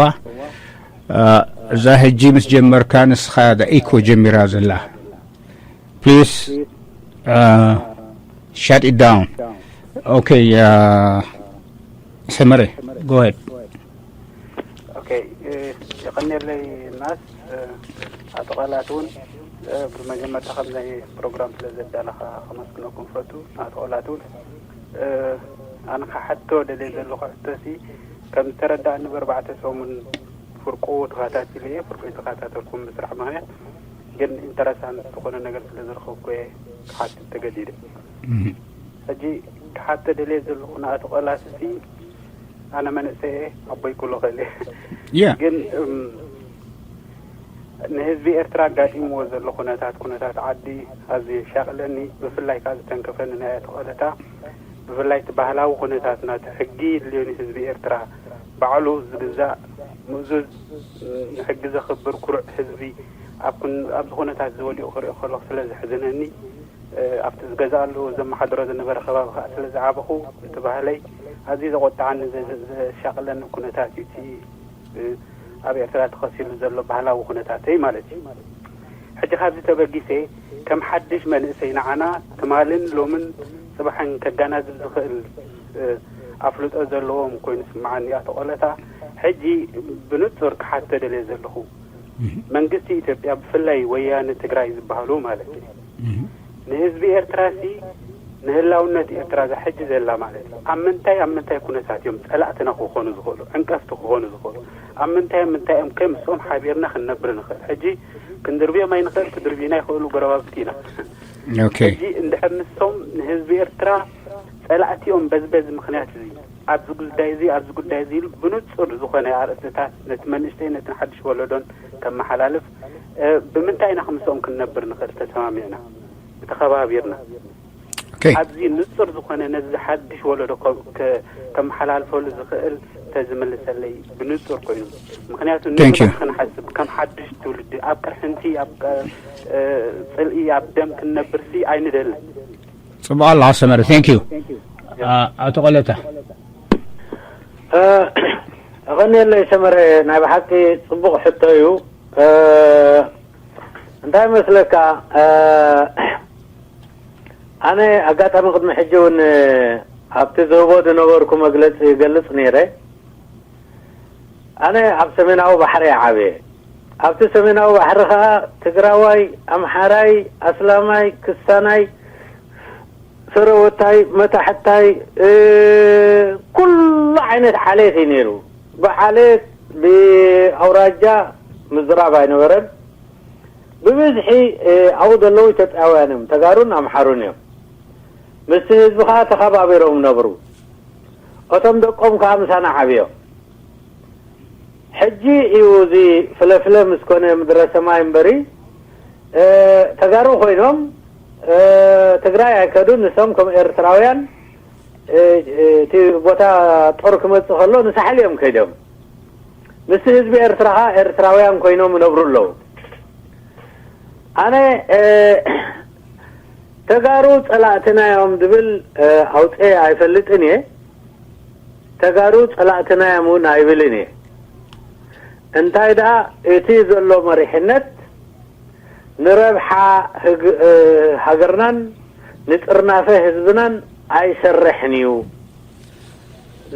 እዛ ሕጂ ምስ ጀመርካ ንስኻ ኢኮ ጀሚራ ዘላ። Please shut it down. Okay, ሰመረ, go ahead. Okay, የቐንየለይ ናስ። ኣቶ ቃላት እውን ብመጀመርታ ከም ናይ ፕሮግራም ስለ ዘዳለኻ ከመስግነኩም ፈቱ። ኣቶ ቃላት እውን ኣነ ክሓቶ ደልየ ዘለኹ ሕቶሲ ከም ዝተረዳእኒ ብኣርባዕተ ሰሙን ፍርቁ ተኸታቲለ እየ። ፍርቁ ዝተኸታተልኩም ብስራሕ ምኽንያት ግን ኢንተረሳንት ዝኾነ ነገር ስለ ዝረኸብኩ እየ ክሓትት ተገዲደ። ሕጂ ክሓተ ደልየ ዘለኹ ንኣቶ ቃላት ሲ ኣነ መንእሰይ እየ፣ ኣቦይ ክብሎ ክእል እየ። Yeah. ግን ንህዝቢ ኤርትራ ኣጋጢምዎ ዘሎ ኩነታት ኩነታት ዓዲ ኣዝዩ የሻቕለኒ። ብፍላይ ከዓ ዝተንከፈኒ ናይ ኣቶ ቃለታ ብፍላይ እቲ ባህላዊ ኩነታትና እቲ ሕጊ የድልዮ ንህዝቢ ኤርትራ ባዕሉ ዝግዛእ ምእዙዝ ንሕጊ ዘኽብር ኩሩዕ ህዝቢ ኣብ ኩን- ኣብዚ ኩነታት እዚ ወዲቑ ክሪኦ ከለኹ ስለ ዘሕዝነኒ ኣብቲ ዝገዝኣሉ ዘመሓድሮ ዝነበረ ከባቢ ከዓ ስለ ዝዓበኹ እቲ ባህለይ ኣዝዩ ዘቆጥዓኒ ዘ- ዘ- ዘሻቕለኒ ኩነታት እዩ እቲ ኣብ ኤርትራ ተኸሲሉ ዘሎ ባህላዊ ኩነታተይ ማለት እዩ። ሕጂ ካብዚ ተበጊሰ ከም ሓድሽ መንእሰይ ንዓና ትማልን ሎምን ጽባሕን ከጋናዝብ ዝኽእል ኣፍልጦ ዘለዎም ኮይኑ ስምዓኒ ኣቶ ቆለታ። ሕጂ ብንጹር ክሓቶ ደልየ ዘለኹ መንግስቲ ኢትዮጵያ ብፍላይ ወያነ ትግራይ ዝበሃሉ ማለት እዩ ንህዝቢ ኤርትራ ሲ ንህላውነት ኤርትራ እዛ ሕጂ ዘላ ማለት እዩ። ኣብ ምንታይ ኣብ ምንታይ ኩነታት እዮም ጸላእትና ክኾኑ ዝኽእሉ፣ ዕንቀፍቲ ክኾኑ ዝኽእሉ? ኣብ ምንታይ ኣብ ምንታይ እዮም ከ ምስኦም ሓቢርና ክንነብር ንኽእል? ሕጂ ክንድርብዮም ኣይንኽእል፣ ክድርብዩና ይኽእሉ ጎረባብቲ ኢና። ኦኬ። ሕጂ እንድሕር ንሶም ንህዝቢ ኤርትራ ጸላእቲ እዮም በዚ በዚ ምኽንያት እዚ ኣብዚ ጉዳይ እዚ ኣብዚ ጉዳይ እዚ ኢሉ ብንጹር ዝኾነ ኣርእስትታት ነቲ መንእሽተይ ነቲ ሓድሽ ወለዶን ከመሓላልፍ እ፣ ብምንታይ ኢና ክምስኦም ክንነብር ንኽእል ተሰማሚዕና ተኸባቢርና? ኦኬ። ኣብዚ ንጹር ዝኾነ ነዚ ሓድሽ ወለዶ ከ- ከ- ከመሓላልፈሉ ዝኽእል ተዝምልሰለይ ብንጹር ኮይኑ። ምኽንያቱ Thank you። ንብረት ክንሓስብ ከም ሓድሽ ትውልዲ ኣብ ቅርሕንቲ ኣብ ቀ- እ፣ ጽልኢ ኣብ ደም ክንነብርሲ ኣይንደልን። ጽቡቕ ኣለኻ ሰመረ። Thank you። ኣ- ኣቶ ቆለታ። እ፣ ኣቐንየለይ ሰመረ፣ ናይ ብሓቂ ጽቡቕ ሕቶ እዩ። እ፣ እንታይ መስለካ፣ እ፣ ኣነ ኣጋጣሚ ቅድሚ ሕጂ እውን ኣብቲ ዝህቦ ዝነበርኩ መግለጺ ይገልጽ ነይረ። ኣነ ኣብ ሰሜናዊ ባሕሪ እየ ዓብየ። ኣብቲ ሰሜናዊ ባሕሪ ኸኣ ትግራዋይ፣ ኣምሓራይ፣ ኣስላማይ፣ ክስታናይ፣ ሰረወታይ፣ መታሕታይ፣ እ፣ ኩሉ ዓይነት ዓሌት እዩ ነይሩ። ብዓሌት ብኣውራጃ ምዝራብ ኣይነበረን። ብብዝሒ፣ እ፣ ኣብኡ ዘለዉ ኢትዮጵያውያን እዮም፣ ተጋሩን ኣምሓሩን እዮም። ምስቲ ህዝቢ ኸኣ ተኸባቢሮም ነብሩ። እቶም ደቆም ከኣ ምሳና ዓብዮም። ሕጂ እዩ እዚ ፍለፍለ ምስ ኮነ ምድረ ሰማይ እምበሪ፣ እ፣ ተጋሩ ኮይኖም፣ እ፣ ትግራይ ኣይከዱን። ንሶም ከም ኤርትራውያን፣ እ፣ እ፣ እቲ ቦታ ጦር ክመጽእ ከሎ ንሳሕል እዮም ከይዶም። ምስቲ ህዝቢ ኤርትራ ኸኣ ኤርትራውያን ኮይኖም ይነብሩ ኣለዉ። ኣነ፣ እ፣ ተጋሩ ጸላእትና እዮም ዝብል፣ እ፣ ኣውጽኤ ኣይፈልጥን እየ። ተጋሩ ጸላእትና እዮም እውን ኣይብልን እየ። እንታይ ደኣ እቲ ዘሎ መሪሕነት ንረብሓ ህግ-፣ እ፣ ሃገርናን ንጥርናፈ ህዝብናን ኣይሰርሕን እዩ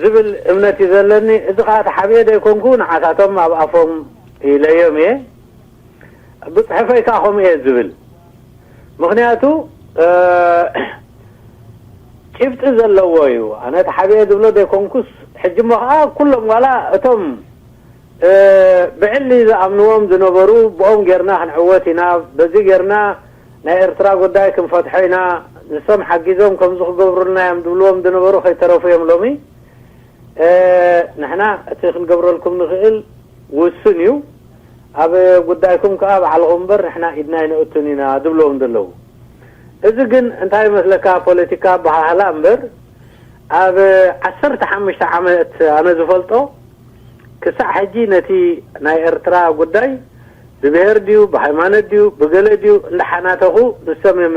ዝብል እምነት እዩ ዘለኒ። እዚ ኸኣ ተሓቢኤ ዘይኮንኩ ንዓታቶም ኣብ ኣፎም ኢለዮም እየ። ብጽሑፈይ ከኣ ከምኡ እየ ዝብል። ምኽንያቱ፣ እ፣ ጭብጢ ዘለዎ እዩ። ኣነ ተሓቢኤ ዝብሎ ዘይኮንኩስ፣ ሕጂ እሞ ኸኣ ኩሎም ዋላ እቶም፣ እ፣ ብዕሊ ዝኣምንዎም ዝነበሩ፣ ብኦም ጌርና ክንዕወት ኢና፣ በዚ ጌርና ናይ ኤርትራ ጉዳይ ክንፈትሖ ኢና፣ ንሶም ሓጊዞም ከምዚ ክገብሩልና እዮም ዝብልዎም ዝነበሩ ከይተረፉ እዮም ሎሚ። እ፣ ንሕና እቲ ክንገብረልኩም ንኽእል ውሱን እዩ። ኣብ ጉዳይኩም ከኣ ባዕልኹም እምበር ንሕና ኢድና ኣይነእቱን ኢና ዝብልዎም ዘለዉ። እዚ ግን እንታይ ይመስለካ፣ ፖለቲካ ኣበሃህላ እምበር፣ ኣብ ዓሰርተ ሓሙሽተ ዓመት ኣነ ዝፈልጦ ክሳዕ ሕጂ ነቲ ናይ ኤርትራ ጉዳይ ብብሄር ድዩ፣ ብሃይማኖት ድዩ፣ ብገለ ድዩ እንዳሓናተኹ ንሶም እዮም፣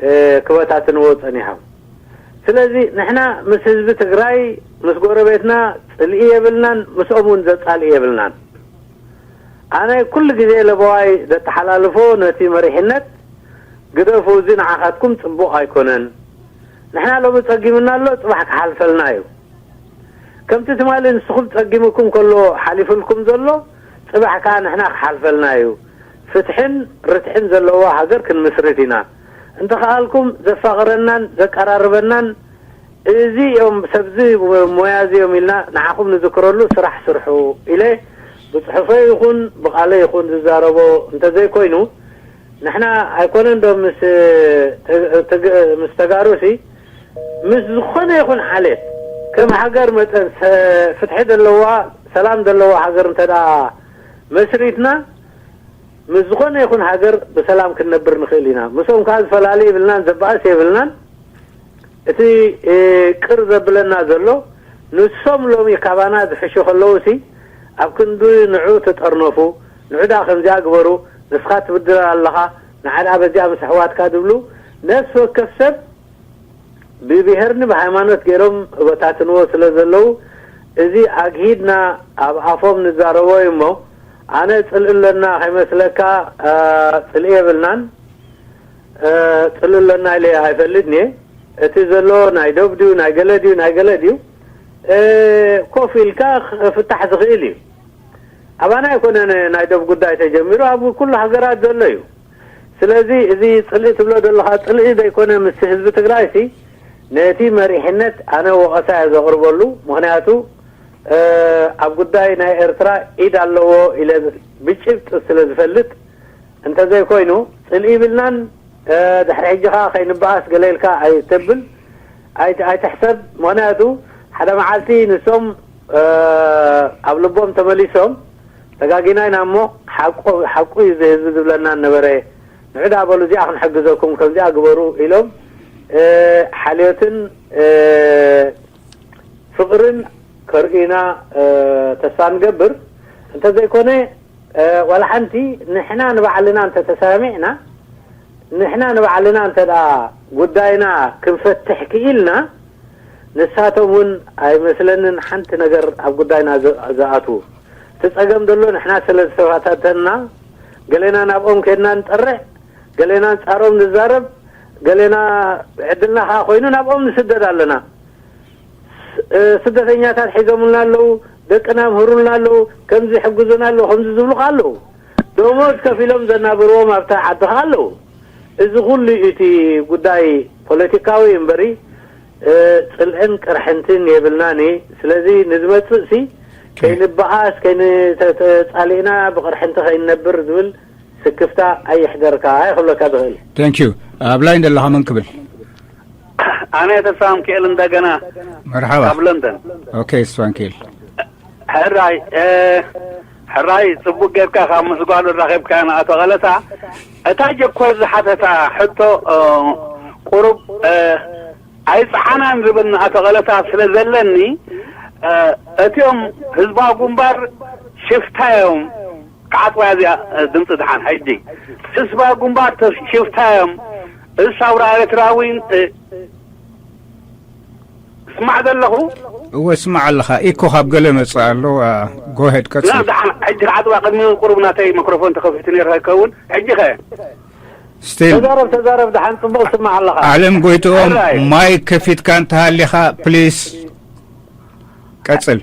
እ፣ ክበታትንዎ ጸኒሖም። ስለዚ ንሕና ምስ ህዝቢ ትግራይ፣ ምስ ጎረቤትና ጽልኢ የብልናን፣ ምስኦም እውን ዘጻልኢ የብልናን። ኣነ ኩሉ ግዜ ለበዋይ ዘተሓላልፎ ነቲ መሪሕነት፣ ግደፉ፣ እዚ ንዓኻትኩም ጽቡቕ ኣይኮነን። ንሕና ሎሚ ጸጊሙና ኣሎ፣ ጽባሕ ክሓልፈልና እዩ። ከምቲ ትማሊ ንስኹም ጸጊሙኩም ከሎ ሓሊፍልኩም ዘሎ፣ ጽባሕ ከኣ ንሕና ክሓልፈልና እዩ። ፍትሕን ርትዕን ዘለዋ ሃገር ክንምስርት ኢና። እንተኸኣልኩም ዘፋቕረናን ዘቀራርበናን እዚ እዮም፣ ሰብዚ ሞያ እዚ እዮም ኢልና ንዓኹም ንዝክረሉ ስራሕ ስርሑ ኢለ ብጽሑፈይ ይኹን ብቓለይ ይኹን ዝዛረቦ እንተዘይኮይኑ፣ ንሕና ኣይኮነን ዶ ምስ፣ ተ-፣ ተግ-፣ ምስ ተጋሩሲ፣ ምስ ዝኾነ ይኹን ዓሌት ከም ሃገር መጠን ሰ-፣ ፍትሒ ዘለዋ፣ ሰላም ዘለዋ ሃገር እንተ ደኣ መስሪትና፣ ምስ ዝኾነ ይኹን ሃገር ብሰላም ክንነብር ንኽእል ኢና። ምስኦም ከኣ ዝፈላሊ የብልናን፣ ዘባእስ የብልናን። እቲ፣ እ፣ ቅር ዘብለና ዘሎ፣ ንሶም ሎሚ ካባና ዝሕሹ ከለዉሲ፣ ኣብ ክንዲ ንዑ ትጠርነፉ፣ ንዑ ደኣ ከምዚኣ ግበሩ፣ ንስኻ ትብድል ኣለኻ፣ ንዓ ደኣ በዚኣ ምስ ኣሕዋትካ ዝብሉ፣ ነፍሲ ወከፍ ሰብ ብብሄርን ብሃይማኖት ገይሮም እበታትንዎ ስለ ዘለዉ፣ እዚ ኣግሂድና ኣብ ኣፎም ንዛረቦ እዩ እሞ፣ ኣነ ጽልኢ ኣለና ከይመስለካ፣ እ፣ ጽልኢ የብልናን። እ፣ ጽልኢ ኣለና ኢለ ኣይፈልጥን እየ። እቲ ዘሎ ናይ ዶብ ድዩ፣ ናይ ገለ ድዩ፣ ናይ ገለ ድዩ፣ እ፣ ኮፍ ኢልካ ክፍታሕ ዝኽእል እዩ። ኣባና ኣይኮነን ናይ ዶብ ጉዳይ ተጀሚሩ፣ ኣብ ኩሉ ሃገራት ዘሎ እዩ። ስለዚ እዚ ጽልኢ ትብሎ ዘለኻ ጽልኢ ዘይኮነ፣ ምስ ህዝቢ ትግራይሲ ነቲ መሪሕነት ኣነ ወቐሳ እየ ዘቕርበሉ። ምኽንያቱ ኣብ ጉዳይ ናይ ኤርትራ ኢድ ኣለዎ ኢለ ብጭብጢ ስለ ዝፈልጥ፣ እንተዘይኮይኑ ጽልኢ ይብልናን። ድሕሪ ሕጂ ኸዓ ከይንበኣስ ገለ ኢልካ ኣይተብል፣ ኣይት- ኣይትሕሰብ። ምኽንያቱ ሓደ መዓልቲ ንሶም ኣብ ልቦም ተመሊሶም፣ ተጋጊና ኢና እሞ፣ ሓቁ ሓቁ እዩ እዚ ህዝቢ ዝብለና ነበረ። ንዑ ደኣ በሉ፣ እዚኣ ክንሕግዘኩም፣ ከምዚኣ ግበሩ ኢሎም፣ ሓልዮትን ፍቕርን ከርእዩና ተስፋ ንገብር። እንተዘይኮነ፣ ዋላ ሓንቲ፣ ንሕና ንባዕልና እንተተሰማሚዕና፣ ንሕና ንባዕልና እንተ ደኣ ጉዳይና ክንፈትሕ ክኢልና፣ ንሳቶም እውን ኣይመስለንን ሓንቲ ነገር ኣብ ጉዳይና ዝ- ዝኣትዉ። እቲ ጸገም ዘሎ ንሕና ስለ ዝተፈታተንና፣ ገሌና ናብኦም ኬድና ንጠርዕ፣ ገሌና ኣንጻሮም ንዛረብ፣ ገሌና ዕድልና ከኣ ኮይኑ ናብኦም ንስደድ ኣለና። ስ- ስደተኛታት ሒዞምልና ኣለዉ፣ ደቅና ምህሩልና ኣለዉ፣ ከምዚ ይሕግዙና ኣለዉ፣ ከምዚ ዝብሉ ከኣ ኣለዉ። ደሞዝ ከፊሎም ዘናብርዎም ኣብታ ዓዲ ከኣ ኣለዉ። እዚ ኩሉ እዩ እቲ ጉዳይ ፖለቲካዊ እምበሪ፣ ጽልእን ቅርሕንትን የብልናን። ስለዚ ንዝመጽእ ሲ ከይንበኣስ፣ ከይንተጻሊእና ብቅርሕንቲ ከይንነብር ዝብል ስክፍታ ኣየሕደርካ፣ ኣይክብለካ ዝኽእል። Thank you። ኣብ ላይን ዘለኻ መን ክብል? ኣነ ተስፋ ሚካኤል እንደገና መርሓባ። ካብ ለንደን። ኦኬ፣ ተስፋ ሚካኤል። ሕራይ ሕራይ ጽቡቅ ጌርካ ካብ ምስጓሉ ራኺብካ ንኣቶ ቀለታ። እታ ጀኮር ዝሓተታ ሕቶ ቁሩብ ኣይጸዓናን ዝብል ንኣቶ ቀለታ ስለ ዘለኒ፣ እቲኦም ህዝባዊ ግንባር ሽፍታ እዮም። ክዓጽዋ እዚኣ ድምፂ ድሓን ሕጂ ስስባ ግንባር ሽፍታ እዮም። እሳውራ ኤርትራዊ ስማዕ ዘለኹ። እወ ስማዕ ኣለኻ። ኢኮ ካብ ገለ መጽእ ኣሎ። ጎሄድ ቀጽል። ድሓን ሕጂ ክዓጽዋ ቅድሚ ቁሩብ ናተይ ማክሮፎን ተኸፊቱ ነይሩ ከይከውን ሕጂ ኸ ስቲል ተዛረብ ተዛረብ፣ ድሓን ጽቡቕ ስማዕ ኣለኻ። ዓለም ጎይትኦም። ማይክ ከፊትካ እንተሃሊኻ ፕሊስ ቀጽል።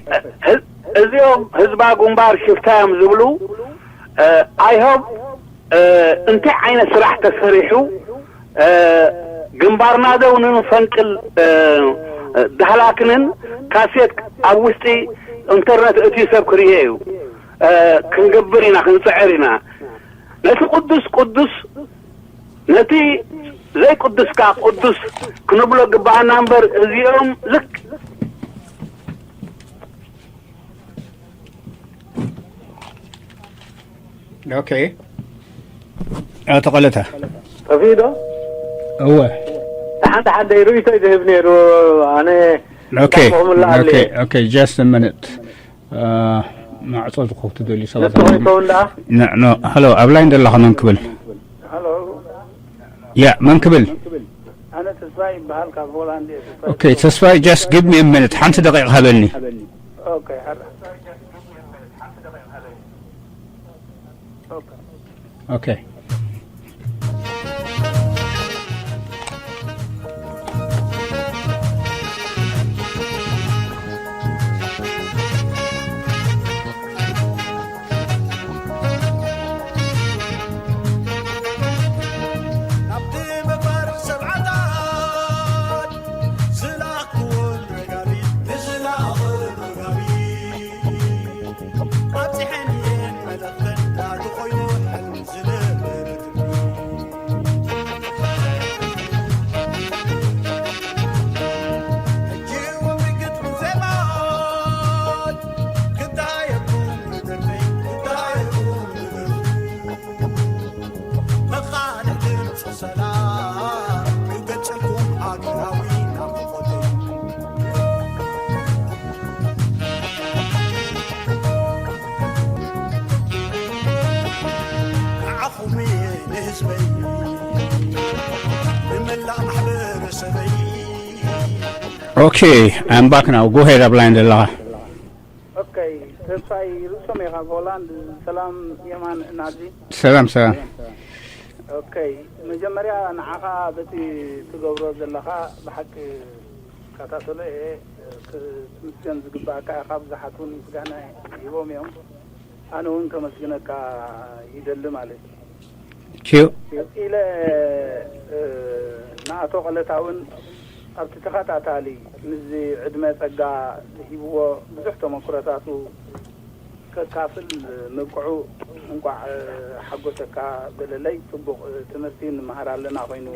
እዚኦም ህዝባ ግንባር ሽፍታ እዮም ዝብሉ። ኣይሆብ እንታይ ዓይነት ስራሕ ተሰሪሑ? ግንባርና ደው ንንፈንቅል ዳህላክንን ካሴት ኣብ ውሽጢ ኢንተርነት እቲ ሰብ ክርኤ እዩ። ክንገብር ኢና፣ ክንጽዕር ኢና። ነቲ ቅዱስ ቅዱስ፣ ነቲ ዘይቅዱስ ከኣ ቅዱስ ክንብሎ ግባኣና እምበር እዚኦም ልክ ኦኬ። ኣቶ ቀለታ። ጠፊኡ ዶ? እወ። ሓንቲ ሓደይ ርእይቶይ ዝህብ ነይሩ። ኣነ ኦኬ። ዳኹምላ ኣለ። ኦኬ፣ ኦኬ፣ just a minute። ማዕጾ ዝኸፍቱ ደልዩ ሰባት ንስኹም ኣለዉ። ይኸውን ደኣ? ን- ኖ፣ ሃሎ፣ ኣብ ላይን ዘለኻ መን ክብል? ሃሎ። ያ፣ መን ክብል? ኣነ ተስፋ ይበሃል፣ ካብ ሆላንድ እየ። ተስፋ ኦኬ፣ ይበሃል። ተስፋይ፣ just give me a minute፣ ሓንቲ ደቂቕ ሃበኒ። ኦኬ፣ ሓራ። ኦኬ። ኦኬ። ናብቲ መባር ሰብዓታት ዝለኣኽዎ ረጋቢት፣ ንዝለኣኽዎ ረጋቢት ኣብጺሐን እየን መልእኽተን፣ ናቱ ኮይኑ ሕልሚ ዝነበረ ትንቢት። ሕጂ እውን ብግጥሚ ዜማን ክዳየኩም ብደርፈይ፣ ክዳየኩም ብደርፈይ። መኻንዕ ድምፂ ሰላም ክገልፀልኩም ሃገራዊ ናፍቆተይ። ንዓኹም እየ ንህዝበይ፣ ንመላእ ማሕበረሰበይ። ኦኬ፣ I'm back now. Go ahead፣ ኣብ ላይን ዘለኻ። ኦኬ፣ ተስፋይ ርእሶም እየ ካብ ሆላንድ። ሰላም የማን ናዚ። ሰላም፣ ሰላም። ኦኬ፣ መጀመርያ ንዓኻ በቲ ትገብሮ ዘለኻ ብሓቂ ከታተሎ እየ። ክትምስገን ዝግባኣካ ኢኻ። ብዙሓት እውን ምስጋና ሂቦም እዮም። ኣነ እውን ከመስግነካ ይደሊ ማለት እዩ። ኪው ቀጺለ ንኣቶ ቀለታ እውን ኣብቲ ተኸታታሊ ምስዚ ዕድመ ጸጋ ሂብዎ ብዙሕ ተመክሮታቱ ከካፍል ምብቅዑ እንቋዕ ሓጎሰካ በለለይ። ጽቡቕ ትምህርቲ ንምሃር ኣለና ኮይኑ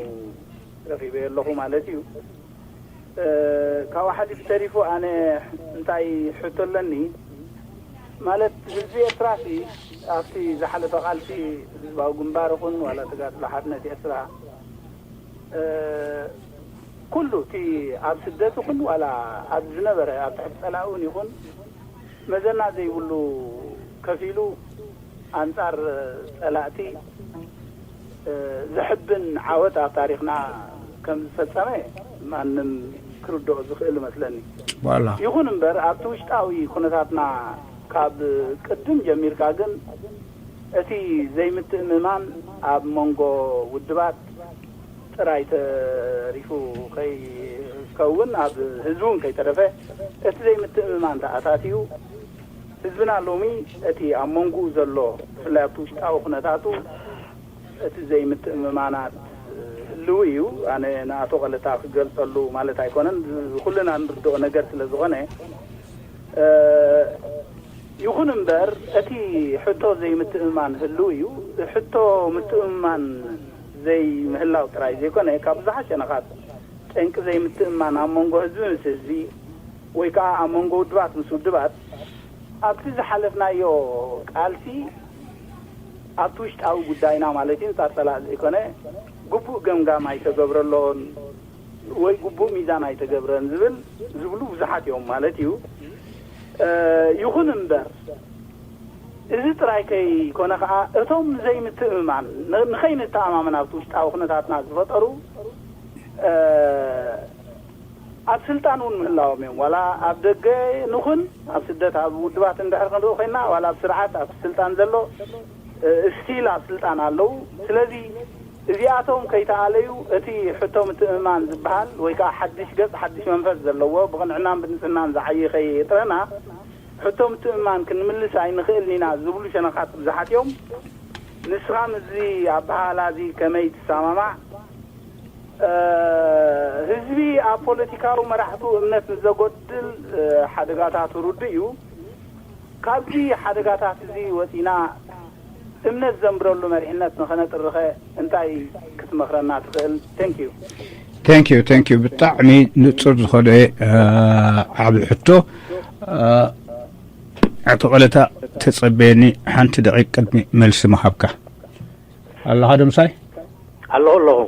ረኺበዮ ኣለኹ ማለት እዩ። ካብኡ ሓሊፉ ተሪፉ ኣነ እንታይ ሕቶ ኣለኒ ማለት ህዝቢ ኤርትራሲ ኣብቲ ዝሓለፈ ቃልሲ ህዝባዊ ግንባር ይኹን ዋላ ተጋድሎ ሓርነት ኤርትራ ኩሉ እቲ ኣብ ስደት ይኹን ዋላ ኣብ ዝነበረ ኣብ ትሕቲ ጸላእውን ይኹን መዘና ዘይብሉ ከፊሉ ኣንጻር ጸላእቲ ዘሕብን ዓወት ኣብ ታሪኽና ከም ዝፈጸመ ማንም ክርድኦ ዝኽእል እመስለኒ። ይኹን እምበር ኣብቲ ውሽጣዊ ኩነታትና ካብ ቅድም ጀሚርካ ግን እቲ ዘይምትእምማን ኣብ መንጎ ውድባት ጥራይ ተሪፉ ከይከውን ኣብ ህዝቢ እውን ከይተረፈ እቲ ዘይምትእምማን ተኣታትዩ ህዝብና ሎሚ እቲ ኣብ መንጎኡ ዘሎ ብፍላይ ኣብቲ ውሽጣዊ ኩነታቱ እቲ ዘይምትእምማናት ህልው እዩ። ኣነ ንኣቶ ቀለታ ክገልጸሉ ማለት ኣይኮነን፣ ኩልና ንርድኦ ነገር ስለ ዝኾነ ይኹን እምበር እቲ ሕቶ ዘይምትእምማን ህልው እዩ። ሕቶ ምትእምማን ዘይምህላው ጥራይ ዘይኮነ ካብ ብዙሓት ሸነኻት ጠንቂ ዘይምትእምማን ኣብ መንጎ ህዝቢ ምስ ህዝቢ ወይ ከዓ ኣብ መንጎ ውድባት ምስ ውድባት ኣብቲ ዝሓለፍናዮ ቃልሲ ኣብቲ ውሽጣዊ ጉዳይና ማለት እዩ ንጻር ጸላእ ዘይኮነ ግቡእ ገምጋም ኣይተገብረሎን ወይ ግቡእ ሚዛን ኣይተገብረን ዝብል ዝብሉ ብዙሓት እዮም ማለት እዩ። ይኹን እምበር እዚ ጥራይ ከይኮነ ከዓ እቶም ዘይምትእምማን ንኸይንተኣማመን ኣብቲ ውሽጣዊ ኩነታትና ዝፈጠሩ ኣብ ስልጣን እውን ምህላዎም እዮም ዋላ ኣብ ደገ ንኹን ኣብ ስደት ኣብ ውድባት እንድሕር ክንርኢ ኮይና ዋላ ኣብ ስርዓት ኣብ ስልጣን ዘሎ ስቲል ኣብ ስልጣን ኣለዉ። ስለዚ እዚኣቶም ከይተኣለዩ እቲ ሕቶ ምትእምማን ዝበሃል ወይ ከዓ ሓድሽ ገፅ ሓድሽ መንፈስ ዘለዎ ብቕንዕናን ብንፅህናን ዝዓየ ከየጥረና ሕቶ ምትእምማን ክንምልስ ኣይንኽእልን ኢና ዝብሉ ሸነኻት ብዙሓት እዮም። ንስኻ ምስዚ ኣበሃህላ እዚ ከመይ ትሰማማዕ? ህዝቢ ኣብ ፖለቲካዊ መራሕቱ እምነት ንዘጎድል ሓደጋታቱ ርዱእ እዩ። ካብዚ ሓደጋታት እዚ ወፂና እምነት ዘንብረሉ መሪሕነት ንኸነጥርኸ እንታይ ክትመኽረና ትኽእል? Thank you። Thank you thank you ብጣዕሚ ንጹር ዝኾነ ዓቢ ሕቶ። ኣቶ ቀለታ ተጸበየኒ ሓንቲ ደቂቅ ቅድሚ መልሲ ምሃብካ ኣለኻ ዶ ምሳይ? ኣለኹ ኣለኹ።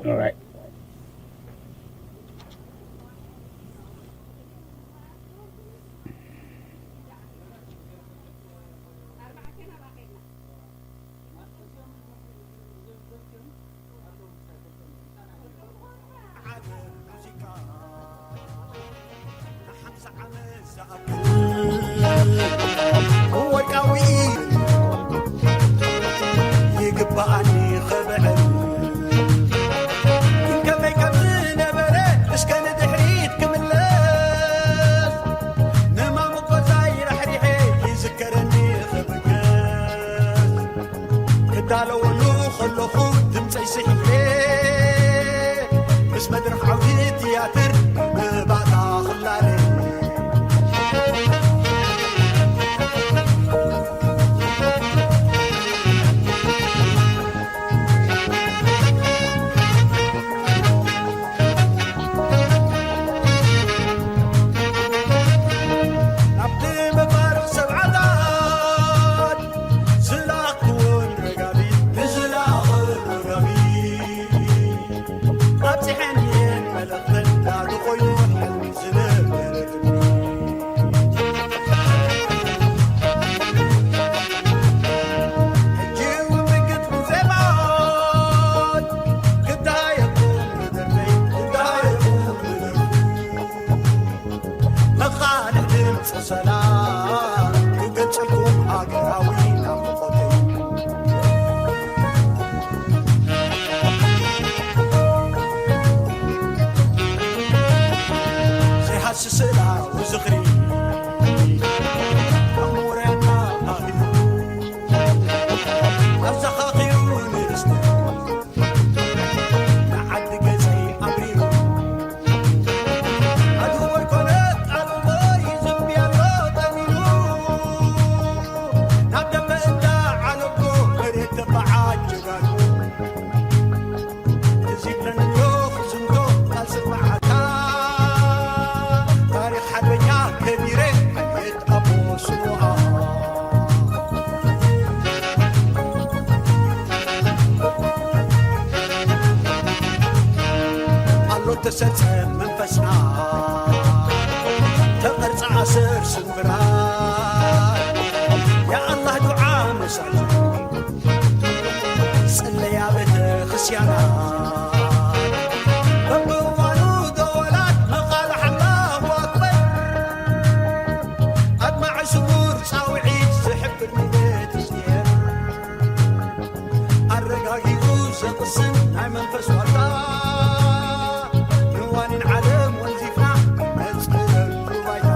ወርቃዊ ይግባኣኒ ኸብዕል ከመይ ከም ዝነበረ እስከ ንድሕሪት ክምለስ ንማሙ ገዛይ ራሕሪሐ ይዝከረኒ ኸብገስ ክዳለወሉ ኸለኹ ድምፀይ ስሒለ ምስ መድረኽ ዓውዲ ትያትር ብባእታ ኽላለ ናብቲ መፋርቕ ሰብዓታት ዝለኣኽክዎን ረጋቢት ንዝለኣኽን ረጋቢት ኣብፅሐን እየን መልእኽተን ናቱ ኮይኑ ሕልሚ ዝነበረትኒ ሕጂ እውን ብግጥሚ ዜማን ክዳየኩም ብደርበይ ክዳየኩም ብደርበይ መኻልዕ ድምፂ ሰላም ክገልፀልኩም ሃገራዊ ናፍቆተይ ዘይሃስስ ስእላዊ ዝኽሪ ኣእምሮና ኣሂሩ ኣዘኻኺሩ ንርስቲ ሰርጸ መንፈስና ተቐርጻ ኣሰር ስምብራ ያኣላህ ዱዓ መሳል ጽለያ ቤተ ክርስቲያና በብዋኑ ደወላት መቓልሕ ኣላሁ ኣክበር ኣድማዕ ስሙር ጻውዒት ዝሕብር ንቤተ ክርስቲያን ኣረጋጊጹ ዘቕስን ናይ መንፈስ ዋልታ ንዋኒን ዓለም ወንዚፍና ነጽረሉ ባይታ።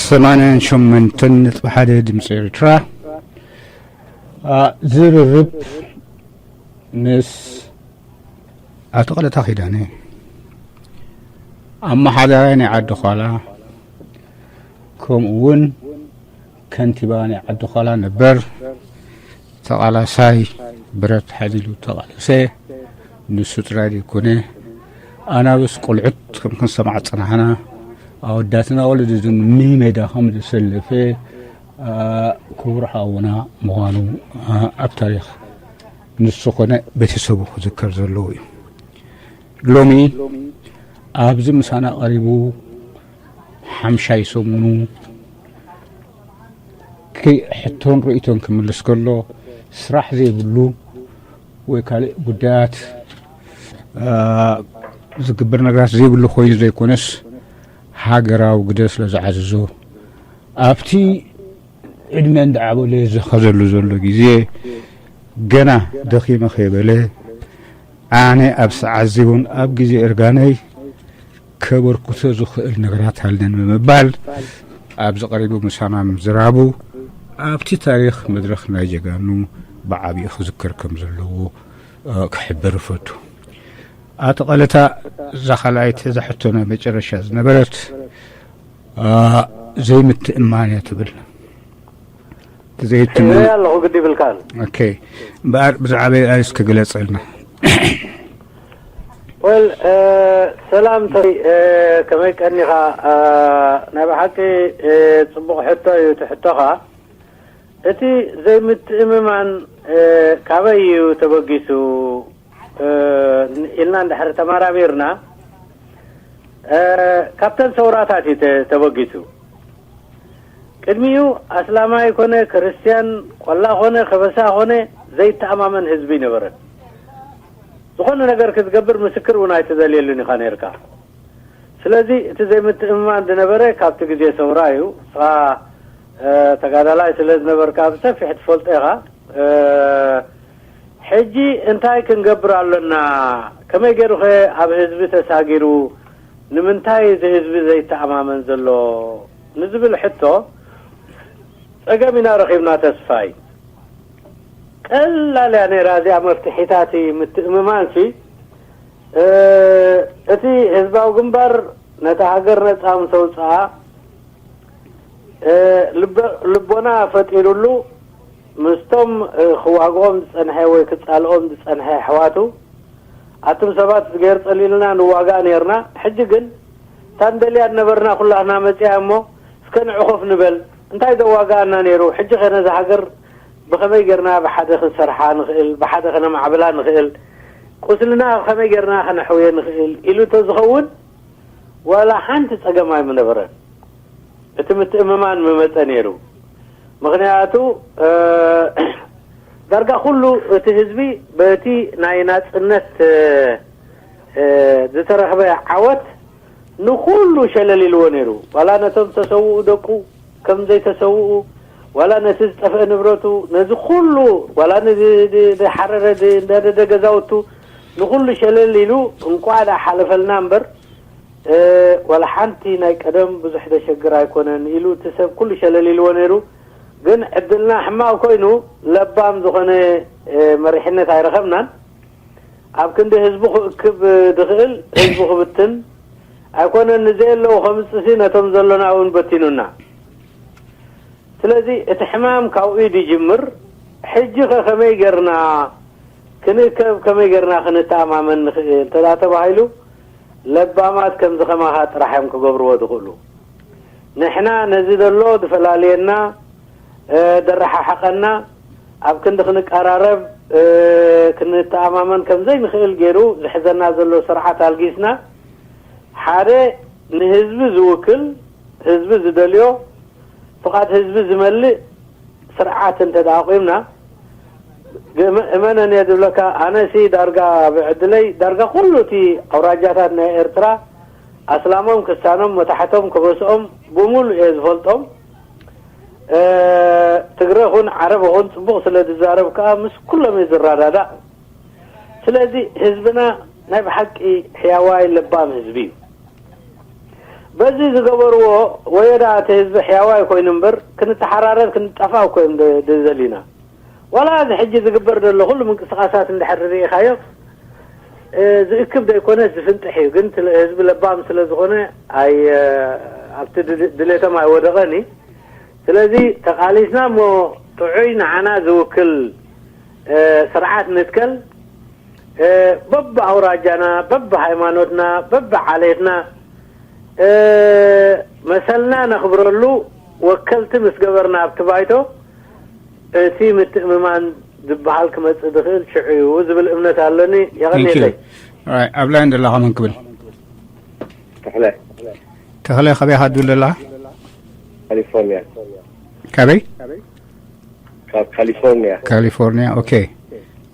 ሰማንያን ሸሞንተን ነጥቢ ሓደ ድምፂ ኤርትራ። ዝርርብ ምስ ኣቶ ቀለታ ኪዳነ ኣመሓዳራይ ናይ ዓዲ ኳላ ከምኡ እውን ከንቲባ ናይ ዓዲ ኳላ ነበር ተቓላሳይ ብረት ሓይሉ ተቓለሰ። ንሱ ጥራይ ዘይኮነ ኣናብስ ቆልዑት ከም ክንሰማዕ ዝጸናሕና ኣወዳትና ወለድን ሜዳ ከም ዘሰለፈ ክቡር ሓውና ምዃኑ ኣብ ታሪኽ ንሱ ኮነ ቤተሰቡ ክዝከር ዘለዎ እዩ። ሎሚ ኣብዚ ምሳና ቀሪቡ ሓምሻይ ሰሙኑ ሕቶን ርእይቶን ክምልስ ከሎ ስራሕ ዘይብሉ ወይ ካልእ ጉዳያት ዝግበር ነገራት ዘይብሉ ኮይኑ ዘይኮነስ ሃገራዊ ግደ ስለ ዝዓዘዞ ኣብቲ ዕድመ እንዳዓበለ ዝኸዘሉ ዘሎ ግዜ ገና ደኺመ ከይበለ ኣነ ኣብ ሰዓት ዘይውን ኣብ ግዜ እርጋነይ ከበርክቶ ዝኽእል ነገራት ሃልነን ብምባል ኣብዚ ቀሪቡ ምሳና ምዝራቡ ኣብቲ ታሪኽ መድረኽ ናይ ጀጋኑ ብዓብዩ ክዝከር ከም ዘለዎ ክሕብር እፈቱ። ኣቶ ቀለታ እዛ ካልኣይቲ እዛ ሕቶ ናይ መጨረሻ ዝነበረት ዘይምትእማን እያ ትብል። ዘይትም እየ ኣለኹ ግዲ ይብልካን። ኦኬ እምበኣር ብዛዕባ ኣሪስ ክግለጸልና። ወል ሰላም ተይ ከመይ ቀኒኻ? ናይ ብሓቂ ጽቡቕ ሕቶ እዩ እቲ ሕቶኻ። እቲ ዘይምትእምማን ካበይ እዩ ተበጊሱ ኢልና እንድሕር ተመራሚርና ካብተን ሰውራታት እዩ ተበጊሱ። ቅድሚኡ ኣስላማይ ኮነ ክርስትያን ቆላ ኮነ ከበሳ ኮነ ዘይተኣማመን ህዝቢ ይነበረን። ዝኾነ ነገር ክትገብር ምስክር እውን ኣይትደልየሉን ኢኻ ነርካ። ስለዚ እቲ ዘይምትእምማን ዝነበረ ካብቲ ግዜ ሰውራ እዩ። ንስኻ ተጋዳላይ ስለ ዝነበርካ ብሰፊሕ ትፈልጦ ኢኻ። ሕጂ እንታይ ክንገብር ኣሎና? ከመይ ገይሩኸ ኣብ ህዝቢ ተሳጊሩ? ንምንታይ እዚ ህዝቢ ዘይተኣማመን ዘሎ ንዝብል ሕቶ ጸገም ኢና ረኺብና። ተስፋይ ቀላል እያ ነይራ እዚኣ መፍትሒታት ምትእምማንሲ። እቲ ህዝባዊ ግንባር ነታ ሃገር ነጻ ምስ ኣውጽኣ ልቦና ፈጢሩሉ ምስቶም ክዋግኦም ዝጸንሐ ወይ ክጻልኦም ዝጸንሐ ኣሕዋቱ ኣቱም ሰባት ገይር ጸሊልና ንዋጋእ ነርና። ሕጂ ግን እታ ንደልያ ዝነበርና ኩላህና መጺኣ እሞ እስከ ንዕኹፍ ንበል። እንታይ ዘዋጋኣና ነይሩ? ሕጂ ከ ነዛ ሃገር ብኸመይ ጌርና ብሓደ ክንሰርሓ ንኽእል፣ ብሓደ ከነማዕብላ ንኽእል፣ ቁስልና ከመይ ጌርና ከነሕውየ ንኽእል ኢሉ እንተዝኸውን ዋላ ሓንቲ ጸገም ኣይምነበረን። እቲ ምትእምማን ምመጸ ነይሩ። ምኽንያቱ ዳርጋ ኩሉ እቲ ህዝቢ በቲ ናይ ናጽነት ዝተረኽበ ዓወት ንኹሉ ሸለል ኢልዎ ነይሩ። ዋላ ነቶም ዝተሰውኡ ደቁ ከም ዘይተሰውኡ፣ ዋላ ነቲ ዝጠፍአ ንብረቱ፣ ነዚ ኩሉ ዋላ ዝሓረረ ዝነደደ ገዛውቱ ንኹሉ ሸለል ኢሉ እንቋዕ ደኣ ሓለፈልና እምበር ዋላ ሓንቲ ናይ ቀደም ብዙሕ ዘሸግር ኣይኮነን ኢሉ እቲ ሰብ ኩሉ ሸለል ኢልዎ ነይሩ። ግን ዕድልና ሕማቕ ኮይኑ ለባም ዝኾነ መሪሕነት ኣይረኸብናን። ኣብ ክንዲ ህዝቡ ክእክብ ዝኽእል ህዝቡ ክብትን ኣይኮነን፣ ንዘየለዉ ከምጽሲ ነቶም ዘሎና እውን በቲኑና። ስለዚ እቲ ሕማም ካብኡ እዩ ዝጅምር። ሕጂ ከ ከመይ ጌርና ክንእከብ፣ ከመይ ጌርና ክንተኣማመን ንኽእል እንተ ተባሂሉ ለባማት ከምዚ ከማኻ ጥራሕ እዮም ክገብርዎ ዝኽእሉ። ንሕና ነዚ ዘሎ ዝፈላልየና፣ እ፣ ደረሓሓቐና፣ ኣብ ክንዲ ክንቀራረብ፣ እ፣ ክንተኣማመን ከም ዘይንኽእል ገይሩ ዝሕዘና ዘሎ ስርዓት ኣልጊስና፣ ሓደ ንህዝቢ ዝውክል፣ ህዝቢ ዝደልዮ፣ ፍቓድ ህዝቢ ዝመልእ ስርዓት እንተ ደኣ ኣቑምና፣ ግመ-፣ እመነኒ እየ ዝብለካ፣ ኣነሲ ዳርጋ ብዕድለይ፣ ዳርጋ ኩሉ እቲ ኣውራጃታት ናይ ኤርትራ፣ ኣስላሞም፣ ክስታኖም፣ መታሕቶም፣ ከበስኦም፣ ብምሉእ እየ ዝፈልጦም። እ፣ ትግረ ኹን ዓረብ ኹን ጽቡቕ ስለ ዝዛረብ ከኣ ምስ ኩሎም እዩ ዝረዳዳእ። ስለዚ ህዝብና ናይ ብሓቂ ሕያዋይ ለባም ህዝቢ እዩ። በዚ ዝገበርዎ ወዮ ደኣ እቲ ህዝቢ ሕያዋይ ኮይኑ እምበር፣ ክንተሓራረድ ክንጠፋእ እኮ እዮም ደ-፣ ደዘሊና። ዋላ እዚ ሕጂ ዝግበር ዘሎ ኩሉ ምንቅስቓሳት እንድሕር ርኢኻዮ፣ እ፣ ዝእክብ ዘይኮነ ዝፍንጥሕ እዩ። ግን ስለ ህዝቢ ለባም ስለ ዝኾነ፣ ኣይ፣ እ፣ ኣብቲ ድል-፣ ድሌቶም ኣይወደቐን እዩ። ስለዚ ተቓሊስና እሞ ጥዑይ ንዓና ዝውክል፣ እ፣ ስርዓት ንትከል። እ፣ በብኣውራጃና፣ በብሃይማኖትና፣ በብዓሌትና፣ እ፣ መሰልና ነኽብረሉ ወከልቲ ምስ ገበርና ኣብቲ ባይቶ፣ እቲ ምትእምማን ዝበሃል ክመጽእ ዝኽእል ሽዑ እዩ ዝብል እምነት ኣለኒ። የቐንየለይ። Right፣ ኣብ ላይን ዘለኻ መን ክብል? ተኽለ። ተኽለ፣ ካበይ ኢኻ ትብል ዘለኻ? ካሊፎርኒያ። ካበይ? ካብ ካሊፎርኒያ። ካሊፎርኒያ። ኦኬ፣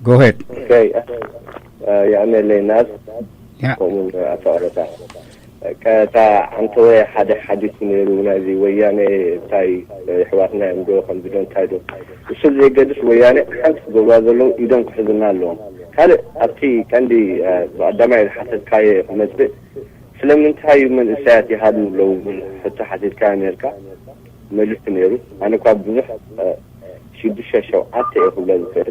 go ahead። ኦኬ፣ እ፣ የቐንየለይ ናዝ፣ ያ። ከምኡውን ኣቶ ቀለታ። ከታ ኣንተወ ሓደ ሓዲሱ ነይሩ፣ ናይዚ ወያነ እንታይ፣ የሕዋትና እዮም ዶ፣ ከምዚ ዶ፣ እንታይ ዶ? እሱ ዘይገድስ ወያነ ሓንቲ ክገብርዋ ዘለዉ ኢዶም ክሕዙና ኣለዎም። ካልእ ኣብቲ ቀንዲ፣ እ፣ ብቐዳማይ ዝሓተትካዮ ክመጽእ፣ ስለምንታይ እዩ መንእሰያት ይሃድሙ ኣለዉ ዝብል ሕቶ ሓቲትካ ነርካ፣ መሊሱ ነይሩ። ኣነ እኳ ብዙሕ፣ እ፣ ሽዱሽተ ሸውዓተ እየ ክብሎ ዝኽእል።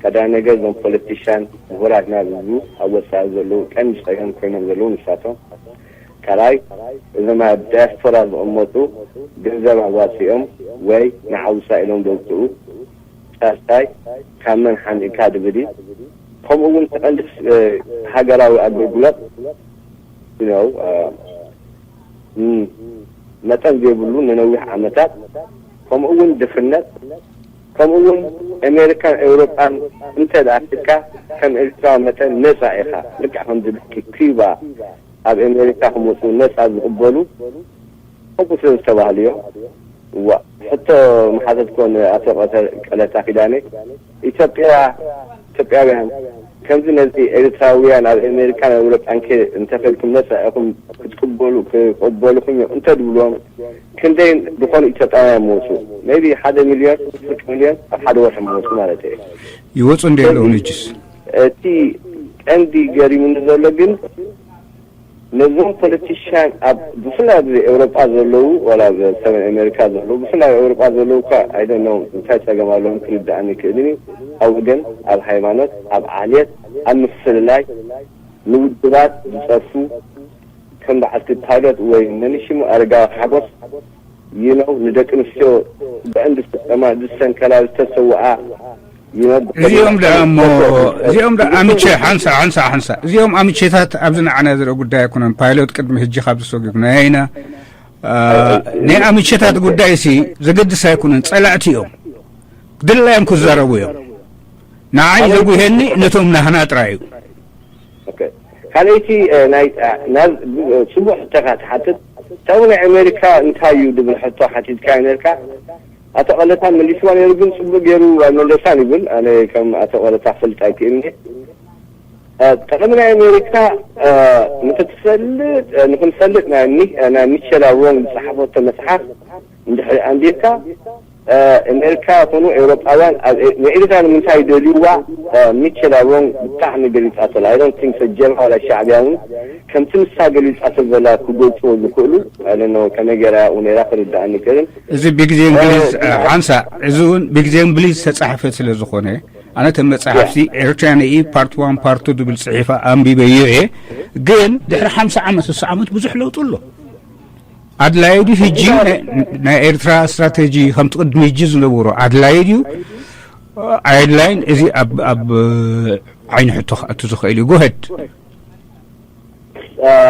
ቀዳማይ ነገር እዞም ፖለቲሻን ምሁራትና ዝብሉ ኣብ ወጻኢ ዘለዉ ቀንዲ ጸገም ኮይኖም ዘለዉ ንሳቶም። ካልኣይ እዞም ኣብ ዳያስፖራ ዝቕመጡ ገንዘብ ኣዋጺኦም ወይ ንዓውሳ ኢሎም ዘውጽኡ፣ ሳልሳይ ካብ መን ሓሚእካ ዝብል እዩ። ከምኡ እውን እቲ ቀንዲ፣ እ፣ ሃገራዊ ኣገልግሎት ነው፣ እ፣ ም፣ መጠን ዘይብሉ ንነዊሕ ዓመታት፣ ከምኡ እውን ድኽነት፣ ከምኡ እውን ኣሜሪካን ኤውሮጳን እንተ ደኣ ሒዝካ ከም ኤርትራ መጠን ነጻ ኢኻ። ልክዕ ከምዚ ልክዕ ኪዩባ ኣብ ኣሜሪካ ክመጹ ነጻ ዝቕበሉ ከምኡ ስለ ዝተባህሉ እዮም። እዋ፣ ሕቶ መሓተትኮ ንኣቶ ቀተ-፣ ቀለታ ኪዳነ፣ ኢትዮጵያ፣ ኢትዮጵያውያን ከምዚ ነዚ ኤርትራውያን ኣብ ኣሜሪካን ኣብ ኤውሮጳን ከ እንተኸድኩም ነጻ ኢኹም ክትቅበሉ፣ ክቅበሉኹም እዮም እንተድብልዎም፣ ክንደይ ዝኾኑ ኢትዮጵያውያን መጹ? ሜይቢ ሓደ ሚልዮን፣ ፍርቂ ሚልዮን ኣብ ሓደ ወርሒ መጹ ማለት እዩ። ይወጹ እንደ የለውን እጅስ? እቲ ቀንዲ ገሪሙኒ ዘሎ ግን ነዞም ፖለቲሽያን ኣብ ብፍላይ ኣብዚ ኤውሮጳ ዘለዉ፣ ዋላ ኣብ ሰሜን ኣሜሪካ ዘለዉ፣ ብፍላይ ኣብ ኤውሮጳ ዘለዉ እኳ፣ I don't know እንታይ ጸገም ኣለዎም ክርድኣኒ ይክእልን እዩ። ኣብ ወገን፣ ኣብ ሃይማኖት፣ ኣብ ዓሌት፣ ኣብ ምፍልላይ፣ ንውድባት ዝጸርፉ፣ ከም በዓልቲ ፓይሎት ወይ መን ሽሙ ኣረጋዊ ሓጎስ፣ you know፣ ንደቂ ኣንስትዮ ብቐንዲ ዝጥቀማ፣ ዝሰንከላ፣ ዝተሰውኣ፣ you know፣ እዚኦም ደኣ እሞ፣ እዚኦም ደኣ ኣምቼ፣ ሓንሳ፣ ሓንሳ፣ ሓንሳ። እዚኦም ኣምቼታት ኣብዚ ንዓና ዝርኢ ጉዳይ ኣይኮነን። ፓይሎት ቅድሚ ሕጂ ካብ ዝሰጉ ናይና፣ አ፣ ናይ ኣምቼታት ጉዳይሲ ዘገድስ ኣይኮነን። ጸላእቲ እዮም። ድላዮም ክዛረቡ እዮም። ንዓይ ዘጉሄኒ ነቶም ናህና ጥራይ እዩ። ኦኬ። ካልኣይቲ፣ እ፣ ናይ፣ እ፣ ናብ፣ እ፣ ጽቡቕ ሕቶኻ ትሓትት። ካብኡ ናይ ኣሜሪካ እንታይ እዩ ዝብል ሕቶ ሓቲትካ ነርካ። ኣቶ ቀለታ መሊስዋ ነይሩ፣ ግን ጽቡቕ ገይሩ ኣይመለሳን ይብል። ኣነ ከም ኣቶ ቀለታ ክፈልጥ ኣይክእልን እየ። እ፣ ጥቕሚ ናይ ኣሜሪካ፣ እ፣ ንክትፈልጥ፣ እ፣ ንክንፈልጥ ናይ ሚ-፣ እ፣ ናይ ሚቸል ኣሮን ዝጸሓፈቶ መጽሓፍ እንድሕሪ ኣንቢብካ፣ እ፣ ኣሜሪካ ይኹኑ ኤውሮጳውያን ኣብ ኤ-፣ ንኤርትራ ንምንታይ ይደልይዋ፣ እ፣ ሚቸል ኣሮን ብጣዕሚ ገሊጻቶ ኣላ። I don't think so ጀብሃ ዋላ ሻዕብያ እውን ከምቲ ንሳ ገሊጻቶ ዘላ ክገልጽዎ ዝኽእሉ፣ I don't know፣ ከመይ ገይራ ያኡ ነይራ ክርድኣኒ ይክእልን። እዚ ብግዜ እንግሊዝ፣ እ፣ ሓንሳ፣ እዚ እውን ብግዜ እንግሊዝ ዝተጻሕፈ ስለ ዝኾነ፣ ኣነ እቲ መጽሓፍሲ ኤርትራን ኢ ፓርት ዋን ፓርት ቱ ዝብል ጽሒፋ ኣንቢበዮ እየ። ግን ድሕሪ ሓምሳ ዓመት፣ ስሳ ዓመት ብዙሕ ለውጢ ኣሎ። ኣድላዪ ድዩ ሕጂ ናይ፣ ናይ ኤርትራ ስትራተጂ ከምቲ ቅድሚ ሕጂ ዝነበሮ ኣድላዪ ድዩ? ኣየድላይን? እዚ ኣብ፣ ኣብ ዓይኒ ሕቶ ክኣቱ ዝኽእል እዩ። ጎሄድ።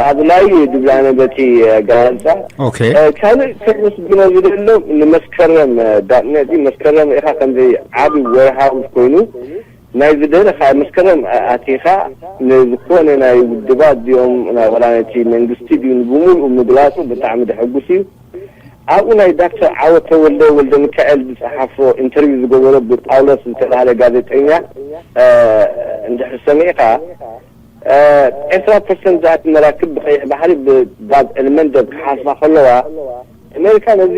ኣድላይ ድብላነ በቲ ኣገላልጻ። ኦኬ ካልእ ከመስግኖ ዝደሎ ንመስከረም ዳጥነቲ መስከረም ኢኻ ከምዚ ዓቢ ወርሃዊ ኮይኑ ናይ ዝደለኻ መስከረም ኣቲኻ ንዝኾነ ናይ ውድባት ዲኦም ናይ ወላ ነቲ መንግስቲ ድዩ ብሙሉኡ ምግላጹ ብጣዕሚ ደሐጉስ እዩ። ኣብኡ ናይ ዳክተር ዓወት ተወልደ ወልደ ሚካኤል ዝጸሓፎ ኢንተርቪው ዝገበሮ ብጳውሎስ ዝተባህለ ጋዜጠኛ እንድሕር ሰሚዕካ ዕስራ ፐርሰንት ዝኣቲ መራክብ ብቀይሕ ባሕሪ ብባብ ኤልመንደብ ክሓልፋ ከለዋ ኣሜሪካ ነዚ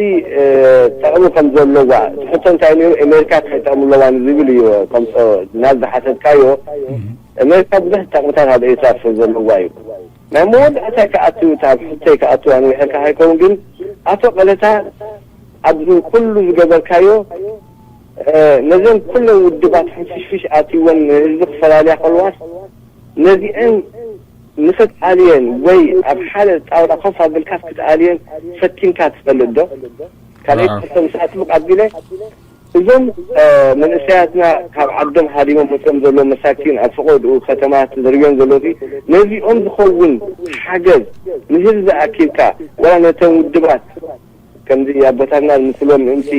ጠቕሚ ከም ዘለዋ እቲ ሕቶ እንታይ ነይሩ ኣሜሪካ እንታይ ጠቕሚ ኣለዋ ንዝብል እዩ ከምፆ ናብ ዝሓተትካዮ ኣሜሪካ ብዙሕ ጠቕምታት ኣብ ኤርትራ ስለ ዘለዋ እዩ ናይ መወዳእታ ክኣቱ ኣብ ሕቶይ ክኣቱ ኣንዊሐልካ ከይከውን ግን ኣቶ ቀለታ ኣብዚ ኩሉ ዝገበርካዮ ነዘን ኩለን ውድባት ሕንፍሽፍሽ ኣትወን ንህዝቢ ክፈላልያ ከለዋስ ነዚአን ንክትኣልየን ወይ ኣብ ሓደ ጣውላ ኮፍ ኣቢልካስ ክትኣልየን ፈቲንካ ትፈልጥ ዶ? ካልኣይ ሕቶ ምስ ኣጥብቕ ኣቢለ እዞም መንእሰያትና ካብ ዓዶም ሃዲሞም መፅኦም ዘለዉ መሳኪን ኣብ ፈቐድኡ ከተማ ተዘርግዮም ዘለዉ ነዚኦም ዝኸውን ሓገዝ ንህዝቢ ኣኪብካ ዋላ ነተን ውድባት ከምዚ ኣቦታትና ዝምስሎም ምእንቲ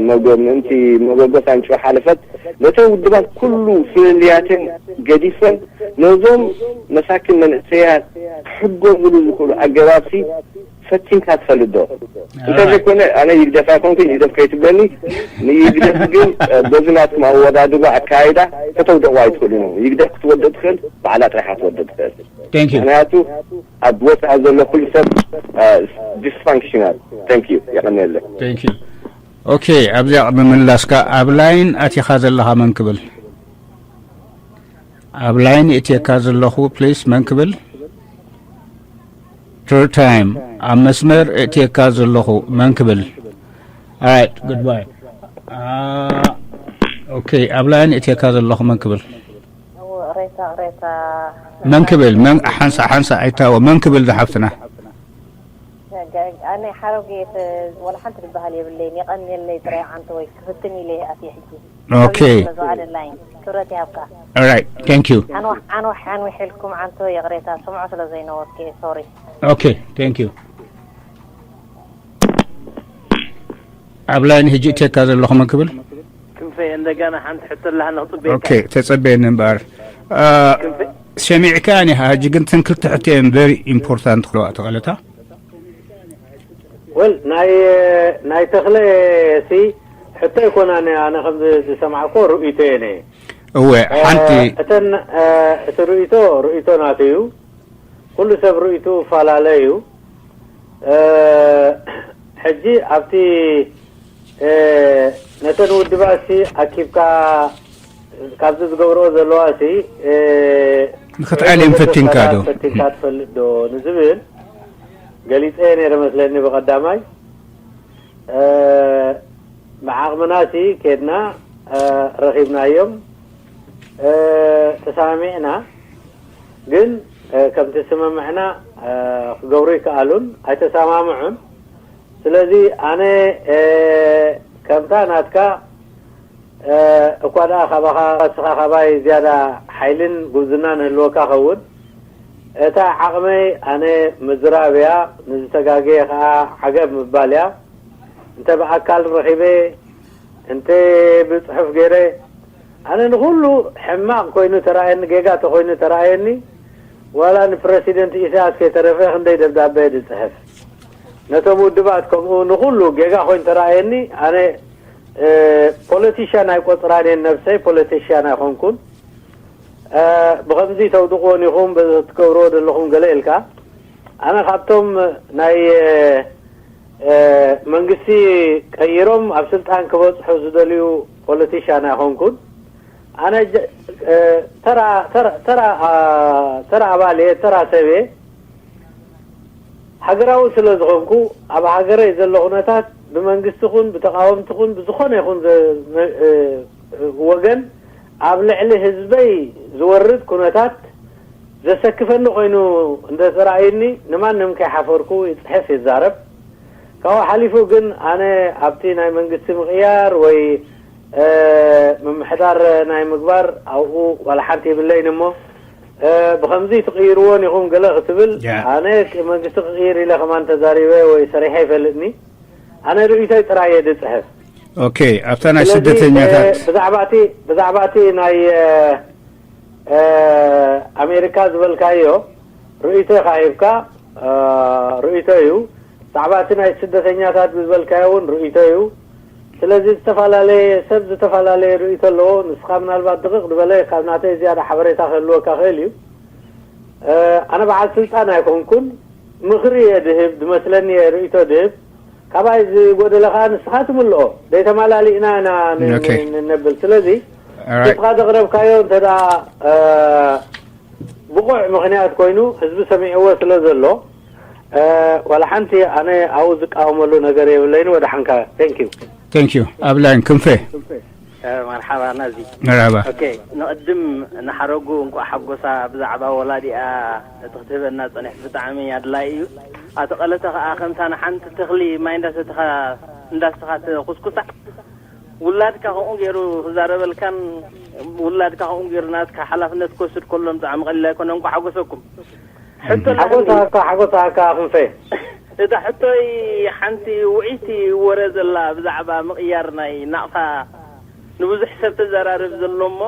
መጎ ምእንቲ መጎጎ ሳንጭዋ ሓለፈት ነተን ውድባት ኩሉ ፍልልያተን ገዲፈን ነዞም መሳኪን መንእሰያት ክሕገዙሉ ዝኽእሉ ኣገባብሲ ፈቲንካ ትፈልጥ ዶ? እንተዘይኮነ ኣነ ይግደፍ ኣይኮንኩን ይግደፍ ከይትብለኒ ንይግደፍ ግን በዚ ናትኩም ኣወዳድባ ኣካይዳ ከተውደቑ ኣይትኽእሉን ኢኹም። ይግደፍ ክትወድእ ትኽእል ባዕላ ጥራሕ እያ ትወድእ ትኽእል። Thank you. ምክንያቱ ኣብ ወፃኢ ዘሎ ኩሉ ሰብ dysfunctional። Thank you። የቐንየለይ። Thank you. ኦኬ ኣብዚኣ ቅድሚ ምምላስካ ኣብ ላይን ኣቲኻ ዘለኻ መን ክብል ኣብ ላይን እትየካ ዘለኹ ፕሊስ መን ክብል Third time ኣብ መስመር እትየካ ዘለኹ መን ክብል Alright, goodbye. ኦኬ ኣብ ላይን እትየካ ዘለኹ መን ክብል ሬታ ሬታ መን ክብል መን ሓንሳ ሓንሳ ኣይታወ መን ክብል ዝሓፍትና ኣነ ሓረጌት ወላ ሓንቲ ዝበሃል የብለይን የቐንየለይ ጥራይ ዓንተ ወይ ክፍትን ኢለ ኣትየ ሕጂ Okay. ዝበሃለላይን ክብረት ይሃብካ Alright, thank you. ኣንዋሕ ኣንዋሕ ኣንዊሕ ኢልኩም ዓንቶ ይቕሬታ ስምዖ ስለ ዘይነበርኩ እየ ሶሪ Okay, thank you. ኣብ ላይን ሕጂ እትየካ ዘለኹ መን ክብል ክንፈ እንደገና ሓንቲ ሕቶ ኣለሃ ንክፅበየካ ኦኬ ተፀበየኒ እምበኣር አ፣ ሰሚዕካ ኒ ሕጂ ግን ተን ክልተ ሕቶ እየን very important ክለዋ ተቐለታ ወል ናይ ናይ ተኽለ ሲ ሕቶ ኣይኮናን ኣነ ከም ዝሰማዕኮ ርእይቶ እየ ነየ እወ ሓንቲ እተን እቲ ርእይቶ ርእይቶ ናቱ እዩ ኩሉ ሰብ ርእይቱ ፈላለ እዩ ሕጂ ኣብቲ ነተን ውድባት ሲ ኣኪብካ ካብዚ ዝገብርኦ ዘለዋ ሲ ንክትኣልየን ፈቲንካ ዶ ፈቲንካ ትፈልጥ ዶ ንዝብል ገሊፀ ነይረ መስለኒ ብቀዳማይ ብዓቕምና ሲ ኬድና ረኺብናዮም ተሰማሚዕና ግን ከምቲ ስምምዕና ክገብሩ ይከኣሉን ኣይተሰማምዑን ስለዚ ኣነ ከምታ ናትካ እኳ ደኣ ካባኻ እስኻ ካባይ ዝያዳ ሓይልን ጉብዝና ንህልወካ ኸውን እታ ዓቕመይ ኣነ ምዝራብ እያ ንዝተጋገየ ከዓ ዓገብ ምባል እያ እንተ ብኣካል ረኺበ እንተ ብፅሑፍ ገይረ ኣነ ንኩሉ ሕማቕ ኮይኑ ተራእየኒ ጌጋ ተኮይኑ ተራእየኒ ዋላ ንፕረሲደንት ኢሳያስ ከይተረፈ ክንደይ ደብዳበ ድፅሕፍ ነቶም ውድባት ከምኡ ንኩሉ ጌጋ ኮይኑ ተራእየኒ ኣነ ፖለቲሽያን ኣይቆፅራን እየን ነብሰይ ፖለቲሽያን ኣይኮንኩን ብከምዚ ተውድቅዎን ኢኹም ትገብርዎ ዘለኹም ገለ ኢልካ ኣነ ካብቶም ናይ መንግስቲ ቀይሮም ኣብ ስልጣን ክበፅሑ ዝደልዩ ፖለቲሽያን ኣይኮንኩን ኣነ ተራ ኣባል እየ ተራ ሰብ እየ ሃገራዊ ስለ ዝኾንኩ ኣብ ሃገረይ ዘሎ ኩነታት ብመንግስቲ ኹን ብተቃወምቲ ኹን ብዝኾነ ይኹን ወገን ኣብ ልዕሊ ህዝበይ ዝወርድ ኩነታት ዘሰክፈኒ ኮይኑ እንተተራእዩኒ ንማንም ከይሓፈርኩ ይፅሕፍ ይዛረብ ካብኡ ሓሊፉ ግን ኣነ ኣብቲ ናይ መንግስቲ ምቕያር ወይ ምምሕዳር ናይ ምግባር ኣብኡ ዋላ ሓንቲ ይብለይን እሞ ብኸምዚ ትቕይርዎን ኢኹም ገለ ክትብል፣ ኣነ መንግስቲ ክቕይር ኢለ ከማን ተዛሪበ ወይ ሰሪሐ ይፈልጥኒ። ኣነ ርእይቶይ ጥራይ እየ ዝፅሕፍ። ኦኬ፣ ኣብታ ናይ ስደተኛታት ብዛዕባቲ ብዛዕባቲ ናይ ኣሜሪካ ዝበልካዮ ርእይቶ ኢኻ ሂብካ፣ ርእይቶ እዩ። ብዛዕባቲ ናይ ስደተኛታት ዝበልካዮ እውን ርእይቶ እዩ። ስለዚ ዝተፈላለየ ሰብ ዝተፈላለየ ርእይቶ ኣለዎ። ንስኻ ምናልባት ድቕቕ ዝበለ ካብ ናተይ ዝያዳ ሓበሬታ ክህልወካ ክእል እዩ። ኣነ በዓል ስልጣን ኣይኮንኩን፣ ምኽሪ እየ ድህብ፣ ዝመስለኒ እየ ርእይቶ ድህብ። ካባይ ዝጎደለ ከዓ ንስኻ ትምልኦ። ዘይተማላሊእና ኢና ን- ኦኬ። ን- ንነብል። ስለዚ Alright. ንስኻ ዘቕረብካዮ እንተ ደኣ ብቑዕ ምኽንያት ኮይኑ ህዝቢ ሰሚዕዎ ስለ ዘሎ፣ ዋላ ሓንቲ ኣነ ኣብኡ ዝቃወመሉ ነገር የብለይን። ወደ ሓንካ። Thank you. Thank you. ኣብ ላይን ክንፈ መርሓባ ናዚ። መርሓባ። ኦኬ፣ ንቕድም ንሓረጉ እንኳዕ ሓጎሳ ብዛዕባ ወላዲኣ እቲ ክትህበና ጸኒሕ ብጣዕሚ ኣድላይ እዩ። ኣቶ ቀለተ ከኣ ከምታ ንሓንቲ ተኽሊ ማይ እንዳሰተኻ እንዳስተኻ ተኩስኩሳ ውላድካ ከምኡ ገይሩ ክዛረበልካን ውላድካ ከምኡ ገይሩ ናትካ ሓላፍነት ክወስድ ከሎ ብጣዕሚ ቀሊል ኣይኮነ። እንኳዕ ሓጎሰኩም። ሕቶ ኣለኒ። ሓጎሳካ ሓጎሳካ ክንፈ እታ ሕቶይ ሓንቲ ውዕይቲ ወረ ዘላ ብዛዕባ ምቕያር ናይ ናቕፋ ንብዙሕ ሰብ ተዘራርብ ዘሎ እሞ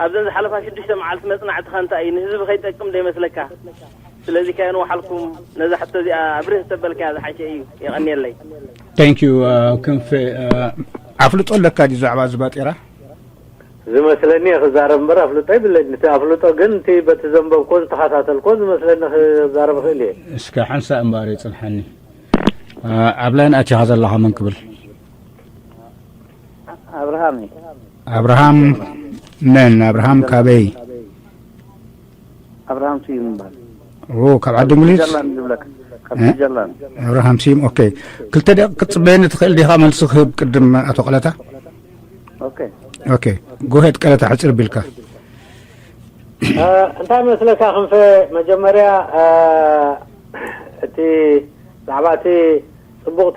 ኣብዘን ዝሓለፋ ሽዱሽተ መዓልቲ መጽናዕትኻ እንታይ እዩ ንህዝቢ ከይጠቅም ዶ ይመስለካ? ስለዚ ከየን ወሓልኩም ነዛ ሕቶ እዚኣ ብርህ ተበልካያ ዝሓሸ እዩ። የቐንየለይ። Thank you. ክንፈ ኣፍልጦ ኣለካ ድዩ ብዛዕባ እዚ ባጤራ? ዝመስለኒ እየ ክዛረብ እምበር ኣፍልጦ ይብለኝ። እቲ ኣፍልጦ ግን እቲ በቲ ዘንበብኮ ዝተኸታተልኮ ዝመስለኒ ክዛረብ እኽእል እየ። እስከ ሓንሳእ እምበኣር የጽንሓኒ። ኣብ ላይን ኣቲኻ ዘለኻ መን ክብል? ኣብርሃም እዩ። ኣብርሃም መን? ኣብርሃም ካበይ? ኣብርሃም ስዩም ይባል። ኦ፣ ካብ ዓዲ እንግሊዝ? ጀርላን ዝብለካ ካብ ጀርላን። ኣብርሃም ስዩም። ኦኬ፣ ክልተ ደቂቕ ክትጽበየኒ ትኽእል ዲኻ? መልሲ ክህብ ቅድም ኣቶ ቀለታ። ኦኬ ኦኬ፣ ጎሄድ ቀለታ ሕጽር ቢልካ። እንታይ መስለካ ክንፈ፣ መጀመርያ እቲ ብዛዕባ እቲ ጽቡቕ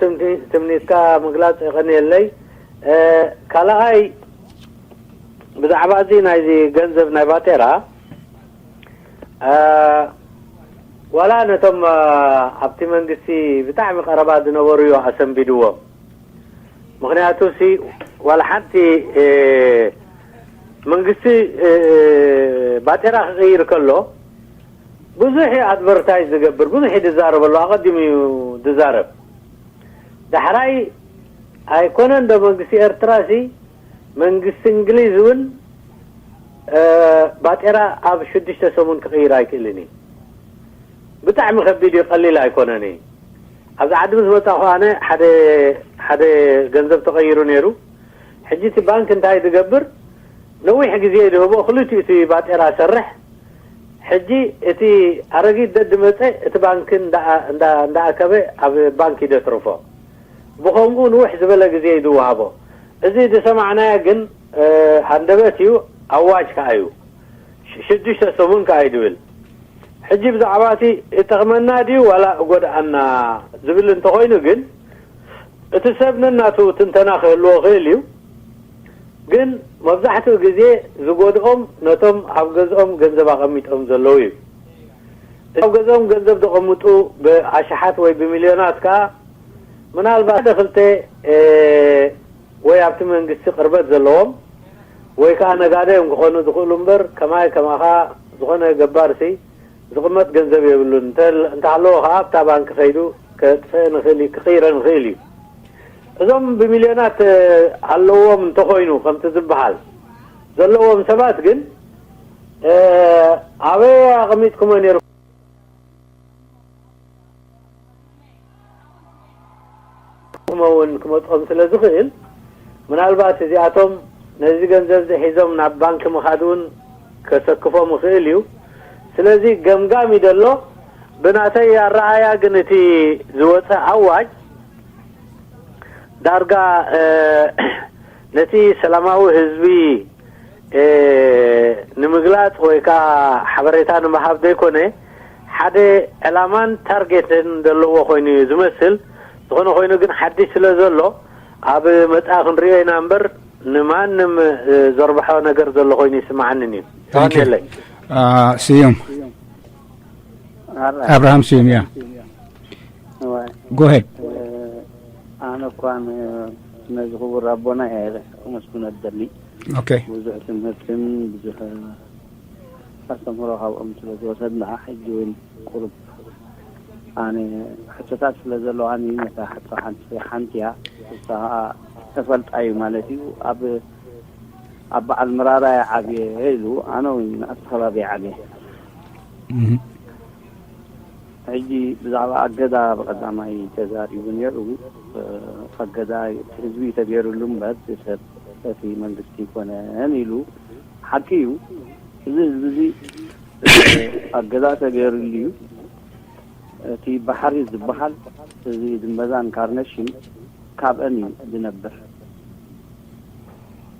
ትምኒትካ ምግላጽ የቐንየለይ። ካልኣይ ብዛዕባ እዚ ናይዚ ገንዘብ ናይ ባጤራ ዋላ ነቶም ኣብቲ መንግስቲ ብጣዕሚ ቀረባ ዝነበሩ እዩ ኣሰንቢድዎም። ምኽንያቱ ሲ ዋላ ሓንቲ መንግስቲ ባጤራ ክቕይር ከሎ ብዙሕ ኣድቨርታይዝ ዝገብር፣ ብዙሕ ዝዛረበሉ፣ ኣቐዲሙ እዩ ዝዛረብ። ዳሕራይ ኣይኮነን ዶ መንግስቲ ኤርትራ ሲ መንግስቲ እንግሊዝ እውን ባጤራ ኣብ ሽዱሽተ ሰሙን ክቕይር ኣይክእልን እዩ። ብጣዕሚ ከቢድ እዩ፣ ቀሊል ኣይኮነን እዩ። ኣብዚ ዓዲ ምስ መጻኹ ኣነ ሓደ ሓደ ገንዘብ ተቐይሩ ነይሩ። ሕጂ እቲ ባንክ እንታይ ዝገብር፣ ነዊሕ ግዜ ዝህቦ ክልቲኡ እቲ ባጤራ ሰርሕ። ሕጂ እቲ ኣረጊት ደድ መጸ እቲ ባንክ እንዳኣከበ ኣብ ባንክ ይደትርፎ። ብኸምኡ ንውሕ ዝበለ ግዜ እዩ ዝወሃቦ። እዚ ዝሰማዕናዮ ግን ሃንደበት እዩ፣ ኣዋጅ ከኣ እዩ። ሽዱሽተ ሰሙን ከኣ እዩ ዝብል። ሕጂ ብዛዕባ እቲ ይጠቕመና ድዩ ዋላ እጎድኣና ዝብል እንተኾይኑ ግን እቲ ሰብ ነናቱ ትንተና ክህልዎ ክእል እዩ። ግን መብዛሕትኡ ግዜ ዝጎድኦም ነቶም ኣብ ገዝኦም ገንዘብ ኣቐሚጦም ዘለዉ እዩ። ኣብ ገዝኦም ገንዘብ ዘቐምጡ ብኣሽሓት ወይ ብሚልዮናት ከኣ ምናልባት ሓደ ክልተ ወይ ኣብቲ መንግስቲ ቅርበት ዘለዎም ወይ ከኣ ነጋዶ እዮም ክኾኑ ዝኽእሉ እምበር ከማይ ከማኻ ዝኾነ ገባርሲ ዝቕመጥ ገንዘብ የብሉን። እንተሃለዎ ከኣ ኣብታ ባንክ ከይዱ ከጥፍአን ይኽእል እዩ፣ ክቕይረን ይኽእል እዩ። እዞም ብሚልዮናት ኣለዎም እንተኾይኑ ከምቲ ዝበሃል ዘለዎም ሰባት ግን ኣበይ ኣቐሚጥኩሞ ነይርኩም? እውን ክመፅኦም ስለ ዝኽእል ምናልባት እዚኣቶም ነዚ ገንዘብ እዚ ሒዞም ናብ ባንክ ምኻድ እውን ከሰክፎም ይኽእል እዩ። ስለዚ ገምጋም እዩ ዘሎ። ብናተይ ኣረኣያ ግን እቲ ዝወፀ ኣዋጅ ዳርጋ ነቲ ሰላማዊ ህዝቢ ንምግላፅ ወይ ከዓ ሓበሬታ ንምሃብ ዘይኮነ ሓደ ዕላማን ታርጌትን ዘለዎ ኮይኑ እዩ ዝመስል። ዝኾነ ኮይኑ ግን ሓድሽ ስለ ዘሎ ኣብ መፃኢ ክንሪኦ ኢና እምበር ንማንም ዘርብሖ ነገር ዘሎ ኮይኑ ይስምዓንን እዩ። ተቐንየለይ። ስዩም፣ ኣብርሃም ስዩም። ያ፣ ጎሄድ። ኣነ እኳ ነዚ ክቡር ኣቦና እየ ከመስግኖ ደሊ። ብዙሕ ትምህርትን ብዙሕ ኣስተምህሮ ካብኦም ስለ ዝወሰድና ሕጂ እውን ቁሩብ ኣነ ሕቶታት ስለ ዘለዋኒ ነታ ሕቶ ሓንቲ ሓንቲ እያ። እሳ ከዓ ተፈልጣ እዩ ማለት እዩ። ኣብ ኣብ በዓል ምራራ እየ ዓብየ ኢሉ፣ ኣነ እውን ኣብቲ ከባቢ እየ ዓብየ። ሕጂ ብዛዕባ ኣገዳ ብቐዳማይ ተዛሪቡ ነይሩ። ኣገዳ ህዝቢ ተገይሩሉ እምበር ሰብ እቲ መንግስቲ ይኮነን ኢሉ። ሓቂ እዩ። እዚ ህዝቢ እዚ ኣገዳ ተገይሩሉ እዩ። እቲ ባሕሪ ዝበሃል እዚ ድንበዛን ካርነሽን ካብአን እዩ ዝነብር።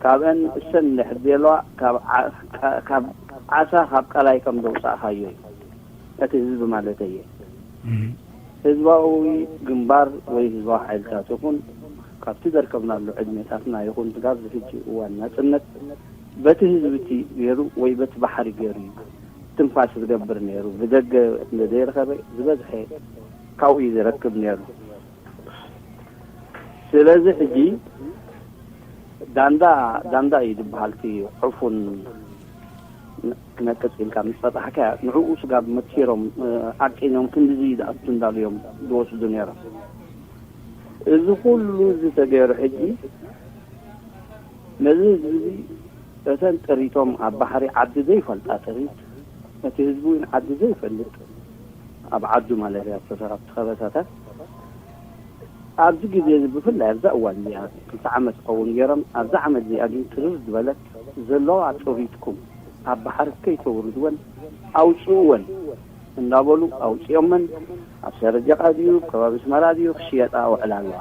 ካብአን እሰን ንድሕር ዘለዋ ካብ ዓሳ ካብ ቀላይ ከም ዘውፃእካዮ እዩ። እቲ ህዝቢ ማለት እየ። ህዝባዊ ግንባር ወይ ህዝባዊ ሓይልታት ይኹን ካብቲ ዘርከብናሉ ዕድሜታትና ይኹን ስጋብ ዝሕጂ እዋን ናፅነት በቲ ህዝቢ እቲ ገይሩ ወይ በቲ ባሕሪ ገይሩ እዩ ትንፋስ ዝገብር ነይሩ። ብደገ እንተዘይረኸበ ዝበዝሐ ካብኡ እዩ ዝረክብ ነይሩ። ስለዚ ሕጂ ዳንዳ ዳንዳ እዩ ዝበሃል እቲ ዕፉን ክነቅፅ ኢልካ ምስ ፈታሕካ ንዕኡ ስጋብ መኪሮም ዓቂኖም ክንድዚ ዝኣቱ እንዳልዮም ዝወስዱ ነይሮም። እዚ ኩሉ እዚ ተገይሩ ሕጂ ነዚ ህዝቢ እዚ እተን ጥሪቶም ኣብ ባሕሪ ዓዲ ዘይፈልጣ ጥሪት እቲ ህዝቢ እውን ዓዲ ዘይፈልጥ ኣብ ዓዱ ማለት እያ ዝተሰራ ኣብቲ ከበሳታት ኣብዚ ግዜ እዚ ብፍላይ ኣብዛ እዋን እዚኣ ክልተ ዓመት ዝኸውን ገይሮም ኣብዛ ዓመት እዚኣ ግን ትርር ዝበለት ዘለዋ ጥሪትኩም ኣብ ባሕሪ ከይተውርድወን ኣውፅእወን እንዳበሉ ኣውፂኦመን ኣብ ሰረጀቃ ድዩ ከባቢ ስመራ ድዩ ክሽየጣ ውዕላ ኣለዋ።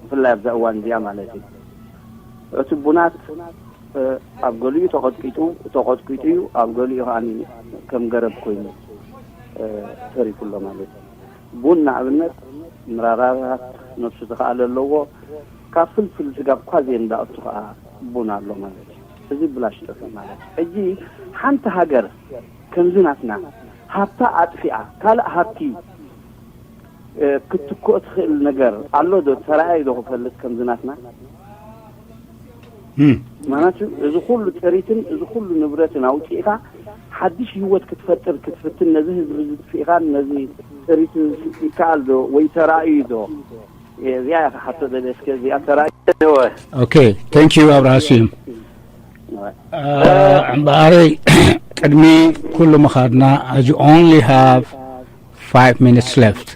ብፍላይ ኣብዛ እዋን እዚኣ ማለት እዩ። እቲ ቡናት ኣብ ገሊኡ ተቐጥቂጡ ተቐጥቂጡ እዩ፣ ኣብ ገሊኡ ከዓ ከም ገረብ ኮይኑ ተሪፉ ኣሎ ማለት እዩ። ቡን ንኣብነት ምራራራት ነብሱ ዝኸኣለ ኣለዎ። ካብ ፍልፍል ስጋብ ኳዜ እንዳእቱ ከዓ ቡን ኣሎ ማለት እዩ። እዚ ብላሽ ጠፊኡ ማለት እዩ። ሕጂ ሓንቲ ሃገር ከምዚ ናትና ሃብታ ኣጥፊኣ ካልእ ሃብቲ ክትትክኦ ትኽእል ነገር ኣሎ ዶ? ተራእዩ ዶ ክፈልጥ ከምዚ ናትና? ምክንያቱ እዚ ኩሉ ጥሪትን እዚ ኩሉ ንብረትን ኣውፂእካ ሓድሽ ህይወት ክትፈጥር ክትፍትን ነዚ ህዝቢ ዝጥፊእኻን ነዚ ጥሪት ይከኣል ዶ ወይ ተራእዩ ዶ? እዚኣ እያ ክሓቶ ደለ እስከ እዚኣ ተራእዩ። ኦኬ፣ thank you ኣብርሃ ስዩም። እምበኣረይ ቅድሚ ኩሉ ምኻድና as you only have five minutes left።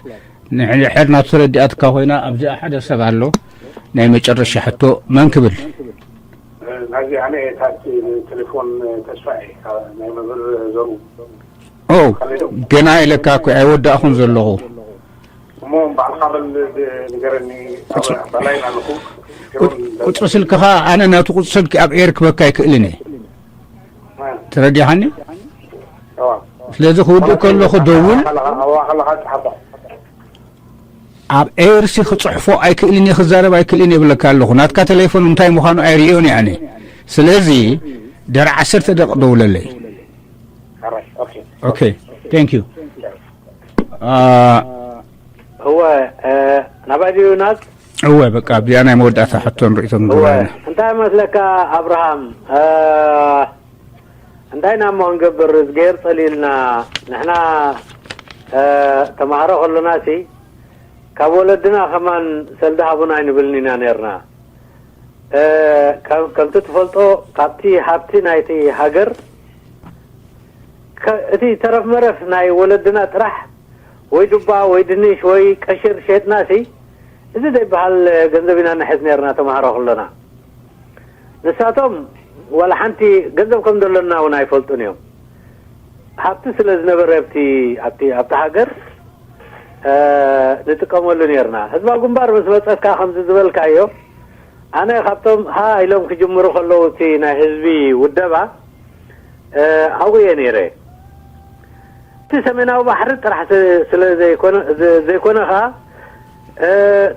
ንድሕር ናብ ተረዲኣትካ ኮይና ኣብዚኣ ሓደ ሰብ ኣሎ ናይ መጨረሻ ሕቶ መን ክብል? ናዚ ኣነ ታቲ ቴሌፎን ተስፋ ናይ መምህር ዘሩ ኦ ገና ኢለካ እኮ ኣይወዳእኹን ዘለኹ። እሞ ባዕልኻ በል ንገረኒ። ኣባላይን ኣለኹ። ቁፅሪ ስልክኻ ኣነ ናቱ ቁፅሪ ስልኪ ኣብ ኤር ክበካ ኣይክእልን እየ። ተረዲሓኒ? ስለዚ ክውድእ ከለኹ ደውል። ኣብ ኤርሲ ክፅሕፎ ኣይክእልን እየ፣ ክዛረብ ኣይክእልን እየ ብለካ ኣለኹ። ናትካ ቴሌፎን እንታይ ምዃኑ ኣይርእዮን እየ ኣነ። ስለዚ ድሕሪ ዓሰርተ ደቂቕ ደውለለይ። ኦኬ፣ thank you። እወ ናባይ ድዩ ናዝ? እወ በቃ ኣብዚኣ ናይ መወዳእታ ሕቶን ርእይቶን እወ ግበረና። እንታይ መስለካ ኣብርሃም፣ እንታይ ኢና እሞ ክንገብር እዝግሄር ጸሊልና ንሕና ተማሃሮ ከሎና ሲ ካብ ወለድና ከማን ሰልዲ ሃቡና ኣይንብልን ኢና ነርና። ከምቲ ትፈልጦ ካብቲ ሃብቲ ናይቲ ሃገር እቲ ተረፍ መረፍ ናይ ወለድና ጥራሕ ወይ ዱባ ወይ ድንሽ ወይ ቀሽር ሸጥና ሲ እዚ ዘይበሃል ገንዘብ ኢና ንሕዝ ነርና ተማሃሮ ከሎና። ንሳቶም ዋላ ሓንቲ ገንዘብ ከም ዘሎና እውን ኣይፈልጡን እዮም። ሃብቲ ስለ ዝነበረ ኣብቲ ኣብቲ ኣብቲ ሃገር ንጥቀመሉ ነርና። ህዝባዊ ግንባር ምስ መፀት ከዓ ከምዚ ዝበልካዮ ኣነ ካብቶም ሃ ኢሎም ክጅምሩ ከለዉ እቲ ናይ ህዝቢ ውደባ ኣብኡ እየ ነይረ። እቲ ሰሜናዊ ባሕሪ ጥራሕ ስለ ዘይኮነ ዘይኮነ ከዓ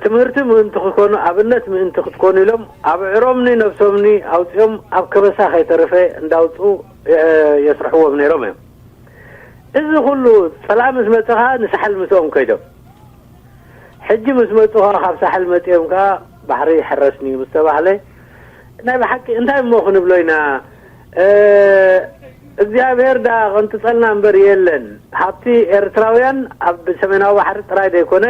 ትምህርቲ ምእንቲ ክኮኑ ኣብነት ምእንቲ ክትኮኑ ኢሎም ኣብ ዕሮምኒ ነብሶምኒ ኣውፅኦም ኣብ ከበሳ ከይተረፈ እንዳውፅኡ የስርሕዎም ነይሮም እዮም። እዚ ኩሉ ፀላእ ምስ መፀ ከዓ ንሳሕል ምስኦም ከይዶም ሕጂ ምስ መፁ ከዓ ካብ ሳሕል መፂኦም ከዓ ባሕሪ ይሕረስኒ ምስ ተባህለ ናይ ብሓቂ እንታይ እሞ ክንብሎ ኢና እግዚኣብሔር ዳ ቀንጥፀልና እምበር የለን። ሃብቲ ኤርትራውያን ኣብ ሰሜናዊ ባሕሪ ጥራይ ዘይኮነ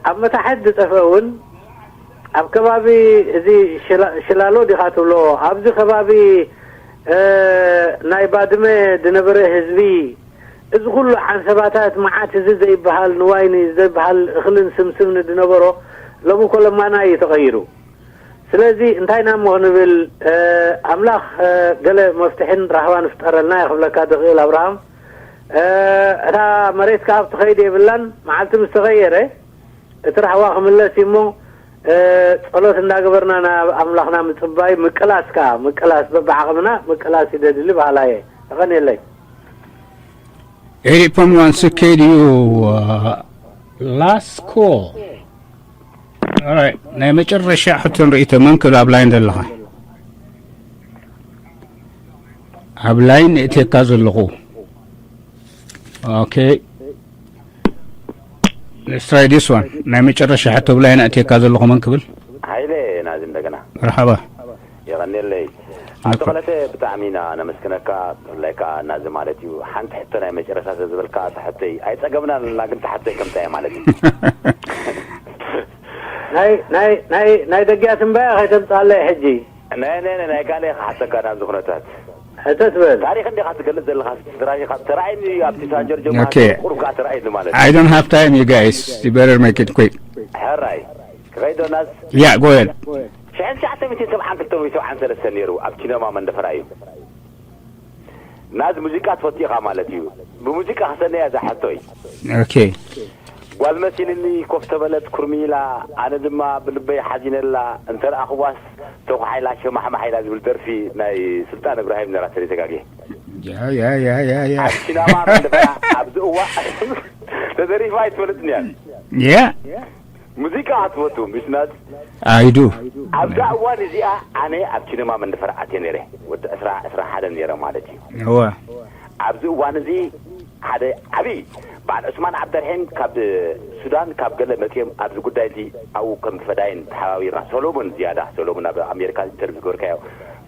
ኣብ መታሕት ዝጠፈ እውን ኣብ ከባቢ እዚ ሽላሎ ዲኻ ትብሎ ኣብዚ ከባቢ ናይ ባድመ ዝነበረ ህዝቢ እዚ ኩሉ ዓንሰባታት መዓት እዚ ዘይበሃል ንዋይኒ ዘይበሃል እኽልን ስምስምን ዝነበሮ ሎሚ ኮለማና እዩ ተቐይሩ። ስለዚ እንታይ ኢና እሞ ክንብል ኣምላኽ ገለ መፍትሕን ራህዋን ፍጠረልና ይኽብለካ ዝኽእል ኣብርሃም። እታ መሬት ከኣ ትኸይድ የብላን። መዓልቲ ምስ ተቐየረ እቲ ራህዋ ክምለስ እዩ እሞ ጸሎት እንዳገበርና ናብ ኣምላኽና ምጽባይ ምቅላስ ከኣ ምቅላስ በብዓቕምና ምቅላስ ይደድሊ በሃላ እየ። የቐንየለይ። Eight point one C K D U, uh, last call. Alright, ናይ መጨረሻ ሕቶ ንርኢ ተመን ክብል ኣብ ላይን ዘለኻ ኣብ ላይን እቴካ ዘለኹ okay let's try this one ናይ መጨረሻ ሕቶ ኣብ ላይን እቴካ ዘለኹ መን ክብል ኃይሌ ናዚ እንደገና መርሓባ የቐኔለይ ኣቶ ቀለተ ብጣዕሚ ኢና ነመስግነካ ብፍላይ ከዓ እናዚ ማለት እዩ ሓንቲ ሕቶ ናይ መጨረሻ ዝበልካ ተሕተይ ኣይፀገምናን እና ግን ተሕተይ ከምታ እየ ማለት እዩ ናይ ናይ ናይ ናይ ደጊያ ትንበያ ከይተምጻለይ ሕጂ ናይ ናይ ናይ ካለ ክሓተካ ናብዚ ኩነታት ሕተት በል ታሪክ እንዲካ ትገልጽ ዘለካ ስራሽካ ተራእይኒ ኣብቲ ሳንጀር ጀማ Okay. ቁሩብ ከዓ ተራእይኒ ማለት እዩ I don't have time, you guys. You better make it quick. ሕራይ ክኸይዶ ናዝ Yeah, go ahead. ሽሕን ትሽዓተ ሚእትን ሰብዓን ክልተ ወይ ሰብዓን ሰለስተ ነይሩ ኣብ ኪነማ መንደፈራ እዩ ናዝ ሙዚቃ ትፈቱ ኢኻ ማለት እዩ ብሙዚቃ ክሰነያ እዛ ሕቶይ Okay. ጓል መሲልኒ ኮፍ ተበለት ኩርሚ ኢላ ኣነ ድማ ብልበይ ሓዚነላ እንተ ረኣኽዋስ ተኳሓ ኢላ ሸማሕማሕ ኢላ ዝብል ደርፊ ናይ ስልጣን እብራሂም ነራ ተሪተጋግየ Yeah, yeah, yeah, yeah, yeah. ኣብ ሲናማ መንደፈራ ኣብዚ እዋ ተደሪፋ ኣይትፈልጥን እያ Yeah, ሙዚቃ ክትፈቱ ምሽናት I do. ኣብዛ እዋን እዚኣ ኣነ ኣብ ሲነማ መንደፈራ ኣትየ ነይረ ወዲ ዕስራ ዕስራ ሓደ ነይረ ማለት እዩ هو. ኣብዚ እዋን እዚ ሓደ ዓብዪ በዓል ዑስማን ዓብደርሒም ካብ ሱዳን ካብ ገለ መፅኦም ኣብዚ ጉዳይ እዚ ኣብኡ ከም ፈዳይን ተሓባቢርና ሰሎሞን ዝያዳ ሰሎሞን ኣብ ኣሜሪካ ኢንተርቪው ዝገበርካዮ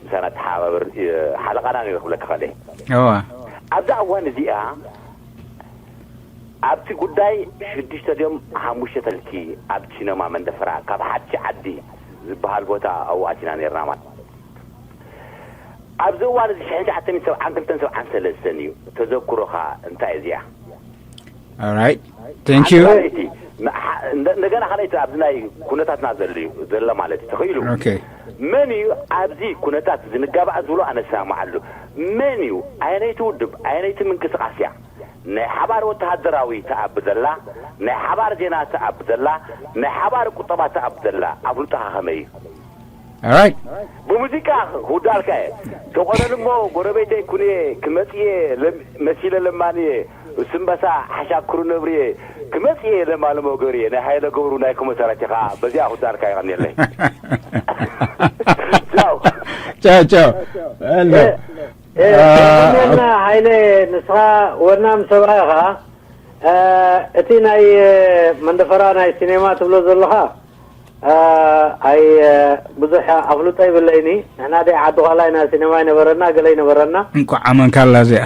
ምሳና ተሓባብር ሓለቓና ነይሩ ክብለካ ከለ هو. ኣብዛ እዋን እዚኣ ኣብቲ ጉዳይ ሽዱሽተ ድዮም ሓሙሽተ ተልኪ ኣብ ሲነማ መንደፈራ ካብ ሓድሽ ዓዲ ዝበሃል ቦታ ኣብኡ ኣቲና ነርና ማለት ኣብዚ እዋን እዚ ሽሕን ትሽዓተ ሚእትን ሰብዓን ክልተን ሰብዓን ሰለስተን እዩ ተዘክሮኻ እንታይ እዚኣ All right. Thank you. ሓንቲ ካልኣይቲ፣ ን- ሓ- እንደ- እንደገና ካልኣይቲ ኣብዚ ናይ ኩነታትና ዘሎ እዩ ዘሎ ማለት እዩ ተኽኢሉ Okay. መን እዩ ኣብዚ ኩነታት ዝንጋባእ ዝብሎ ኣነ ሰማማዓሉ መን እዩ ኣየነይቲ ውድብ ኣየነይቲ ምንቅስቃስ እያ ናይ ሓባር ወተሃደራዊ ተኣብ ዘላ ናይ ሓባር ዜና ተኣብ ዘላ ናይ ሓባር ቁጠባ ተኣብ ዘላ ኣፍልጦኻ ከመይ እዩ All right. ብሙዚቃ ክውዳልካ እየ ተቆነን እሞ ጎረቤተይ ኩንየ ክመፅየ ለም- መሲለ ለማንየ ስምበሳ ሓሻክሩ ነብርየ ክመፅየ ለማለሞ ገርየ ናይ ሃይለ ገብሩ ናይ ኩመ ሰራቲኻ በዚኣ ክውዳልካ ይቐንየለይ ቻው Ciao, ciao. Hello. ና ሃይለ ንስኻ ወናም ሰብኣይ ኻ እቲ ናይ መንደፈራ ናይ ሲኔማ ትብሎ ዘለኻ ኣይ ብዙሕ ኣፍልጦ ይብለይኒ ንሕና ደይ ዓዲ ኳላ ኢና ሲኔማ ይነበረና ገለ ይነበረና እንኳዕ ኣመንካላ እዚኣ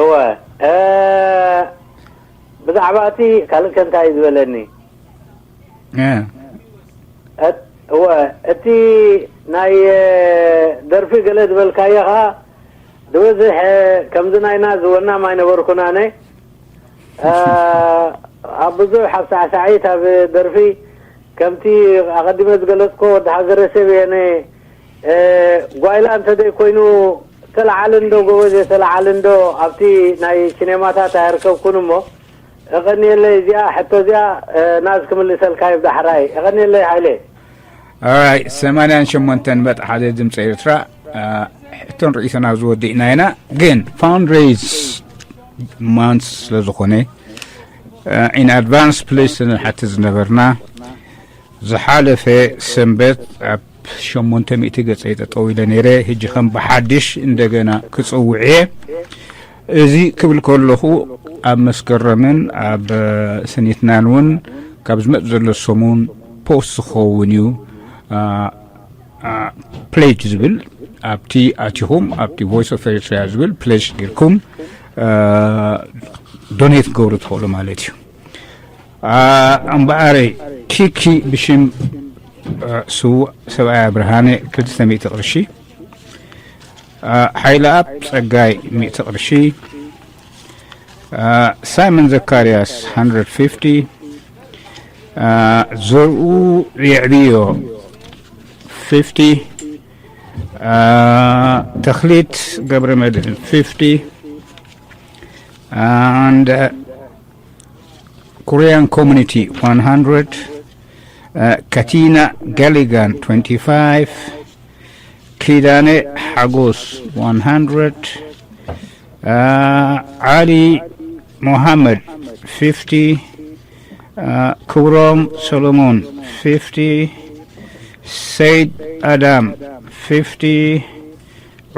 እወ ብዛዕባ እቲ ካልእ ከንታይ ዝበለኒ እ፣ እወ እቲ ናይ ደርፊ ገለ ዝበልካዮ ኸዓ ዝበዝሕ ከምዚ ናይና ዝወናም ኣይነበርኩን ኣነ ኣብ ብዙሕ ኣብ ሳዕሳዒት ኣብ ደርፊ ከምቲ ኣቐዲመ ዝገለፅኮ ወዲ ሃገረ ሰብ እየ ጓይላ እንተዘይ ኮይኑ ተለዓል እንዶ ጎበዝ ተለዓል እንዶ ኣብቲ ናይ ሲኔማታት ኣየርከብኩን እሞ እቐንየለይ እዚኣ ሕቶ እዚኣ ናዝ ክምልሰልካ እዩ ብዳሕራይ እቐንየለይ ሃይለ Alright ሰማንያን ሸሞንተን ነጥቢ ሓደ ድምፂ ኤርትራ ሕቶን ርእይቶን ኣብዚ ወዲእና ኢና ግን fundraise month ስለ ዝኾነ In advance please ንሓትት ዝነበርና ዝሓለፈ ሰንበት ኣብ ሸሞንተ ሚእቲ ገጸይ ጠጠው ኢለ ነይረ። ሕጂ ከም ብሓድሽ እንደገና ክጽውዕ እየ። እዚ ክብል ከለኹ ኣብ መስከረምን ኣብ ስኒትናን እውን ካብ ዝመጽእ ዘሎ ሰሙን ፖስት ክኸውን እዩ። ፕሌጅ ዝብል ኣብቲ ኣቲኹም ኣብቲ ቮይስ ኦፍ ኤርትራ ዝብል ፕሌጅ ጌርኩም ዶኔት ክገብሩ ትኽእሉ ማለት እዩ። እምበኣረይ ኪኪ ብሽም ስዉእ ሰብኣያ ብርሃነ ክልተ ሚእቲ ቅርሺ፣ ሓይለኣብ ጸጋይ ሚእቲ ቅርሺ፣ ሳይመን ዘካርያስ one hundred fifty፣ ዘርኡ የዕብዮ fifty፣ ተኽሊት ገብረ መድህን fifty፣ and Korean community one hundred፣ ካቲና ጋሊጋን twenty-five፣ ኪዳነ ሓጎስ one hundred፣ ዓሊ ሞሃመድ fifty፣ ክብሮም ሰሎሞን fifty፣ ሰይድ ኣዳም fifty፣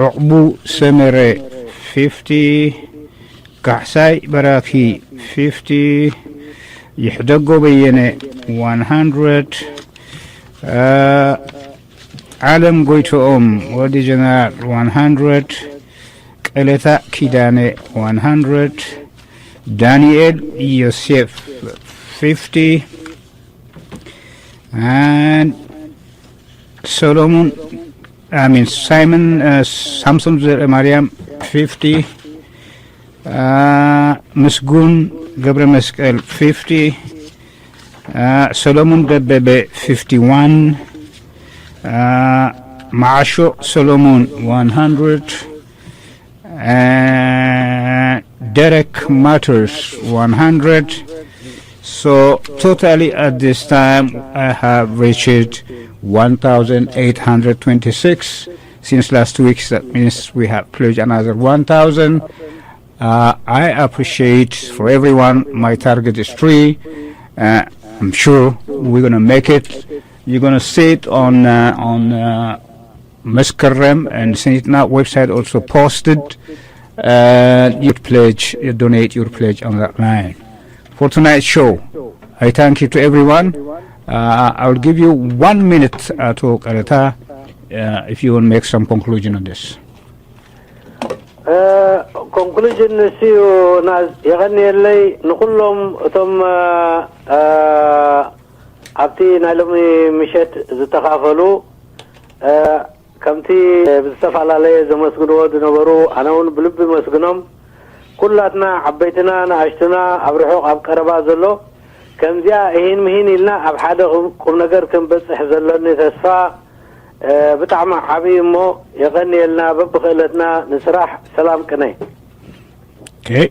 ዕቑቡ ሰመረ fifty፣ ካሕሳይ በራኪ fifty፣ ይሕደጎ በየነ one hundred፣ ዓለም ጎይትኦም ወዲ ጀነራል one hundred፣ ቀለታ ኪዳነ one hundred፣ ዳንኤል ዮሴፍ fifty፣ and ሰሎሞን I mean ሳይመን ሳምሶን ዘርአ ማርያም fifty፣ ምስጉን ገብረ መስቀል fifty፣ ሰሎሞን ደበበ fifty-one፣ መዓሾ ሰሎሞን one hundred፣ ደረክ ማተርስ one hundred። So totally at this time I have reached one thousand eight hundred twenty-six since last week. That means we have pledged another one thousand. Uh, I appreciate for everyone. My target is three. Uh, I'm sure we're gonna make it. You're gonna see it on uh, on uh, መስከረም and Sinitna website also posted. Uh, your pledge, you donate your pledge on that line. For tonight's show, I thank you to everyone. Uh, I will give you one minute, uh, to Karata, uh, if you will make some conclusion on this. ኮንክሉዥን ንስዩ ናዝ የቐንየለይ ንኩሎም እቶም ኣብቲ ናይ ሎሚ ምሸት ዝተኻፈሉ ከምቲ ብዝተፈላለየ ዘመስግንዎ ዝነበሩ ኣነ እውን ብልቢ መስግኖም ኩላትና ዓበይትና ንኣሽቱና ኣብ ርሑቕ ኣብ ቀረባ ዘሎ ከምዚኣ እሂን ምሂን ኢልና ኣብ ሓደ ቁም ነገር ክንበፅሕ ዘለኒ ተስፋ ብጣዕሚ ዓብዪ እሞ የቐንየልና በብኽእለትና ንስራሕ ሰላም ቅነ Okay.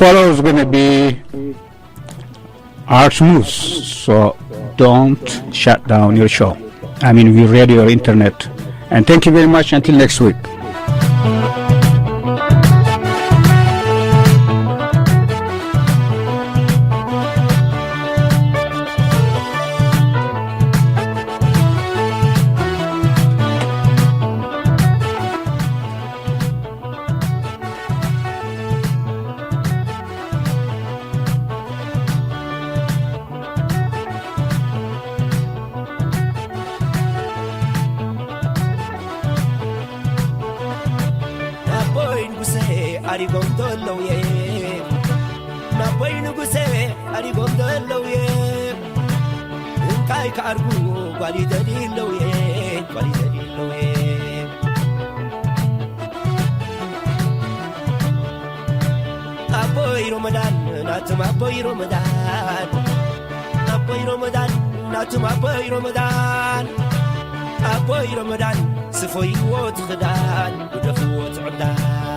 Follow is going to be Art Moves, so don't shut down your show. I mean, we read your internet. And thank you very much. Until next week. ኣቦይ ንጉሰ ኣሪጎም ዘለውየ ናቦይ ንጉሰ ኣሪጎም ዘለውየ እንታይ ክኣርጉ ጓል ይደሊ ኣለውየ ጓል ይደሊ ኣለውየ ኣቦይ ሮመዳን ናትም ኣቦይ ሮመዳን ኣቦይ ሮመዳን ናትም ኣቦይ ሮመዳን ኣቦይ ሮመዳን ስፎይዎ ትኽዳን ግደፍዎ ትዕዳን